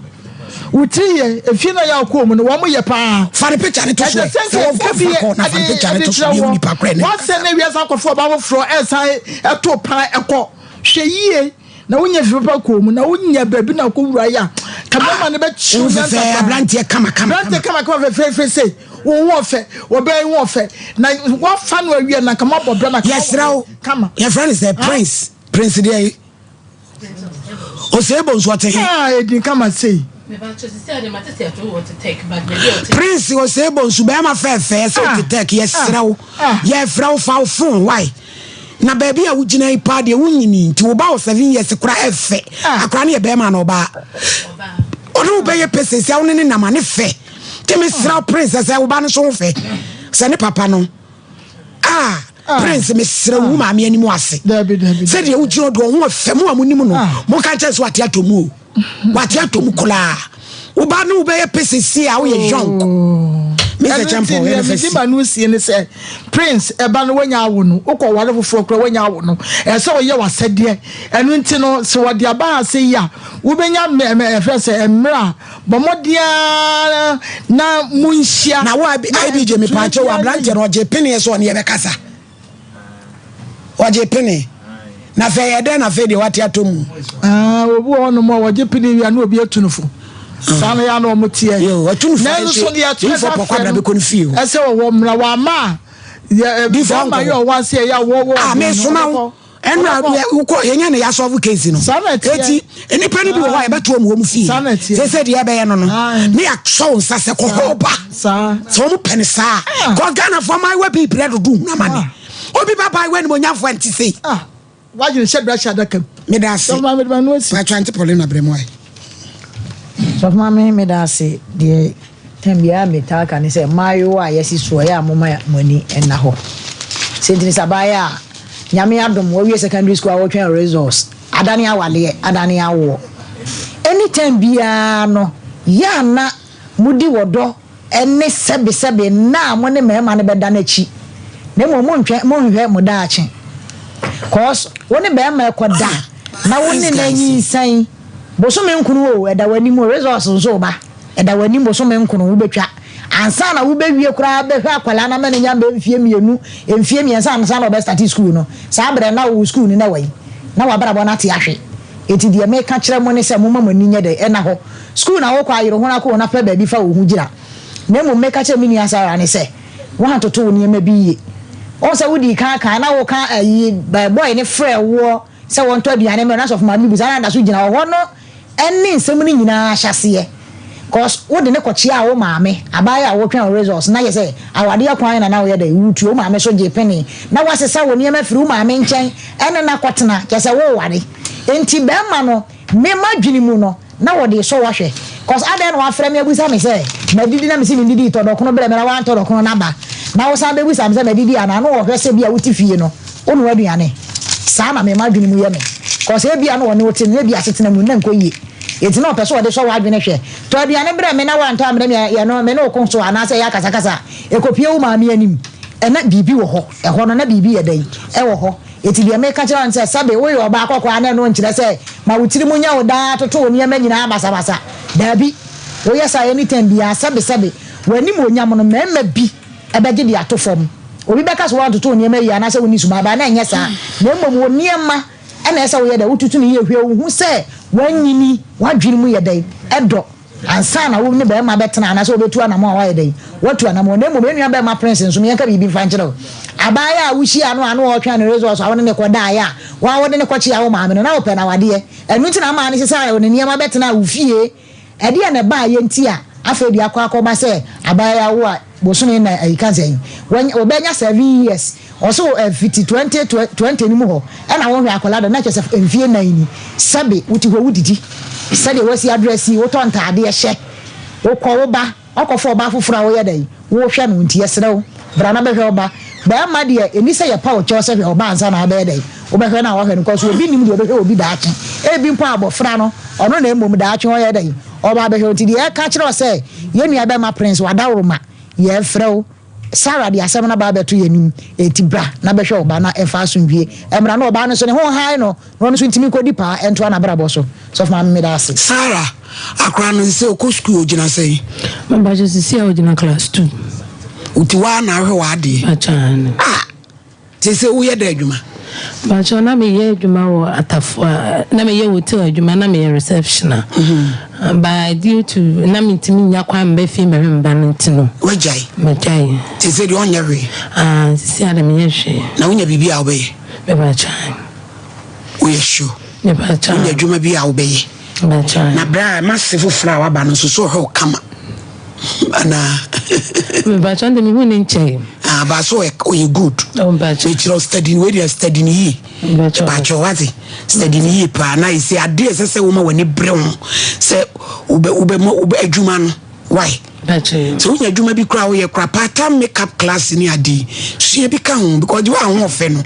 Wo tiri yɛ efie no a yɛ akɔ mu no wɔn yɛ paa. Fa ne picture no to so ɛ. Sɛ wɔn fa kɔ na fa ne picture no to so deɛ nipa korɛ ne. Wasɛe no awie asan akɔfa ɔbaa foforɔ ɛsan ɛto pan ɛkɔ. Hwɛ yie na wonya fi papa kɔɔ mu na wonya baabi na akɔ wura yɛ a ka bɛma no bɛkyew nyansa paa. Aberanteɛ kama kama. Aberanteɛ kama kama fɛfɛɛfɛ sei. Wo ho ɔfɛ, wɔbɛn ho ɔfɛ na wafa no awie na nka moabɔ bra na ka Yɛsrɛ wo. Kama. Yɛfrɛ no sɛ Prince. Prince deɛ yi. Osei Bonsu ɔte he? Ah, edin kama sei. Prince Osei Bonsu bɛrima fɛɛfɛɛ sɛ ɔte tech yɛsrɛ wo yɛfrɛ wo fa wo phone why na baabi a wogyina yi paa deɛ wonyini nti wo ba wɔ 7 years kora ɛfɛ akora no yɛ bɛrima na ɔbaa ɔne wo bɛyɛ pɛ sɛsi a wo ne ne nam a ne fɛ nti mesrɛ wo Prince sɛ wo ba no so ho fɛ sɛ ne papa no Ah, ah prince mesrɛ wo ah. maame anim ase sɛdeɛ wogyina ɔde ɔho ɔfɛ mu a monim no ah. monka nkyɛn sɛ wate atɔ mu o wate atɔ mu koraa woba ne wobɛyɛ pɛ sɛsie a woyɛ oh. yɔnk mesɛ kyɛmpɔ yɛne fɛ si no sie ne sɛ prince ɛba no wanya awo no wokɔ ware foforɔ kora wanya awo no ɛsɛ wɔyɛ w'asɛdeɛ ɛno nti no sɛ wɔde aba ase yi a wobɛnya ɛfrɛ sɛ mmerɛ a Bɔ mmɔden ara na monhyia. Na wo IBJ mepaakyɛw aberanteɛ no ɔgye peneɛ sɛ ɔne yɛbɛkasa ɔgye pene na sɛ ɛyɛ dɛn na afei deɛ wate atɔ mu. Ah, obi wɔ hɔnom a wɔgye pene wia na obi atu no fo. Saa no yɛ na wɔn teɛ. Yo, ɔtu no fo nanso deɛ ɛto ɛda frɛ no ɛsɛ wɔwɔ mmara wɔama a yɛ bɛrima yɛ ɔwɔ ase ɛyɛ a wɔwɔ ɔno no ɔbɛkɔ. Ɛnna wokɔ yɛnyɛ na yɛasɔlve case no. Eti nnipa no bi wɔ hɔ a yɛbɛto wɔn wɔn fie. Sɛ deɛ ɛbɛyɛ no no ne yɛasɔ wo nsa sɛ kɔ hɔ ba. Sɛ wɔn pɛ no saa. Ah. Kɔ Ghanafoɔ mmaayewa bi brɛ dodo hunu amane. Ah. Obi ba baayewa animonyamfoɔ ɛnte sei. Ah. Wadwene hyɛ bra hyɛ adaka mu. Meda ase. Patwa nte Paulina brɛ mu ayɛ. Sɔfo maame meda ase deɛ tɛm biara metaa ka ne sɛ mmaayewa a yɛasi soɔ yɛ a moma mo ani nna hɔ. Sɛ nti ne sɛ abaayewa a Nyame adom wawie secondary school a wɔtwɛn results adane awaleɛ adane awoɔ any time biara no yɛ a na modi wɔdɔ ne sɛbe sɛbe nna a mo ne mmarima no bɛda no akyi na mmom montwɛn monhwɛ mo daakye cause wo ne barima ɛkɔ da na wo ne no anyinsɛn bosome nkono o ɛda w'anim o results nso ba ɛda w'anim bosome nkono wobɛtwa Ansa na wobɛwie koraa bɛhwɛ akwadaa no ama no anya bɛyɛ mfeɛ mmienu, mfeɛ mmiɛnsa ansa na ɔbɛstate sukuu no. Saa berɛ no na wo sukuu no na wai, na w'abrabɔ no ate ahwe. Enti deɛ meka kyerɛ mo ne sɛ momma mo ani nyɛ dɛn? Ɛnna hɔ. Sukuu na wokɔ a, yere ho na kɔ na pɛ baabi fa wo ho gyina. Na mmom meka kyerɛ me nua Sarah ne sɛ, woantoto wo nneɛma bi yie. Wohu sɛ wodii kan kae na woka ayi, boy no frɛɛ woɔ sɛ wɔntɔ aduane mmrɛ no, na sɔfo maame no bisa na da so gyina hɔ. Hɔ no ɛne nsɛm no nyinaa ahyɛaseɛ cos wode no kɔkyeaa wo maame abaayewa a wotwɛn wo results na kyerɛ sɛ awadeɛ kwan na na woyɛ dɛn woretua wo maame so gyee penee na woasesa wo nneɛma afiri wo maame nkyɛn ɛne no akɔtena kyerɛ sɛ woreware nti bɛrima no me madwene mu no na wɔde resɔ wo ahwɛ cos adɛn na wafrɛ me abusa me sɛ madidi na mese mendidii tɔ dɔkono brɛ me na woantɔ dɔkono no aba na wosan bɛbusa me sɛ madidi anaa na wɔhwɛ sɛ bi a wote fie no Wonoa aduane? Saa na me m'adwene mu yɛ me. Cause ebia na ɔne wo te no, na ebia asetena mu no, na ɛnkɔ yie. Enti na ɔpɛ sɛ ɔde sɔ w'adwene hwɛ. Tɔ aduane brɛ me na woantɔ ammrɛ me a, yɛ no, me ne wo ko so anaasɛ yɛ akasakasa a, ɛkɔpue wo maame anim. Ɛna biribi wɔ hɔ. Ɛhɔ no, na biribi yɛ dɛn? Ɛwɔ hɔ. Enti deɛ meka kyerɛ wo ne sɛ, sɛbe woyɛ ɔbaa kɔkɔɔ a na ɛno nkyerɛ sɛ ma wo tiri mu nyɛ wo daa toto wo nneɛma nyinaa basabasa. Daabi. Woyɛ saa a, anytime biara, sɛbe sɛbe, w'animuonyam no, mmarima bi bɛgye de ato fam. Obi bɛka sɛ woantoto wo nneɛma yie anaasɛ wonni suban pa, na ɛnyɛ saa. Na mmom wo nneɛma na ɛsɛ sɛ woyɛ dɛn? Wototo no yie. Hwɛ wo ho sɛ woanyini, w'adwene mu yɛ dɛn? Ɛdɔ ansa na wo ne barima bɛtena anaasɛ wobɛtu anammɔn a woayɛ dɛn? Woatu anammɔn. Na mmom yɛn nua barima Prince nso, yɛnka biribi mfa nkyerɛ wo. Abaayewa a wohyiaa no a na ɔretwɛn ne results a wo ne no kɔdaeɛ a wo ara wode no kɔkyeaa wo maame no, na wopɛ no awadeɛ. Ɛno nti na amaa no sesaa ne nneɛma bɛtenaa wo fie. Ɛdeɛn na ɛbaeɛ nti a afei deɛ akɔ akɔba sɛ abaayewa wo a bosome na ayi ka sɛn wɔbɛnya 7 years ɔso fiti 2020 no mu hɔ ɛna wohwɛ akwadaa da na kyerɛ sɛ mfie nan ni sɛbe wote hɔ wodidi sɛdeɛ wasi adrɛsi wotɔ ntaadeɛ hyɛ wokɔ wo ba Ɔkɔfa ɔbaa foforɔ a woyɛ dɛn? Wohwɛ no nti yɛsrɛ wo bra na bɛhwɛ wo ba. Barima deɛ ɛnni sɛ yɛpa wo kyɛw sɛ hwɛ ɔbaa ansa na wabɛyɛ dɛn? Wobɛhwɛ no a wahwɛ no cos obi nnim deɛ ɔbɛhwɛ obi daakye. Ebi mpo a abɔfra no ɔno na mmom daakye ɔyɛ dɛn? Ɔba abɛhwɛ wo nti deɛ yɛka kyerɛ wo sɛ yɛn nua bɛma Prince wadaworoma. Yɛfrɛ wo. Sarah de asɛm no aba abɛto yɛn anim, enti bra na bɛhwɛ wo ba na ɛmfa asomdwie mmra. Na ɔbaa no nso, ne ho nhae no, na ɔno nso ntumi nkɔdi paa ntoa n'abrabɔ so. Sɔfo Maame, meda ase. Sarah, akora no sesei ɔkɔ sukuu, ɔgyina sɛn? Mpakyɛ sesei a ɔgyina class two. Nti woa na ahwɛ w'adeɛ? Mpakyɛ aane. Ah! Seesei woyɛ dɛn adwuma? Mpakyɛw, na meyɛ adwuma wɔ Atafo a na meyɛ hotel adwuma, na meyɛ reception a. But due to na mentumi nnya kwan mba fie mmɛhwɛ me ba no nti no. Woagyae? Magyae. Seesei deɛ ɔnyɛ hwee? Ah, seesei ara deɛ menyɛ hwee. Na wonya biribi a wobɛyɛ? Mepakyɛw. Woyɛ sure? Mepakyɛw. Wonya adwuma bi a wobɛyɛ? Mepakyɛw. Na berɛ a m'ase foforɔ a waba no nso so ɔhwɛ wo kama anaa? Mepakyɛw deɛ mehu ne nkyɛe. Ah, ba so ɔyɛ ɔyɛ good. Oh, mepakyɛw. Mekyerɛ wo study no wei deɛ study no yie. Mepakyɛw. Mepakyɛw wate study no yie paa na ɛsɛ adeɛ ɛsɛ sɛ woma w'ani bere ho sɛ wobɛ wobɛma wobɛ adwuma no why. Mepakyɛw. Sɛ wonya adwuma bi koraa woyɛ koraa part time makeup class ne ade yi sua bi ka ho because deɛ ho ɔfɛ no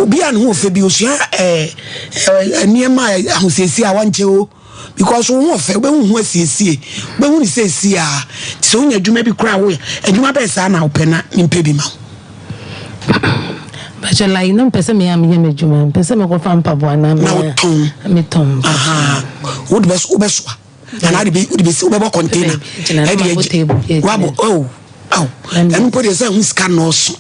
obi a ne ho ɔfɛ bi osua ɛɛ ɛɛ nneɛma a ahosiesie a wankyɛ o. Because wo ho ɔfɛ, wobɛhu ho asiesie, wobɛhu no seesie a. Nti sɛ wonya adwuma bi koraa woyɛ, adwuma bɛyɛ saa na wopɛ na mempɛ bi ma wo. Bàtchɛ like na mpɛ sɛ meyɛ a meyɛ m'adwuma, mpɛ sɛ mekɔfa mpaboa na Na wotɔn. Metɔn. Aha, wode bɛ wobɛsoa anaa wode bɛ wode bɛsi wobɛbɔ container. Ɛde agye wabɔ oh. Ao, ɛno mpo deɛ sɛ ho sika nnɔɔso.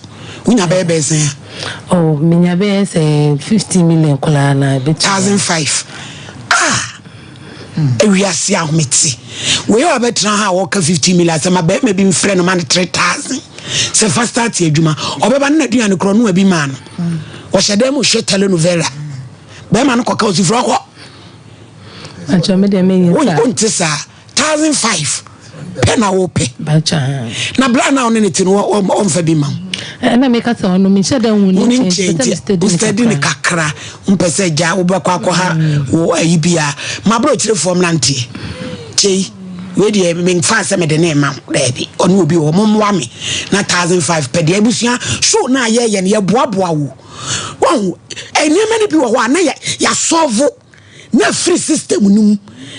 Wonya bɛyɛ bɛyɛ sɛn a? Oh, menya bɛyɛ sɛ 15 million koraa na ɛbɛtumi. 1005. Ah! Ewiase ahomete. Wei a ɔbɛtena ha a wɔka 15 million asɛm a bɛrima bi mfrɛ no ma no 3000 sɛ fa start adwuma. Ɔbɛba no n'aduane korɔ no abi maa no. Ɔhyɛ dan mu hwɛ telenovela. Bɛrima no kɔka ɔsi frɛ ɔkɔ. Atwa me deɛ menyɛ saa. Wonte saa. 1005 pɛ na wopɛ na bra na ɔne ne te no ɔmfa bi ma wo. Ɛna meka sɛ ɔno mehyɛ dɛ hu ne nkyɛn nti wostadi ne kakra mpɛ sɛ gya wobɛkɔ akɔha mm. wo ayi bia mabrɛ ɔkyerɛfoɔ mmeranteɛ kyei wei deɛ memfa sɛ mede ne ma wo daabi ɔne obi wɔ mommoa me na 1005 pɛ deɛ abusua show no a yɛyɛ no yɛboaboa wo wahu nneɛma no bi wɔ hɔ a na yɛasɔvo na afiri system no mu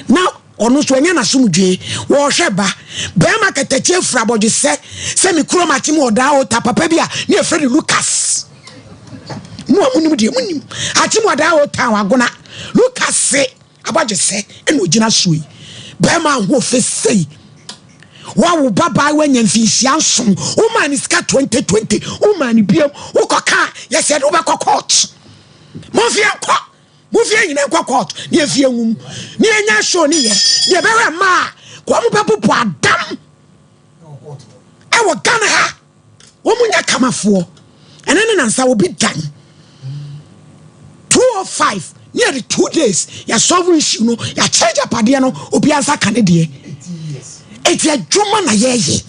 na Ɔno nso wanya n'asomdwoe. Wɔrehwɛ ba. Barima katakyie fura abɔdwesɛ sɛ me kurom akyem wɔ daa ota papa bi a ne yɛfrɛ no Lucas. Mo a monim deɛ monim. Akyem wɔ daa old town agona. Lucas se abɔdwesɛ ɛna ogyina soɔ yi. Barima ahoɔfɛ sei. Wawo babaayewa anya mfinhyia nson. Womaa ne sika 2020. Womaa ne biam. Wokɔka a yɛsɛ de wobɛkɔ court. Momfie nkɔ. Mo fie nyina nkɔ court ne yɛfie nwum ne yɛnya show ne yɛ ne yɛbɛhwɛ mmaa a kɔ wɔn bɛpopo adam ɛwɔ Ghana ha wɔn nyɛ kamafoɔ ɛne ne nansa obi dan 205 ne yɛde two days yɛsɔlve issue no yɛakyerɛ gyapadeɛ no obi ansa ka ne deɛ eti adwuma na yɛyɛ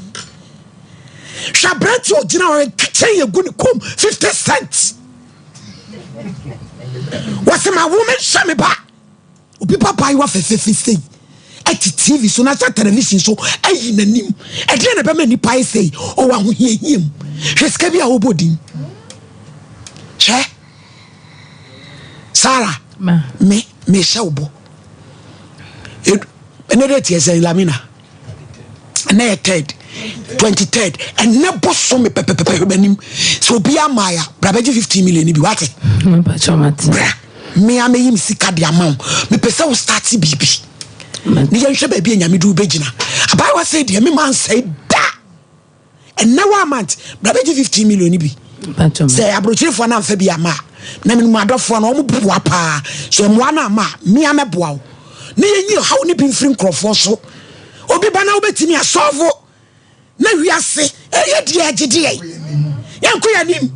hwɛ aberante ogyina hɔ kyɛn yɛ gu ne kɔm 50 cents wɔsɛ ma wo menhyɛ me ba obi ba baayewa fɛfɛɛfɛ sei ɛte tv so na sɛ television so ayi n'anim ɛdeɛ na ɛbɛma nipa ayɛ sei ɔwɔ ahohiahia mu hwɛ sika bi a wɔbɔ din hwɛ Sarah me mehyɛ wo bɔ ɛnɛ dɛ tiɛ sɛ lamina ɛnɛ yɛ third 23rd ɛnɛ bosome pɛpɛpɛpɛ hwɛ m'anim sɛ obi ama ya bra bɛgye 15 million bi wate bra me a mɛyi me sika de ama wo mepɛ sɛ wo start biribi ne yɛnhwɛ baabi a nyame de wobɛgyina abaayewa sɛ deɛ mema nsɛe da Ɛnɛ one month bra bɛgye 15 million bi. Sɛ aburokyerefoɔ no amfa bi ama a, na menim adɔfoɔ no wɔn boa paa. So mmoa no ama a, mmea mɛboa wo. Na yɛnyi ɔhaw no bi mfiri nkurɔfoɔ so. Obi ba na wobɛtumi asɔɔvo na wiase ɛyɛ deɛ agyedeɛ. Yɛnkɔ yɛn anim.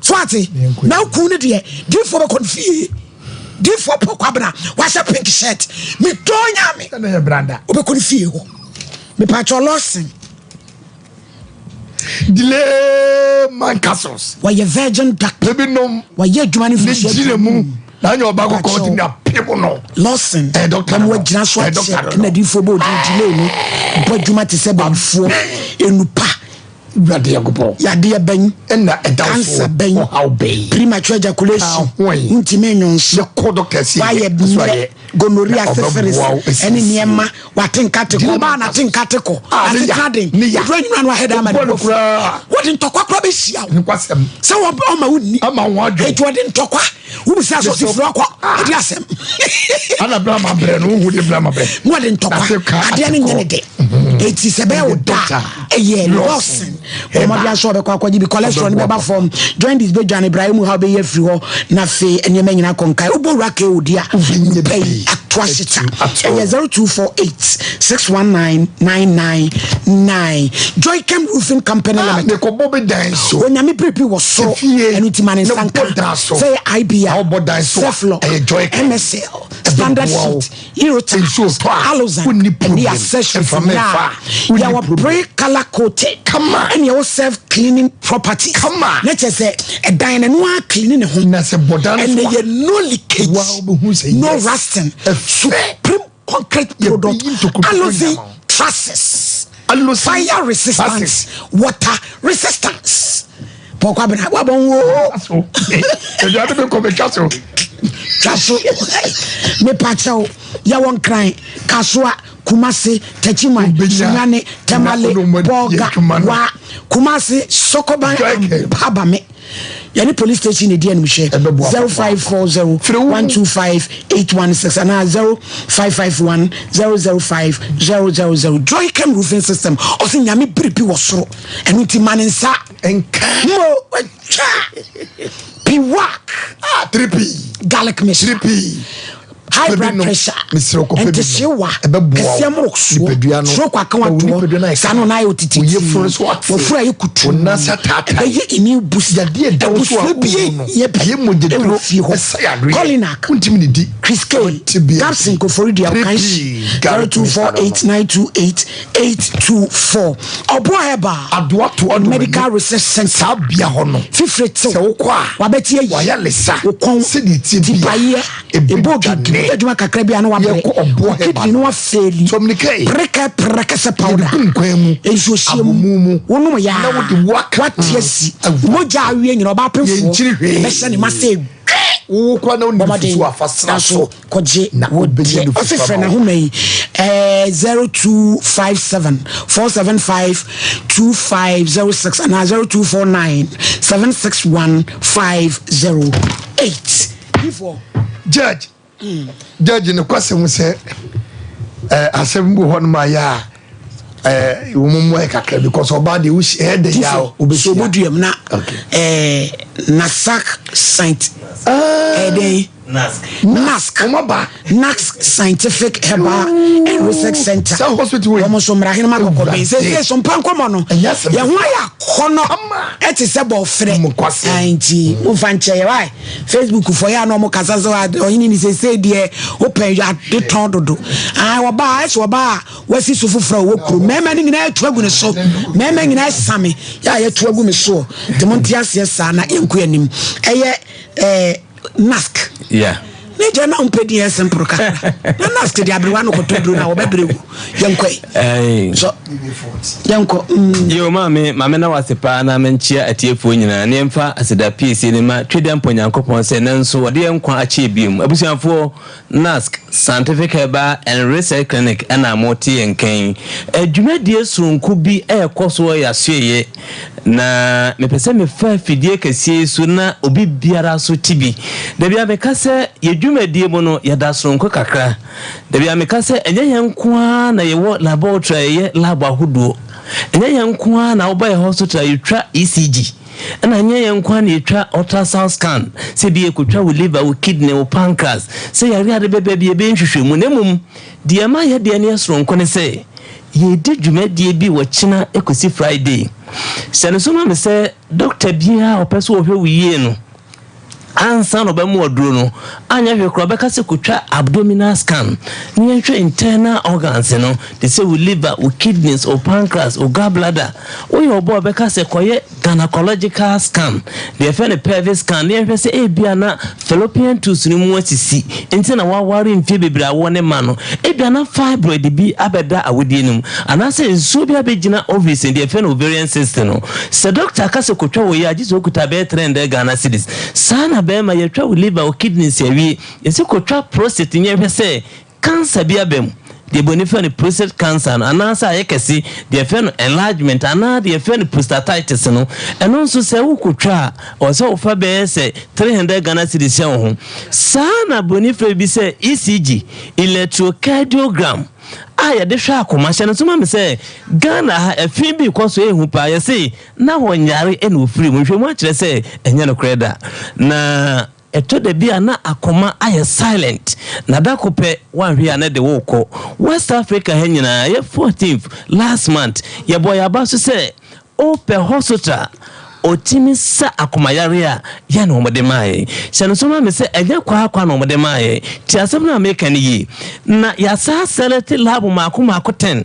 So ate? Na wo no deɛ, diifoɔ bɛkɔ no fie. Diifoɔ pɔ kwabena, wahyɛ pink shirt. Medɔ nyame. Wobɛkɔ no fie hɔ. Mepatwɔ Lawson. Delay man castles. Wɔyɛ virgin doctor. Ebi nom. Wɔyɛ adwuma no fi ne gyina mu. Na anya ɔba kɔkɔɔ ti na pem no. Lawson. Ɛyɛ doctor no. Wɔn agyina so akyɛ ɛna adiifoɔ bɔ odin delay no. Bɔ adwuma te sɛ bɛnfoɔ. Enupa. Wurade Nyankopɔn. Yadeɛ bɛn? Ɛna ɛda wo Cancer so. bɛn? Ɔhaw bɛn? Premature ejaculation. Ahoɔden. Wontumi nnwonso. Yɛkɔ doctor si. Wayɛ Ɛso mmerɛ. ayɛ. Gonorrhea, Na syphilis, ɔbɛboa wo ɛne asiesie nneɛma. Wate nkate kɔ, ɔbaa nate nkate kɔ. Ah, ne ya, Asetena den. ne ya. Woduru anwummerɛ no ahɛda ama ne Wobɔ no bɔfo. koraa. Wɔde ntɔkwa koraa bɛhyia wo. Nokwasɛm. Sɛ wɔ ɔma wo nni. Ama wo adwo. Enti wɔde ntɔkwa. Wobisa sɛ ɔsi firi ɔkɔ. Ɛde asɛm. Ana bra ma brɛ no, wohu de bra ma brɛ. Na wɔde ntɔkwa. Adeɛ no nyɛ ne dɛ. Eti sɛ bɛyɛ wo da a, ɛyɛ Lawson. Bɔ mmɔden sɛ ɔbɛkɔ akɔgye bi. Cholesterol no bɛba fam. Jaundice bɛdwane. Brayɛ mu haw bɛyi afiri hɔ. Na afei nneɛma nyinaa kɔ nkae. Wobɔ wura KO di a, pɛ yi ato ahyeta. Ɛyɛ 0248 619 999. Joycam Roofing Company ah, Limited. Mekɔbɔ bi dan so. Onyame piripi wɔ soro. Ɛno nti ma ne nsa nka. Sɛ yɛ IBR, Ceflo, MSL, Standard Sheet. Eurotiles, Alozan, ɛne accessories nyinaa. Yɛwɔ pre color coated ɛne yɛwɔ self cleaning properties. Na kyerɛ sɛ ɛdan no ɛno ara cleaning ne ho. Ɛnna yɛ no leakage, no rusting, supreme concrete product, Alozan trusses, fire resistance, water resistance. Paul Kwabena wabɔ nwo. Aduane bi kɔ metwa so. Twa so. Mepa kyɛw yɛwɔ Nkran, Kasoa, Kumasi, Techiman, Sunyani, Tamale, Bolga, Wa, Kumasi, Sokoban, Abame. Yɛne police station na ɛdi animhwɛ. 0540 125 816 anaa 0551 005 000. Joycam Roofing System ɔsɛ nyame biribi wɔ soro ɛno nti ma ne nsa nka mo twa piwak ah 3p garlic mixture 3p high blood pressure ntehyewa kɛseɛ mmorosoɔ stroke aka watoɔ saa no na ayɛ otititi wɔfura ayɛ kutu ɛbɛyɛ immune booster abusua bi yɛ bi ɛwɔ fie hɔ Colinac Chris K Gabson Koforidua Okanhyi 0248 824 Ɔboa Herbal Adoatoa and Medical Research Center. Saa bea hɔ no, Fifire tew. Sɛ wokɔ a, Wabɛte ayi. Wayaresa. Wo kɔn. Sɛdeɛ ɛteɛ biara. Tipaeɛ. Ɛbɛdwane. Ɛbɔ gigi. Woyɛ adwuma kakra bi a na wabrɛ. Yɛkɔ Ɔboa Wo Herbal kidney no afeeli. Tɔmnikɛ yi. Prekɛ prɛkɛsɛ powder. Yɛde gu nkwan mu. Nsuo hyia mu. Abomu mu. Wonom yɛ a. Na wode wo aka. Wate asi. Mogya awie nyina ɔbaa pemfoɔ. Yɛnkyiri hwee. Ɛbɛhyɛ ne ma sɛ dwɛ. Wowo koraa na wonim Bɔ mmɔden nufusuo a, fa sra nanso so. Kɔgye Na wo wobɛnya deɛ. nufusu Ɔse frɛ ama wo. n'ahoma yi eh, 0257 475 2506 anaa 0249 761 508. Difoɔ. Judge, judge nokwasɛm sɛ eh, asɛm bi wɔ hɔ nom a yɛ a eh, wɔn mu ayɛ kakra because ɔbaa deɛ wosi ɛyɛ dɛ yɛ a wobɛhyia. So oboduam na eh, Nasak Saint ɛdɛn. Nask. Nask. Nask Scientific Herbal and Research Center. Sɛ hospital wei. Wɔn nso mmara henema kɔkɔ bɛn. Sɛ sɛ so mpa nkɔmɔ no. Yɛn ho ayɛ akɔnɔ. Ɛte sɛ bɔfrɛ. Nti mo nfa nkyɛ yɛ wae. Facebook fɔ yɛ anɔ mo kasa sɛ ɔhene ni sɛ sɛ deɛ wopɛ ade tɔn dodo. Ah wɔba ɛsɛ wɔba a wasi so foforɔ a ɔwɔ kuro. Mmarima no nyinaa atu agu ne so. Mmarima nyinaa same yɛ a yɛtu agu me soɔ. Nti mo nte aseɛ saa na yɛnkɔ anim. Ɛyɛ ɛɛ. Nask. Yeah. Ne gya na ɔmpɛ din yɛ simple kakra. Na Nask de aberewa no kɔtɔ duro na wɔbɛbrɛ wu. Yɛnkɔ yi. So yɛnkɔ. Mm. Yo maame, maame na wase paa na menkyea atiefoɔ nyinaa ne yɛmfa aseda piesie ne ma Twedeampɔ Nyankopɔn sɛ nanso wɔde yɛn nkwa akyɛ biom. Abusuafoɔ, NASC, Scientific Herbal and Research Clinic na mote yɛn nka yi. Dwumadie soronko bi rekɔ so wɔ yɛn asoɛeɛ, na mepɛ sɛ mefa afidie kɛseɛ yi so na obi biara nso te bi. Da biara meka sɛ yɛn dwumadie mu no, yɛda soronko kakra. Da biara meka sɛ ɛnyɛ yɛn nko ara na yɛwɔ laboratory a yɛyɛ lab ahodoɔ. Ɛnyɛ yɛn nko ara na woba yɛn hospital a yɛtwa ECG. Ɛna ɛnyɛ yɛn nko ara na yɛtwa ultrasound scan, sɛ bi yɛkɔtwa wo liver, wo kidney, wo pancreas, sɛ yare ade bɛba bi yɛbɛyɛ nhwehwɛmu. Na mmom deɛ ɛma yɛ deɛ no yɛ soronko ne sɛ, yɛredi dwumadie bi wɔ kyena kɔsi Friday. Hyɛ no so ma me sɛ dɔkta biara a ɔpɛ sɛ ɔhwɛ wo yie no, Ansa na ɔbɛma wo aduro no, anyɛ hwee koraa ɔbɛka sɛ kɔtwa abdominal scan na yɛnhwɛ internal organs no te sɛ wo liver, wo kidneys, wo pancreas, wo gallbladder. Woyɛ ɔbaa a ɔbɛka sɛ kɔyɛ gynecological scan, deɛ yɛfrɛ no pelvic scan na yɛnhwɛ sɛ ebia na fallopian tubes no mu asisi nti na woaware mfeɛ bebree a wo ne mma no. Ebia na fibroid bi abɛda awodeɛ no mu anaasɛ nsuo bi abɛgyina ovaries no, deɛ yɛfrɛ no ovarian cyst no. Sɛ dɔkta ka sɛ kotwa wɔ yi a, gye sɛ okuta bɛyɛ 300 Ghana cedis. Saa na. na bɛrima yɛtwa wo liver, wo kidneys awie, yɛse kɔtwa prostate nyɛ hwɛ sɛ cancer bi aba mu, deɛ buroni frɛ no prostate cancer no, anaasɛ ayɛ kɛse, deɛ yɛfrɛ no enlargement anaa deɛ yɛfrɛ no prostatitis no, ɛno nso sɛ wokɔtwa a, ɛwɔ sɛ wofa bɛyɛ sɛ 300 Ghana cedis hyɛ wo ho. Saa na buroni frɛ bi sɛ ECG, electrocardiogram, a yɛde hwɛ akoma. Hyɛ no nso ma me sɛ Ghana ha ɛfe bi rekɔ so ɛhu paa, yɛse na wɔnyare na wɔfiri mu. Nhwɛmu akyerɛ sɛ ɛnyɛ nokorɛ da. Na ɛtɔ da bi a na akoma ayɛ silent na da ko pɛ woanhwɛ a na ɛde wo rekɔ. West Africa ha nyinaa ɛyɛ 14th last month yɛbɔɔ yɛn aba so sɛ wopɛ hospital a ɔtumi sa akomayareɛ a yɛn na wɔde maa yɛn. Hyɛ no nso ma me sɛ ɛnyɛ kwaakwa na wɔde maa yɛn. Tie asɛm no a meka no yie. Na yɛasan select lab mmaako mmaako ten.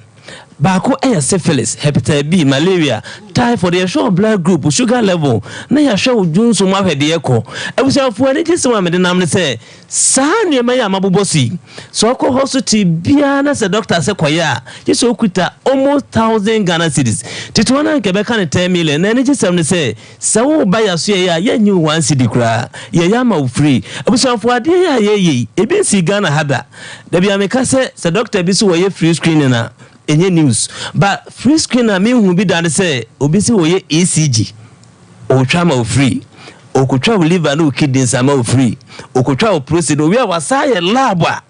Baako yɛ syphilis, hepatitis B, malaria, typhoid, yɛhwɛ wo blood group, sugar level, na yɛahwɛ wo dwonso mu ahwɛ deɛ ɛkɔ. Abusuafoɔ, anigyesɛm a mede nam ne sɛ, saa nneɛma yi a mabobɔ so yi, sɛ wokɔ hospital biara na sɛ doctor sɛ kɔyɛ a, gye sɛ wokuta almost thousand Ghana cedis. Tete hɔ no anka ɛbɛka no ten million. Na anigyesɛm ne sɛ, sɛ woreba yɛasoɛeɛ a, yɛnnye wo one cedi koraa. Yɛyɛ ama wo free. Abusuafoɔ, adeɛ yi a yɛreyɛ yi, ebi nsii Ghana ha da. Da bi a meka sɛ, sɛ doctor bi se wɔyɛ free screening a, ɛnyɛ news. But free screening a menhuu bi da ne sɛ, obi se wɔyɛ ECG, ɔretwa ama wo free. Ɔkɔtwa wo liver ne wo kidneys ama wo free. Ɔkɔtwa wo prostate. Owie a, wasan ayɛ lab a,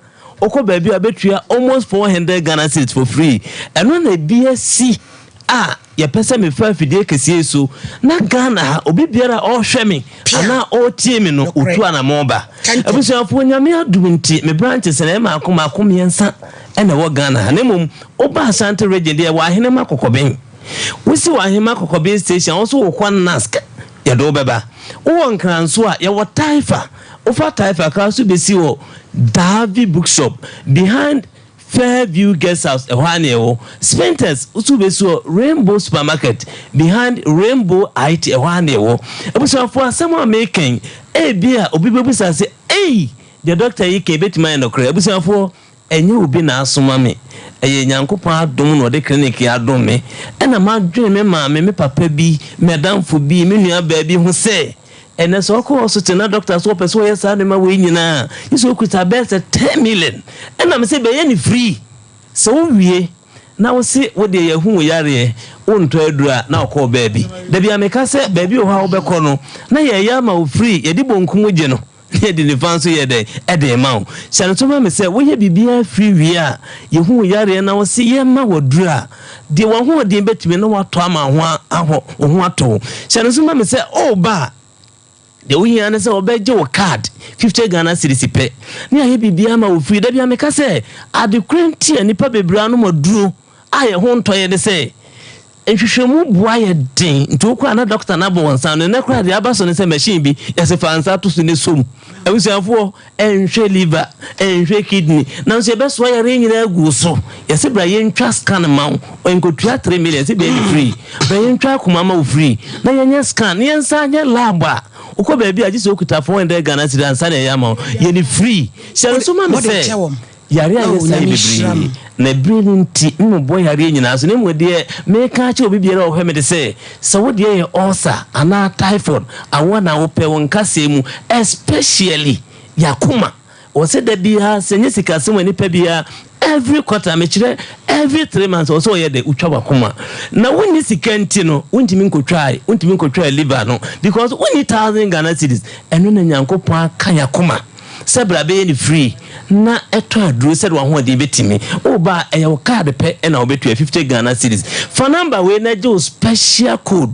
wokɔ baabi a wobɛtua almost 400 Ghana cedis for free. Ɛno na ebi asi a yɛpɛ sɛ mefa afidie kɛseɛ yi so na Ghana ha obi biara a ɔrehwɛ me anaa ɔretie me no ɔtu anamɔn ba. Abusuafoɔ Nyame adom nti me branches no ɛyɛ maako maako mmiɛnsa ɛna ɛwɔ Ghana ha na mmom woba Ashanti region deɛ ɛwɔ Ahenema Kɔkɔben. Wosi wɔ Ahenema Kɔkɔben station a wo nso wokɔ NASC yɛde wo bɛba. Wowɔ Nkran nso a yɛwɔ Taifa. Wofa Taifa koraa nso bɛsi wɔ Davi bookshop behind Fair View Guest House, ɛhɔ ara na yɛwɔ. Spintex nso wobɛsi wɔ Rainbow Supermarket behind Rainbow IT, ɛhɔ ara na yɛwɔ. Abusuafoɔ, asɛm a mereka yi, ebia obi bɛbisa sɛ, Ei, deɛ dɔkta yi ka yi bɛtumi ayɛ nokorɛ? Abusuafoɔ, ɛnyɛ obi na asoma me. Ɛyɛ Nyankopɔn adom na ɔde clinic yi adom me. Ɛna madwene me maame, me papa bi, m'adamfo bi, me nuabaa bi ho sɛ, Ɛnɛ sɛ ɔkɔ hospital na doctor sɛ ɔpɛ sɛ ɔyɛ saa nneɛma wei nyinaa a, gye sɛ ɔkuta bɛyɛ sɛ ten million. Ɛna me sɛ bɛyɛ no free. Sɛ wowie na wo se wo deɛ yɛahu wo yareɛ, wontɔ aduro a, na ɔkɔɔ baabi. Da bi a meka sɛ baabi wɔ hɔ a wobɛkɔ no na yɛyɛ ama wo free, yɛde bonkum gye no na yɛde nifa nso yɛ dɛn ɛde rema wo. Hyɛ no so ma me sɛ woyɛ biribiara free wie a, yɛhu wo yareɛ na wo se yɛmma wo aduro a, Deɛ w'ahoɔden bɛtumi na woatɔ ama wo ho wo ho atɔ wo. Hyɛ no nso ma me sɛ woreba a, deɛ wohia ne sɛ wɔbɛgye wo card, 50 Ghana cedis pɛ, ne ayɛ biribiara ama wo free. Da biara meka sɛ, ade korɔ nti a nnipa bebree anom aduro a yɛn ho ntɔ yɛn ne sɛ, nhwehwɛmu boa yɛ den. Nti wokɔ a na dɔkota no abɔ wo nsa ano. Nnɛ koraa deɛ aba so ne sɛ machine bi, yɛse fa nsa to so na ɛsɔ mu. Abusuafoɔ, Ɛnhwɛ liver, ɛnhwɛ kidney, nanso yɛbɛsoa yareɛ nyinaa agu wo so. Yɛse bra yɛntwa scan mma wo, ɛnkɔtua 3 million, yɛse bɛyɛ no free. Bra yɛntwa akoma mma wo free, na yɛnyɛ scan, na yɛnsan nyɛ lab a, wokɔ baabi a gye sɛ wokuta 400 Ghana cedi ansa na yɛayɛ ama wo. Yɛ no free. Hyɛ no nso ma me sɛ, yareɛ a ɛyɛ saa yɛ bebree, na ɛberɛ no nti mmobɔ yareɛ nyinaa so, na mmom deɛ meka akyerɛ obi biara a ɔhwɛ me de sɛ, Sɛ wo deɛ yɛ ulcer anaa typhoid awoɔ na wopɛ wo nkasɛɛ mu especially yakoma wɔ sɛ da biara sɛ nyɛ sikasɛm a nipa biara every quarter mekyerɛ every 3 months wɔ sɛ ɔyɛ dɛ wotwa wakoma na wonni sika nti no wontumi nkotwa wontumi nkotwa liver no because wonni thousand Ghana cedis ɛno na Nyankopɔn aka yakoma sɛ bra bɛyɛ no free na ɛtɔ aduro sɛdeɛ w'ahoɔden bɛtumi. Woba a, ɛyɛ wo card pɛ na wobɛtua, 50 Ghana cedis. Fa number wei na gye wo special code.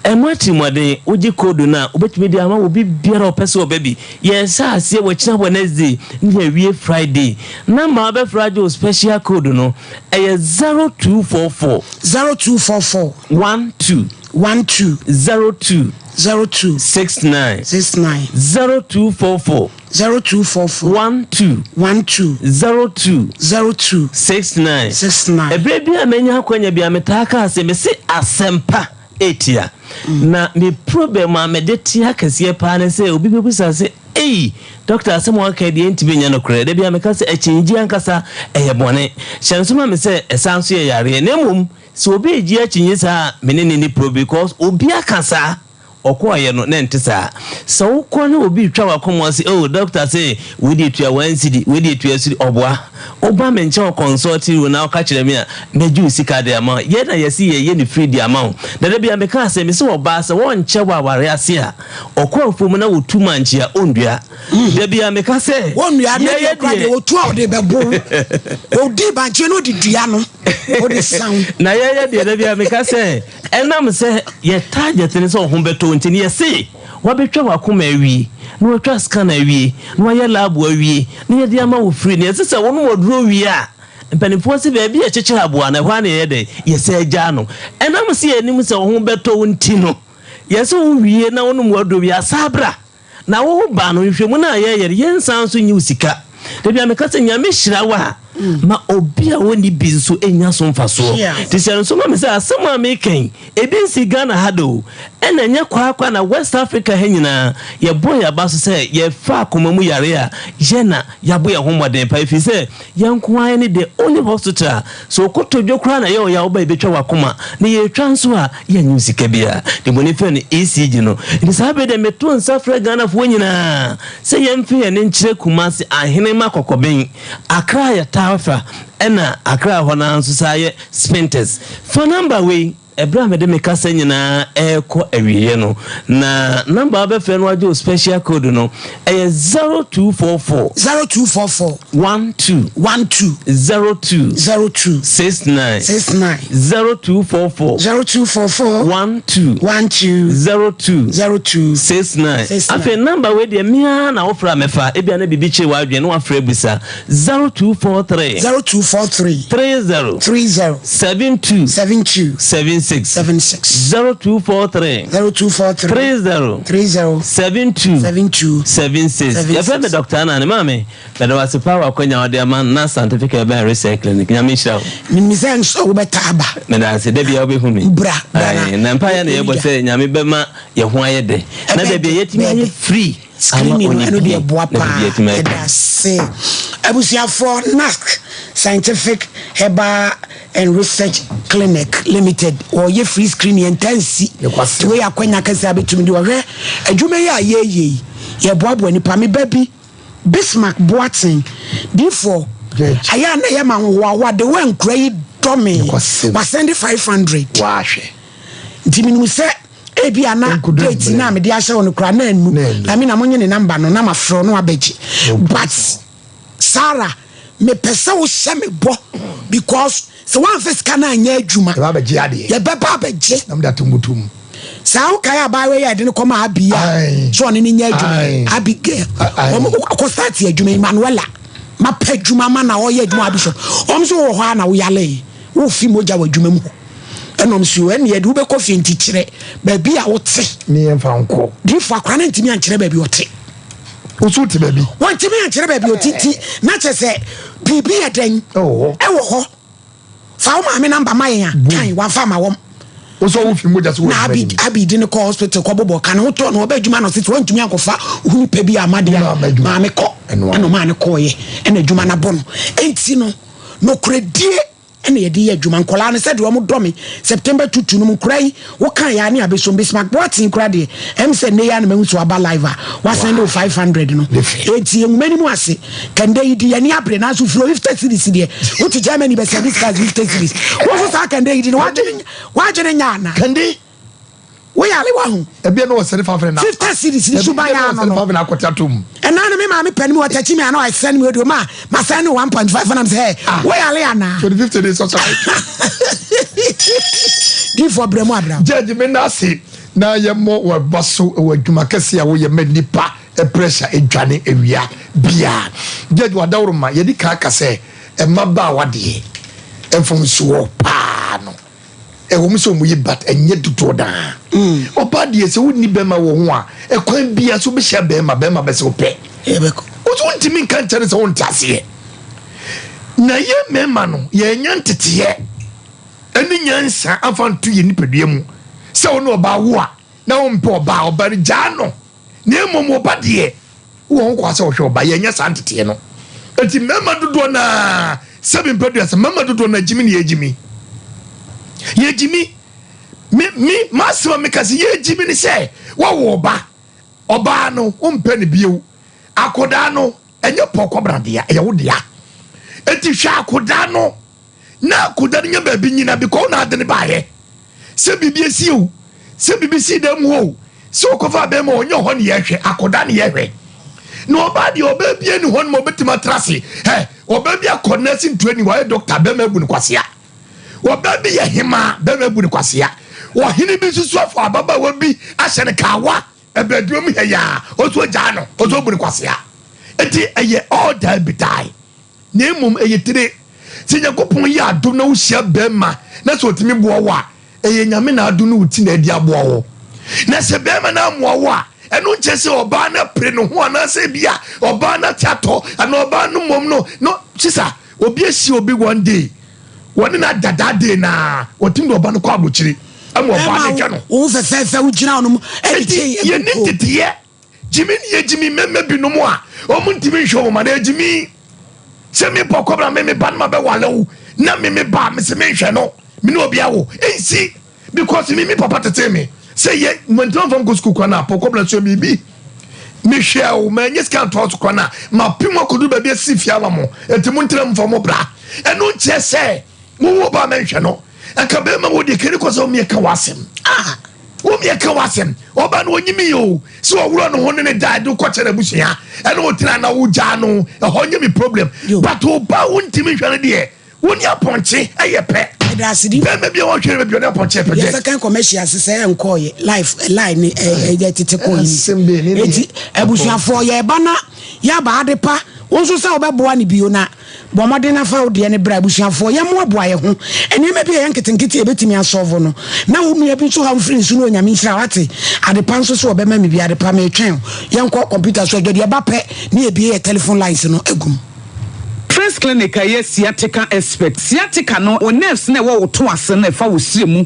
Ɛmmɔ atirimuɔden, wogye code no a, wobɛtumi de ama obi biara a ɔpɛ sɛ ɔba bi. Yɛrehyɛ aseɛ wɔ kyena Wednesday ne yɛawie Friday. Number a wobɛfrɛ agye wo special code no, ɛyɛ 0244. 0244. 12. 12. 02. 02. 69. 69. 0244. 0244. 12. 12. 02. 02. 69. 69. Ɛberɛ bi a manya akwanya bi a metaa kaa sɛ mese asɛmpa ɛtia. Na me problem a mede te akɛseɛ paa ne sɛ obi bɛbisa sɛ ei doctor asɛm a waka yi deɛ ɛntumi nyɛ nokorɛ. Da bi a meka sɛ akyinnyegyeɛ ankasa ɛyɛ bɔne. Hyɛ nso ma me sɛ ɛsan nso yɛ yareɛ. Na mmom sɛ obi regye akyinnye saa a me ne no nni problem because obi aka saa. Ɔkɔeɛ no, na ɛnte saa. Sɛ wokɔ na obi retwa w'akoma ɔse, oh, doctor se wei deɛ tua one cedi, wei deɛ tua cedi, ɔboa. Woba me nkyɛn wɔ consulting room na woka kyerɛ me a, mɛgye wo sika de ama wo. Yɛn na yɛse yɛyɛ no free de ama wo. Na da biara meka sɛ, mese ɔbaa sɛ wɔnkyɛ wɔ aware ase a, ɔkɔ afuom na wɔtu mankye a, ɔndua. Da biara meka sɛ, Wɔnnua, na yɛyɛ deɛ koraa deɛ deɛ. wɔtu a wɔde bɛbo wo. Wɔdi bankye no wɔde dua no, wɔde sa wo. Na yɛyɛ deɛ, da biara meka sɛ, Ɛnam sɛ yɛ target ne sɛ wo ho bɛtɔ wo nti no yɛse wabɛtwa w'akoma awie na watwa scan awie na wayɛ lab awie na yɛde ama wo free no yɛse sɛ wonom aduro wie a mpanimfoɔ se baabi a yɛkyekyere aboa no ɛhɔ ara na yɛyɛ dɛn yɛsɛ gyaa no ɛnam sɛ yɛnim sɛ wo ho bɛtɔ wo nti no yɛse wo wie na wonom w'aduro wie a saa bra Na wo ba no, nhwehwɛmu no a yɛyɛ no, yɛnsan nso nyi wo sika. Da biara meka sɛ, Nyame hyira wo a, ma obi a ɔnni bi nso nnya so mfasoɔ. Nti hyɛ no nso ma me sɛ asɛm a meka yi, ebi nsii Ghana ha da o, ɛna ɛnyɛ kwaakwa na West Africa ha nyinaa, yɛbɔ yɛn aba so sɛ yɛfa akoma mu yareɛ a, yɛn na yɛabɔ yɛn ho mmɔden paa, ɛfiri sɛ Yɛn nko ara ne the only hospital a sɛ wo kotodwe koraa na ɛyɛ wo ya woba yɛbɛtwa w'akoma na yɛretwa nso a yɛnnye wo sika biara. Deɛ buroni frɛ no ECG no. Nti saa berɛ deɛ meto nsa frɛ Ghanafoɔ nyinaa sɛ yɛmfa yɛn ani nkyerɛ Kumasi Ahenema Kɔkɔben, Accra yɛ Taufa ɛna Accra hɔ no ara nso saa yɛ Spintex. Fa number wei. Ɛberɛ a mede me kasa nyinaa rekɔ awieɛ no, na number a wobɛfrɛ no agye wo special code no, ɛyɛ 0244. 0244. 12. 12. 02. 02. 69. 69. 0244. 0244. 12. 12. 02. 02. 69. 69. Afei number wei deɛ me ara na wofrɛ a mɛfa, ebia na biribi kyere w'adwene na wafrɛ abisa. 0243. 0243. 30. 30. 72. 72. 76. 76. 0243. 0243. 30. 30. 72. 72. 76. Yɛfrɛ me Dr. Anane. Maame, meda wo ase paa wɔ akwanya a wode ama na Scientific Urban Research Clinic. Nyame nhyira wo. Menim sɛ nso wobɛtaa aba. Meda ase. Da biara wobɛhu me. Bra, bra na. Na mpaeɛ na yɛbɔ sɛ Nyame bɛma yɛn ho ayɛ dɛ. Na da biara yɛatumi ayɛ free. Screening no ɛno deɛ ɛboa paa yɛda ase abusuafoɔ NASC Scientific Herbal and Research Clinic Limited wɔyɛ free screening yɛn ntaa nsi nti wei akwanya kɛse a bɛtumi de ɔhwɛ adwuma yi a yɛyɛ yi yɛboaboa nipa me ba bi Bismarck Boateng difoɔ ayɛ a na yɛ ma hohoahoa de wɔ nkura yi dɔ me wasɛnde 500 nti menim sɛ Ebia na date no a mede ahyɛ wo no koraa na annu. Na me na monye ne number no na mafrɛ wo na wabɛgye. But Sarah, mepɛ sɛ wohyɛ me bɔ because sɛ woamfa sika no anyɛ adwuma, yɛbɛba abɛgye. Saa wokae abaayewa yi a yɛde no kɔmaa Abi yi a sɛ ɔne no nyɛ adwuma, Abigail, wɔn kɔ start adwuma yi, Manuela, mapɛ adwuma ma na ɔyɛ adwuma wɔ Abi shop. Wɔn nso wɔ hɔ a na woyale, wofi mogya wɔ adwuma mu hɔ. Ɛna ɔmo se o ɛneɛ de wobɛkɔ fie nti kyerɛ baabi a wote. Ne yɛn fa nkɔ. Diifo akora no ntumi ankyerɛ baabi ɔte. Woso wote baabi. Wɔntumi ankyerɛ baabi ɔte nti na kyerɛ sɛ biribi yɛ dɛn. Ɛwɔ hɔ. Ɛwɔ hɔ. Fa wo maame namba ma yɛn a kan wamfa ama wɔn. Wosɔ wo fi mogya so wɔ Na Abi Abi de no kɔ hospital kɔ bobɔ ka ne ho tɔ no ɔbɛ adwuma na ɔse sɛ wantumi ankɔfa wo nipa bi ama deɛ a maame kɔ ɛna ɔmaa no kɔɔyɛ ɛna adwuma no abɔ no. Enti no nokorɛdie ɛna yɛde yɛ adwuma nkɔlaa no sɛdeɛ wɔn dɔ me September tutu no mu nkora yi wo kan yɛ ne abɛsom Bismarck Boateng kora deɛ ɛm sɛ nnɛ yi a na mahu so aba live a wasɛn de wo 500 no enti nwoma ni mu ase kɛndɛ yi di yɛne abere nanso firi 50 series deɛ wote Germany bɛsɛ de sika 50 series wo so saa kɛndɛ yi di no wadwene nya ana kɛndɛ Wo yare wa ho. Ebia na ɔsɛne fa fene na. 50 series ni suban ya no no. Fa fene akɔte atom. Ɛna no me maame pɛ no mi ɔtɛkyi mi ana ɔsɛne mi audio ma ma sɛne no 1.5 nam sɛ ah wo yare ana. 2050 de sɔsɔ. Difo brɛ mu abra. Judge me na ase na yɛ mmɔ wɔ ba so wɔ adwuma kɛse a woyɛ ma nipa pressure adwane awia bia. Judge wadaworo ma yɛdi kan aka sɛ mmabaawa deɛ mfomsoɔ paa no. Ɛwɔ mu sɛ wɔn ye but ɛnyɛ dodoɔ naa. Ɔbaa deɛ sɛ wonni bɛrima wɔ ho a, ɛkwan biara so wobɛhyia bɛrima, bɛrima bɛsɛ wo pɛ. Wo so wontumi nka nkyerɛ no sɛ wonte aseɛ. Na yɛ mmarima no, yɛanya nteteɛ ɛne nyansa amfa nto yɛn nipadua mu sɛ wo ne ɔbaa wo a na wompɛ ɔbaa, ɔbaa no gyaa no. Na mmom ɔba deɛ Wowɔ ho kwan sɛ wohwɛ wo ba. Yɛnyɛ saa nteteɛ no. Enti mmarima dodoɔ no ara, sɛbi mpadua sɛ mmarima dodoɔ no ara gyimi na yɛgyimi. Yɛgyimi. Me me m'asɛm a meka sɛ yɛgyi me ne sɛ wɔwɔ ɔba ɔbaa no wompɛ no bio akodaa no ɛnyɛ pɔkɔbra dea ɛyɛ wo dea eti hwɛ akodaa no na akodaa no nya baabi nyina because wo na ade no baayɛ sɛ biribi esi o sɛ biribi si dɛm hɔ o sɛ ɔkɔfa bɛrima ɔnyɛ hɔ ne yɛhwɛ akodaa ne yɛhwɛ na ɔbaa deɛ ɔbaa bi ani hɔ no ma ɔbɛtumi atra ase ɛ ɔbaa bi akɔ nursing training wɔyɛ doctor bɛrima abu no kwasea Ɔbaa bi yɛ hemaa, bɛrima abu no kwasea. Ɔhene bi nso so afa ababaawa bi ahyɛ no kawa, ɛbɛduro mu hɛ yaa, ɔnso agyaa no, ɔnso abu no kwasea. Enti ɛyɛ all die be die. Na mmom ɛyɛ tire. Sɛ Nyankopɔn yɛ adom na wohyia bɛrima na sɛ ɔtumi boa wo a, ɛyɛ Nyame na adom ne wo ti na adi aboa wo. Na sɛ bɛrima no ammoa wo a, ɛno nkyerɛ sɛ ɔbaa no apere ne ho anaasɛ bi a ɔbaa no ate atɔ anaa ɔbaa no mmom no, no, sisa. Obi ahyia obi one day wɔne no ada that day naa wɔtumi de ɔba no kɔ abokyiri ɛma ɔba no hwɛ no. Wo fɛfɛɛfɛ wo gyina ɔnom ɛde kyɛn ɛgu Yɛni nteteɛ gyimi ne yɛ gyimi mɛmɛ binom a wɔn ntumi nhwɛ wɔn ma na gyimi sɛ mi bɔ kɔbra mi mi ba no ma bɛ wale wo na mi mi ba mi sɛ mi nhwɛ no mi ne obi awo nsi Because me me papa tetee me sɛ yɛ mantumi amfa nkɔ sukuu kwan a pɔkɔ sua biribi mehwɛ o manyɛ sika ntoa so kwan a mapem akɔduru baabi asi fie ama mo enti mo ntena mfa mo bra ɛno nkyerɛ sɛ wowo ba mɛnhwɛ no ɛka bɛrima wɔ deɛ kɛne kɔ sɛ womeɛ ka w'asɛm ah womeɛ ka w'asɛm ɔba no ɔnyimi o sɛ ɔworɔ ne ho ne ne da ɛde kɔkyɛ no abusua ɛne wotena na wogyaa no ɛhɔ nyɛ me problem but ɔba wontimi nhwɛ no deɛ Wo ne apɔnkye yɛ pɛ. Bɛrima bi a wɔhwɛ no baabi ɔne apɔnkye yɛ pɛ. Yɛ second commercial ase sɛ ɛnkɔɔ yɛ life line ne ɛyɛ tete kɔɔ yi. Eti abusuafoɔ yɛ ba na yɛ aba ade pa wo nso sɛ wobɛboa no bio na bɔ mmɔden na fa wo deɛ no bra abusuafoɔ yɛ mmoaboa yɛ ho nneɛma bi a ɛyɛ nketenkete a yɛbɛtumi asɔlvo no na wo nua bi nso haw mfiri nso no Onyame nhyira wate ade pa nso so ɔbɛma me bi ade pa metwɛn yɛnkɔ computer so adwadeɛ ba pɛ ne yɛbie yɛ telephone lines no agum. First Clinic a ɛyɛ sciatica expert. Sciatica no, wo nerves no a ɛwɔ wo to ase no a ɛfa wo srɛ mu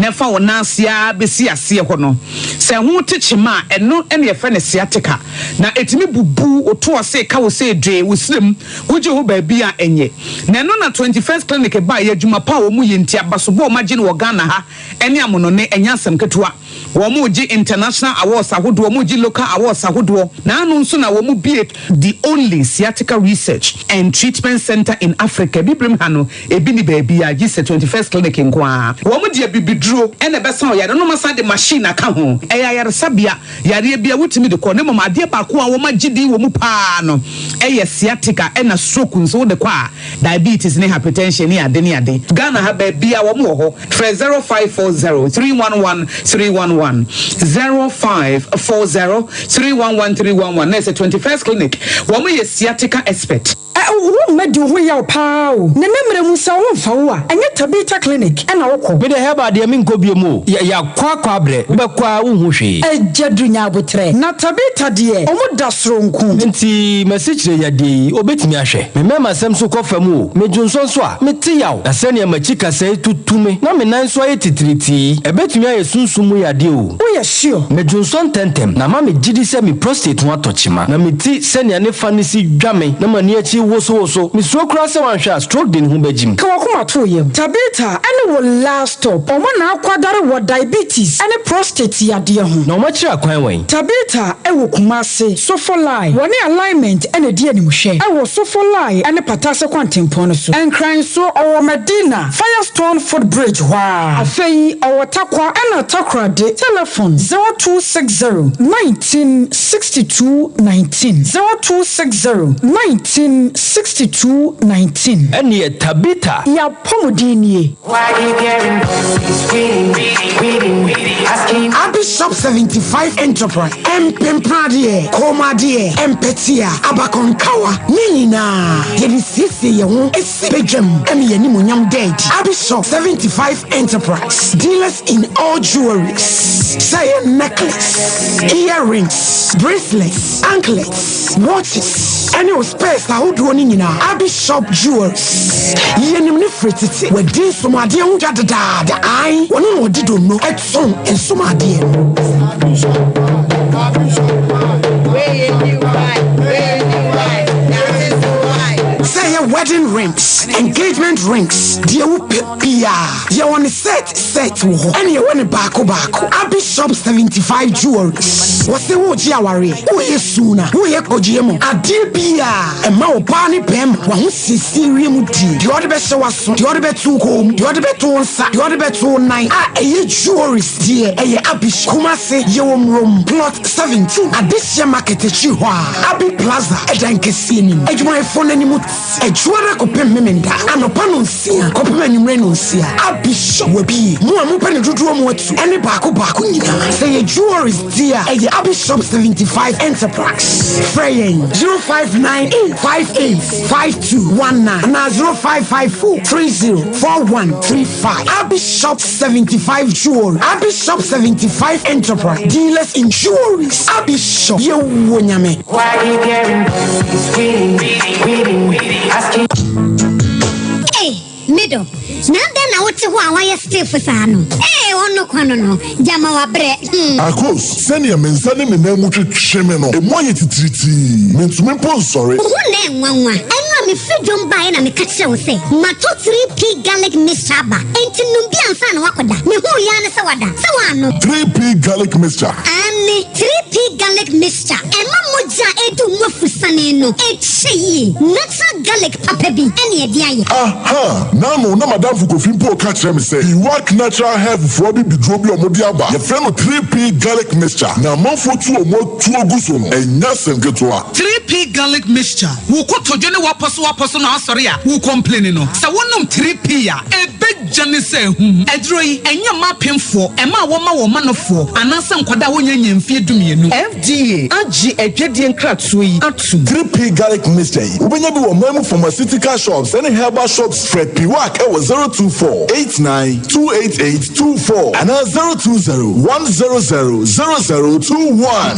na ɛfa wo nan ase ara bɛsi aseɛ hɔ no, sɛ ɛho te kyema a, ɛno na yɛfrɛ no sciatica. Na ɛtumi bubu wo to ase, ka wo sɛ dwee, wo srɛ mu, wogye ho baabi a ɛnyɛ. Na ɛno na 21st Clinic baeɛ, adwuma pa a wɔyɛ nti, abasobɔ a wɔagye no wɔ Ghana ha ne amonɔne, ɛnyɛ asɛm ketewa. Wɔregye international awards ahodoɔ, wɔregye local awards ahodoɔ. Naano nso na wɔbue the only sciatica research and treatment centre in Africa. Abibirem ha no, ebi nni baabiara gye sɛ 21st Clinic nko ara. Wɔde abibiduro na ɛbɛsa wo yareɛ na wɔasan de machine aka ho. Ɛyɛ ayaresabea, yareɛ biara wotumi de kɔ na mmom adeɛ baako a wɔagye din wɔ mu pa ara no yɛ sciatica ɛna stroke nso wode kɔ a, diabetes ne hypertension ne ade ne ade. Ghana ha baabiara wɔn wɔ hɔ. Frɛ 0540 311 311, 0540 311 311 na ɛsɛ 21st Clinic. Wɔn yɛ sciatica expert. Ɛ wo mma di wo ho yaw paa o. Ne ne mmerɛ mu sɛ wo mfa wo a, ɛnyɛ Tabitha clinic na wo kɔ. Me deɛ herbal deɛ menkɔ biom o, yɛ yakɔ akɔ abrɛ, wobɛkɔ a wonhu hwee. Agya Duru nya aboterɛ. Na Tabitha deɛ ɔmo da soronko. Nti m'asikyire yadeɛ yi obetumi ahwɛ? Me mmarima sɛm so kɔ fam o, me dwonsɔ nso a, mete yaw. Na sɛnea m'akyi kasɛe tutu me na me nan nso ayɛ titiritii yi, ɛbɛtumi ayɛ sunsum mu yadeɛ o. Woyɛ sure? Medwonsɔ ntɛmntɛm, na ama megye di sɛ me prostate ho atɔ kyema. Na mete sɛnea ne fa no si dwa me na m'ani akyi wosowoso. Mesuro koraa sɛ wanhwɛ a stroke de ne ho bɛgyim. Ka w'akoma to wo yam. Tabitha ne wo last stop. Wɔn na akwadare wɔ diabetes ne prostate yadeɛ ho. Na wɔakyerɛ akwan wɛn? Tabitha wɔ Kumasi, Sofolai. Wɔne Alignment na ɛdi animhwɛ wɔ Sofolai ne Patase kwantempɔn no so. Nkran nso, ɔwɔ Madina, Firestone foot bridge hɔ ara. Afei ɔwɔ Tarkwa ɛna Takoradi. Telefon, 0260 19 62 19, 0260 19 62 19. Ɛnneɛ Tabitha. Y'apɔmuden nie. Abishop 75 Enterprise, Mpempradeɛ, kɔnmuadeɛ, mpɛtea, abakɔnkawa, ne nyinaa yɛde siesie yɛn ho si badwam ma yɛn animuonyam da adi. Abishop 75 Enterprise, dealers in all jewelries, sɛ ɛyɛ necklace, earrings, bracelets, anklets, watches, ɛne wo spares ahodoɔ no nyinaa. Abishop Jewelries, yɛnim no firi tete, wadi nsomadeɛ ho dwa dedaada, ae, wɔno na wɔde donno tɔn nsomadeɛ no. Sɛ ɛyɛ wedding. Wedding rings, engagement rings, deɛ wopɛ biara. Yɛwɔ no set set wɔ hɔ ɛna yɛwɔ no baako baako. Abi Shop 75 Jewelries. Wɔse woregye awareɛ, woreyɛ suna, woreyɛ kɔgyeɛ mu, adeɛ biara ɛma ɔbaa ne bɛɛma w'ahosiesie wiem die. Deɛ ɔde bɛhyɛ w'aso, deɛ ɔde bɛto wo kɔn mu, deɛ ɔde bɛto wo nsa, deɛ ɔde bɛto wo nan a ɛyɛ jewelries deɛ ɛyɛ Abi Shop. Kumasi yɛwɔ Murom plot 17 Adehyeɛ market akyiri hɔ a Abi Plaza ɛdan kɛseɛ no mu. Adwumayɛfoɔ no anim te Adwuada kɔpem Memenda anɔpa nonsia kɔpem anwummerɛ nonsia. Abi Shop wabie. Mo a mopɛ no dodoɔ mu atu ɛne baako baako nyinaa. Sɛ ɛyɛ jewelries deɛ a ɛyɛ Abi Shop 75 Enterprise. Frɛ yɛn 0598 58 5219 anaa 0554 30 4135. Abi Shop 75 Jewelry, Abi Shop 75 Enterprise, dealers in jewelries. Abi Shop, yɛwɔ Nyame. Ei, me dɔ, na adɛn na wote hɔ a woayɛ stiff saa no? Ei, ɔno kwa no no, gyama wabrɛ, hmm. Akos, sɛnea me nsa ne me nan mu twetwe me no, emu ayɛ titiritii. Mintumi mpo nsɔre. Wo ho na ɛnwanwa. Ɛno a mefiri dwom baeɛ na meka kyerɛɛ wo sɛ matɔ 3P garlic mixture aba, enti nom bi ansa na woakɔda. Mehuu yi ara ne sɛ woada. Sɛ woannom. 3P garlic mixture. Aane, 3P garlic mixture. Ɛma mogya a ɛredi wo mu afusane no kyɛ yie. Natural garlic papa bi na yɛde ayɛ. Aha! N'ano na m'adamfo Kofi mpo reka kyerɛ me sɛ Iwak Natural Health foɔ abibiduro bi a wɔde aba, yɛfrɛ no 3P Garlic Mixture, na amanfoɔ tu wɔn atuo gu so no, ɛnyɛ asɛm ketewa. 3P Garlic Mixture, Wo kotodwe ne w'apɔsowapɔso na asɔre a wo complaini no, sɛ wonom 3P a, ɛbɛgya ne sɛ ahum. Aduro yi, ɛnyɛ mma apemfoɔ, ɛma a wɔma wɔn manofoɔ, anaasɛ nkwadaa a wɔnnya nnya mfeɛ dumienu. FDA agye adwadie nkratoɔ yi atom. 3P Garlic Mixture yi, wobɛnya bi wɔ ɔman mu pharmaceutical shops ne herbal shops. Frɛ Piwak wɔ 024 89 288 24 anaa 020 100 0021.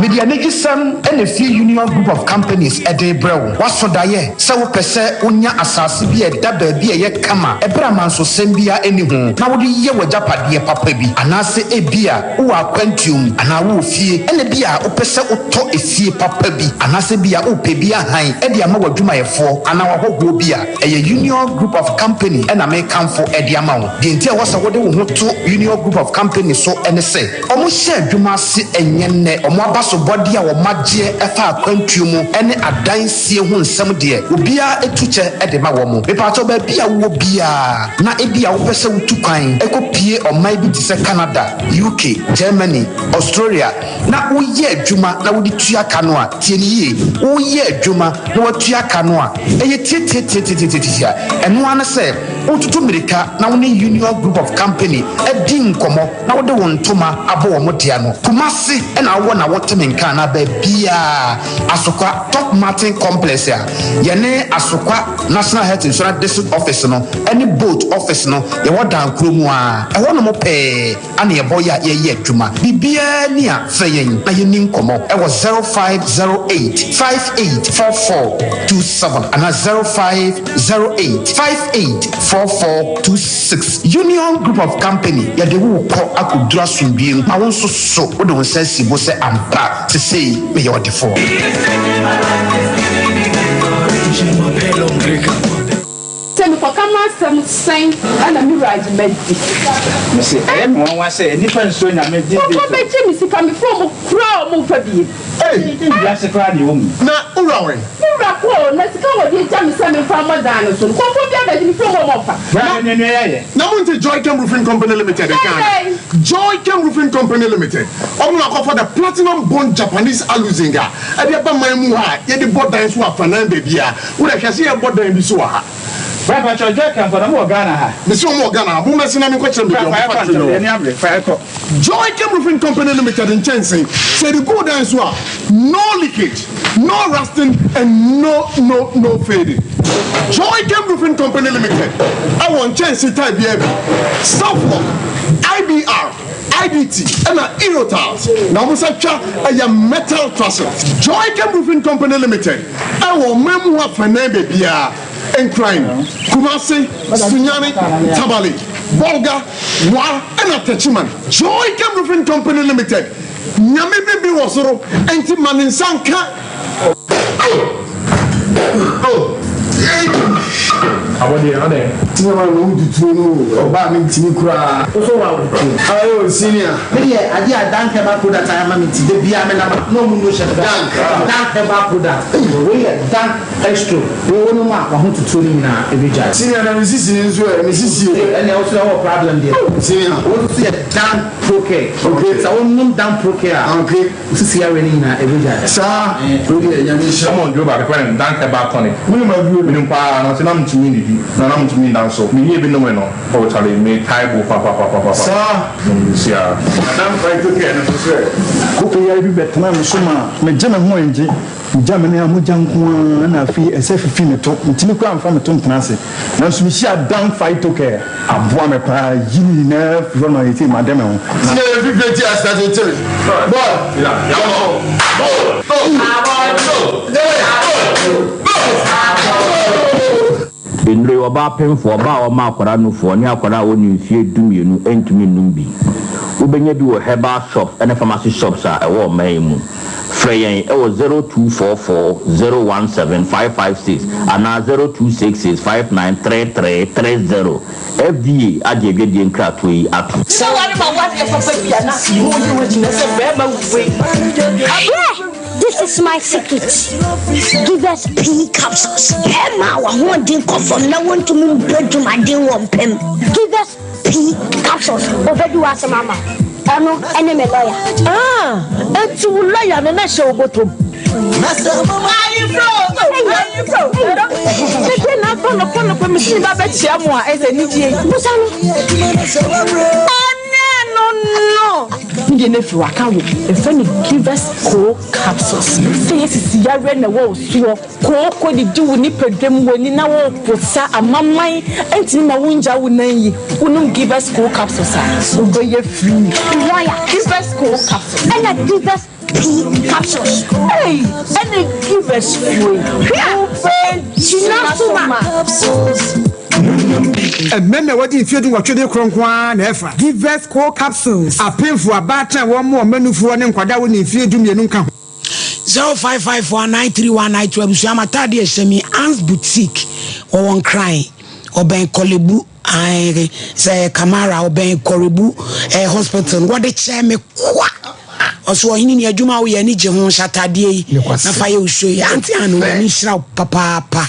Mede anigyesɛm na efie Union Group of Companies de rebrɛ wo. Woaso daeɛ sɛ wopɛ sɛ wonya asase bi a ɛda baabi a ɛyɛ kama ɛberɛ a mansosɛm biara nni ho na wode yɛ w'agyapadeɛ papa bi? Anaasɛ ebia wowɔ akwantuo mu anaa wowɔ fie ɛna ebia wopɛ sɛ wotɔ efie papa bi anaasɛ ebia wopɛ bi ahan de ama w'adwumayɛfoɔ anaa w'ahɔhoɔ bi a, ɛyɛ Union Group of Company na mekamfo de ama wo. Deɛ nti a ɛwɔ sɛ wode wo ho to Union Group of Company so ne sɛ, Wɔhyɛ adwuma ase ɛnyɛ nnɛ. Wɔn abasobɔdeɛ a wɔagyeɛ ɛfa akwantuo mu ne adansie ho nsɛm deɛ, obiara tu kyɛ de ma wɔn. Mepaakyɛw baabi a wowɔ biara na ebia wopɛ sɛ wotu kwan kɔ pue ɔman bi te sɛ Canada, UK, Germany, Australia na woyɛ adwuma na wode tua ka no a, tie no yie, woyɛ adwuma na woatua ka no a, ɛyɛ tiatiatiatiatiatia. Ɛno ara ne sɛ wotutu mmirika na wo ne Union Group of Company adi nkɔmmɔ na wode wo ntoma abɔ wɔn dea no. Kumasi na wowɔ na wote me nka anaa baabiara, Asokwa, Top Martin Complex a yɛne Asokwa National Health Insurance District Office no ne Boat Office no yɛwɔ dan koro mu ara, ɛhɔnom pɛɛ ana yɛbɔ yɛ a yɛyɛ adwuma. Biribiara ni a, frɛ yɛn na yɛnni nkɔmmɔ wɔ 0508 584427 anaa 0508 584426. Union Group of Company, yɛde wo rekɔ akɔduru asomdwoeɛ mu ma wo nso so wode wo nsa asi bo sɛ ampa sesei meyɛ ɔdefoɔ. Sɛ mekɔka m'asɛm sɛn na me wura agye madi. Mese ɛyɛ me nwanwa sɛ nnipa nsuro Nyame these days o. Nkurɔfoɔ bɛgye me sika me phone mu koraa a ɔmo nfa biem. Ei wiase koraa deɛ ɛwɔ mu. Na wo wura wɛn? Me wura kɔ o, na sika a wɔde agya me sɛ memfa mmɔ dan no so no, nkurɔfoɔ bi abɛgye me phone mu a ɔmo nfa. Bra na nua nua yɛ. Na mo nte Joychem Roofing Company Limited nka ana? Joychem Roofing Company Limited, ɔmo na akɔfa the platinum bond Japanese aluzinc a ɛde aba man mu ha a yɛde bɔ dan so wɔ afanan baabiara. Wo dɛ hwɛ sɛ yɛbɔ dan bi so wɔ ha. Bra pakyɛw Joy Kem fo na mo wɔ Ghana ha. Mese wɔn wɔ Ghana ha, mo mmɛse na me nkɔ kyerɛ mo baabi a Bra wɔn fa yɛkɔ factory no ntɛm wɔ. yɛni abere fa yɛkɔ. Joy Kem Roofing Company Limited nkyɛnse, sɛ yɛde gu wo dan so a, no leakage, no rusting and no no no fading. Joy Kem Roofing Company Limited ɛwɔ nkyɛnse type biara bi, Saflok, IBR, IDT ɛna Eurotiles na wɔn nsa twa ɛyɛ metal trusses. Joy Kem Roofing Company Limited. Ɛwɔ ɔman mu afanan baabiara, Nkran, Kumasi, Sunyani, Tamale, Bolga, Wa ɛna Techiman. Joy Chem Roofing Company Limited, Nyame biribi wɔ soro nti ma ne nsa nka. Abɔdeɛ adɛn? Senior man wo tutuo no o, ɔbaa me ntimi koraa. Wo so wa wo tuo. Ayo senior. Me deɛ adeɛ a Dank herbal product ayɛ ama me nti da biara me nam a na ɔmo nu hyɛ me Dank. Dank herbal product wei yɛ Dank extro wei wo nom a wahotutuo no nyinaa ɛbɛgyae. Senior na me sisi nso ɛ, me sisi o. Ɛnneɛ wo so ɛwɔ problem deɛ. Senior. Wo nso yɛ Dank Procare. Okay. Sɛ wo nom Dank Procare a. Okay. Wo sisi yareɛ no nyinaa ɛbɛgyae. Saa. Wei deɛ Nyame nhyira. Ɔmɔ nduro baako yɛfrɛ no Dank Herbal Tonic. Wonim aduro no? Menim paa nanso na mentumi nnidi na na mentumi nna nso. Menyɛɛ bi nomee no oh charlie metae bo papapapapa. Saa. Menom nsuo ara. Na Dank Phyto Care no nso sɛ. Kooko yare bi bɛtenaa me so maa megye me ho angye. Megya me nan a mogya nko ara na afei ɛsɛ fifi me to. Mentumi koraa mfa me to ntena ase. Nanso mihyiaa Dan Phytocare. Aboa me paa ayi ne nyinaa afi hɔ ma seesei made me ho. Na. Sɛ yɛn fifire ti ase akyekye me. Bɔɔl, yɛbɔ, bɔɔl, bɔɔl, Nnuro yi, ɔbaa pemfoɔ, ɔbaa a ɔma akwadaa nufoɔ, ne akwadaa a ɔnni mfeɛ dumienu ntumi nnom bi. Wobɛnya bi wɔ herbal shops ne pharmacy shops a ɛwɔ ɔman yi mu. Frɛ yɛn wɔ 0244 017 556 anaa 0266 5933 30. FDA agye adwadie nkratoɔ yi atom. Sɛ ware ma wadeɛ papa bi a na woyi wo gyina sɛ bɛrima wei. Hwɛ! This is my secret. Give us pee capsules. Bɛrima a w'ahoɔden kɔ fam na wontumi mbɔ dwumaden wɔ mpam. Give us pee capsules. Obedi w'asɛm ama wo. Ɔno ne me lawyer. Ah, enti wo lawyer no na hyɛ wo bɔtɔ mu. Sɛdeɛ na afa nɔpɔ nɔpɔ mesi ba bɛkyia mo a ɛsɛ anigyeɛ yi. Busa no. Ɛnɛ no no. Ne deɛ no afiri waka wo. Yɛfrɛ no Givers Coal Capsules. Sɛ yɛ sisi yareɛ na ɛwɔ wo soɔ, kooko didi wo nipadua mu, w'ani na woreposa, amaman ntumi ma wongya wo nan yi, wonom Givers Coal Capsules a, wobɛyɛ free. Lawyer. Givers Coal Capsules. Ɛna Givers P capsules. Ei, ɛna Givers foɔ yi, wobɛgyina so ma. Mmarima a wɔadi mfeɛ dunwɔtwe de korɔ nko ara na ɛfa. Givers Co Capsules, apemfoɔ, abaatan a wɔmmoa wɔn mmanufoɔ ne nkwadaa a wɔnni mfeɛ dumienu nka ho. 05549319 abusua m'ataade a ɛhyɛ mi Anne's Boutique wɔwɔ Nkran ɔbɛn Korle-Bu ae sɛ Kamara ɔbɛn Korle-Bu eh, hospital no wɔde kyɛɛ me kwa ɔso ɔhene ni adwuma a woyɛ ani gye ho hyɛ ataadeɛ yi na fa yɛ wo show yi ante ano nyame nhyira wo papaapa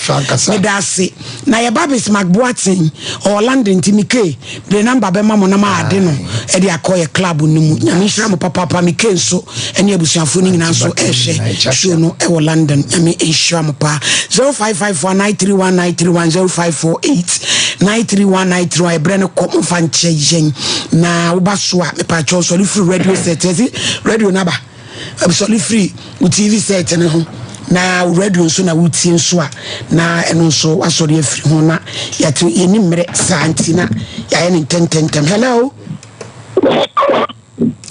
meda ase na yɛba Bismarck Boateng ɔwɔ London nti mike bere namba bɛma mo na ma ade no ɛde akɔ yɛ club no mu nyame nhyira mo papaapa mike nso ɛne abusuafoɔ no nyinaa nso ɛhwɛ show no ɛwɔ London nyame nhyira mo paa 0554 931 931 0548 931 931 ɛberɛ no kɔ momfa nkyɛ yɛn na woba so a mepaakyɛw sɔre firi radio set ɛsi radio no aba sɔre firi wo tv set no ho na wo radio nso na wotie nso a na ɛno nso wasɔre afiri ho na yɛte yɛni mmerɛ saa nti na yɛayɛ no ntɛntɛntɛm hello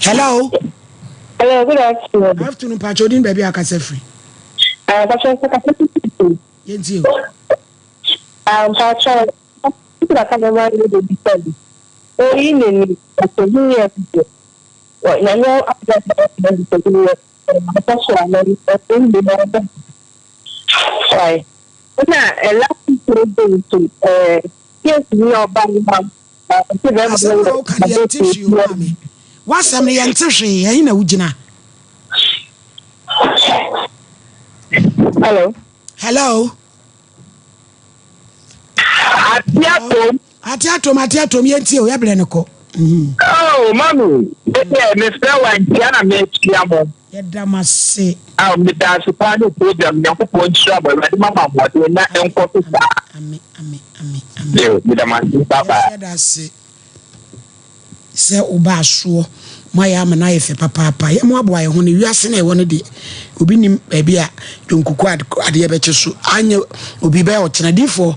hello hello good afternoon afternoon paakyɛw din baabi a akasa firi uh, yɛntie o mpakyɛw Oyi n'ani, ɔsɛ hu yɛ deɛ. Nyame adom na ɔsɛ hu yɛ. Ɔkɔ so a na ɔsɛ hu yɛ ɔbɛ. Why? Na last week no day nso ɛɛ case bi a ɔba no ma ɔsɛ bɛrima no yɛ woka no yɛnte hwee o maame. W'asɛm no yɛnte hwee ɛhe na wogyina? Hello. Hello. Ate atom. Ate atom, ate atom, yɛntie o, yɛbrɛ no kɔ. Mhm. Oh, mami, ɛdeɛ mefrɛ wa ntia na mekyia mo. Yɛda mo ase. Ah, meda ase paa ne program, Nyankopɔn nhyira mo, Awurade ma mo ahoɔden na ɛnkɔ so saa. Amen, amen, amen, amen. Meda mo ase, bye bye. Yɛda ase. Sɛ wobaa soɔ, moayɛ ama no ayɛ fɛ papaapa. Yɛmmoaboa yɛn ho no, wiase no a yɛwɔ no deɛ, obi nnim baabi a dwonkuku adeɛ bɛkye so. Anyɛ obi bɛyɛ ɔkyena difoɔ.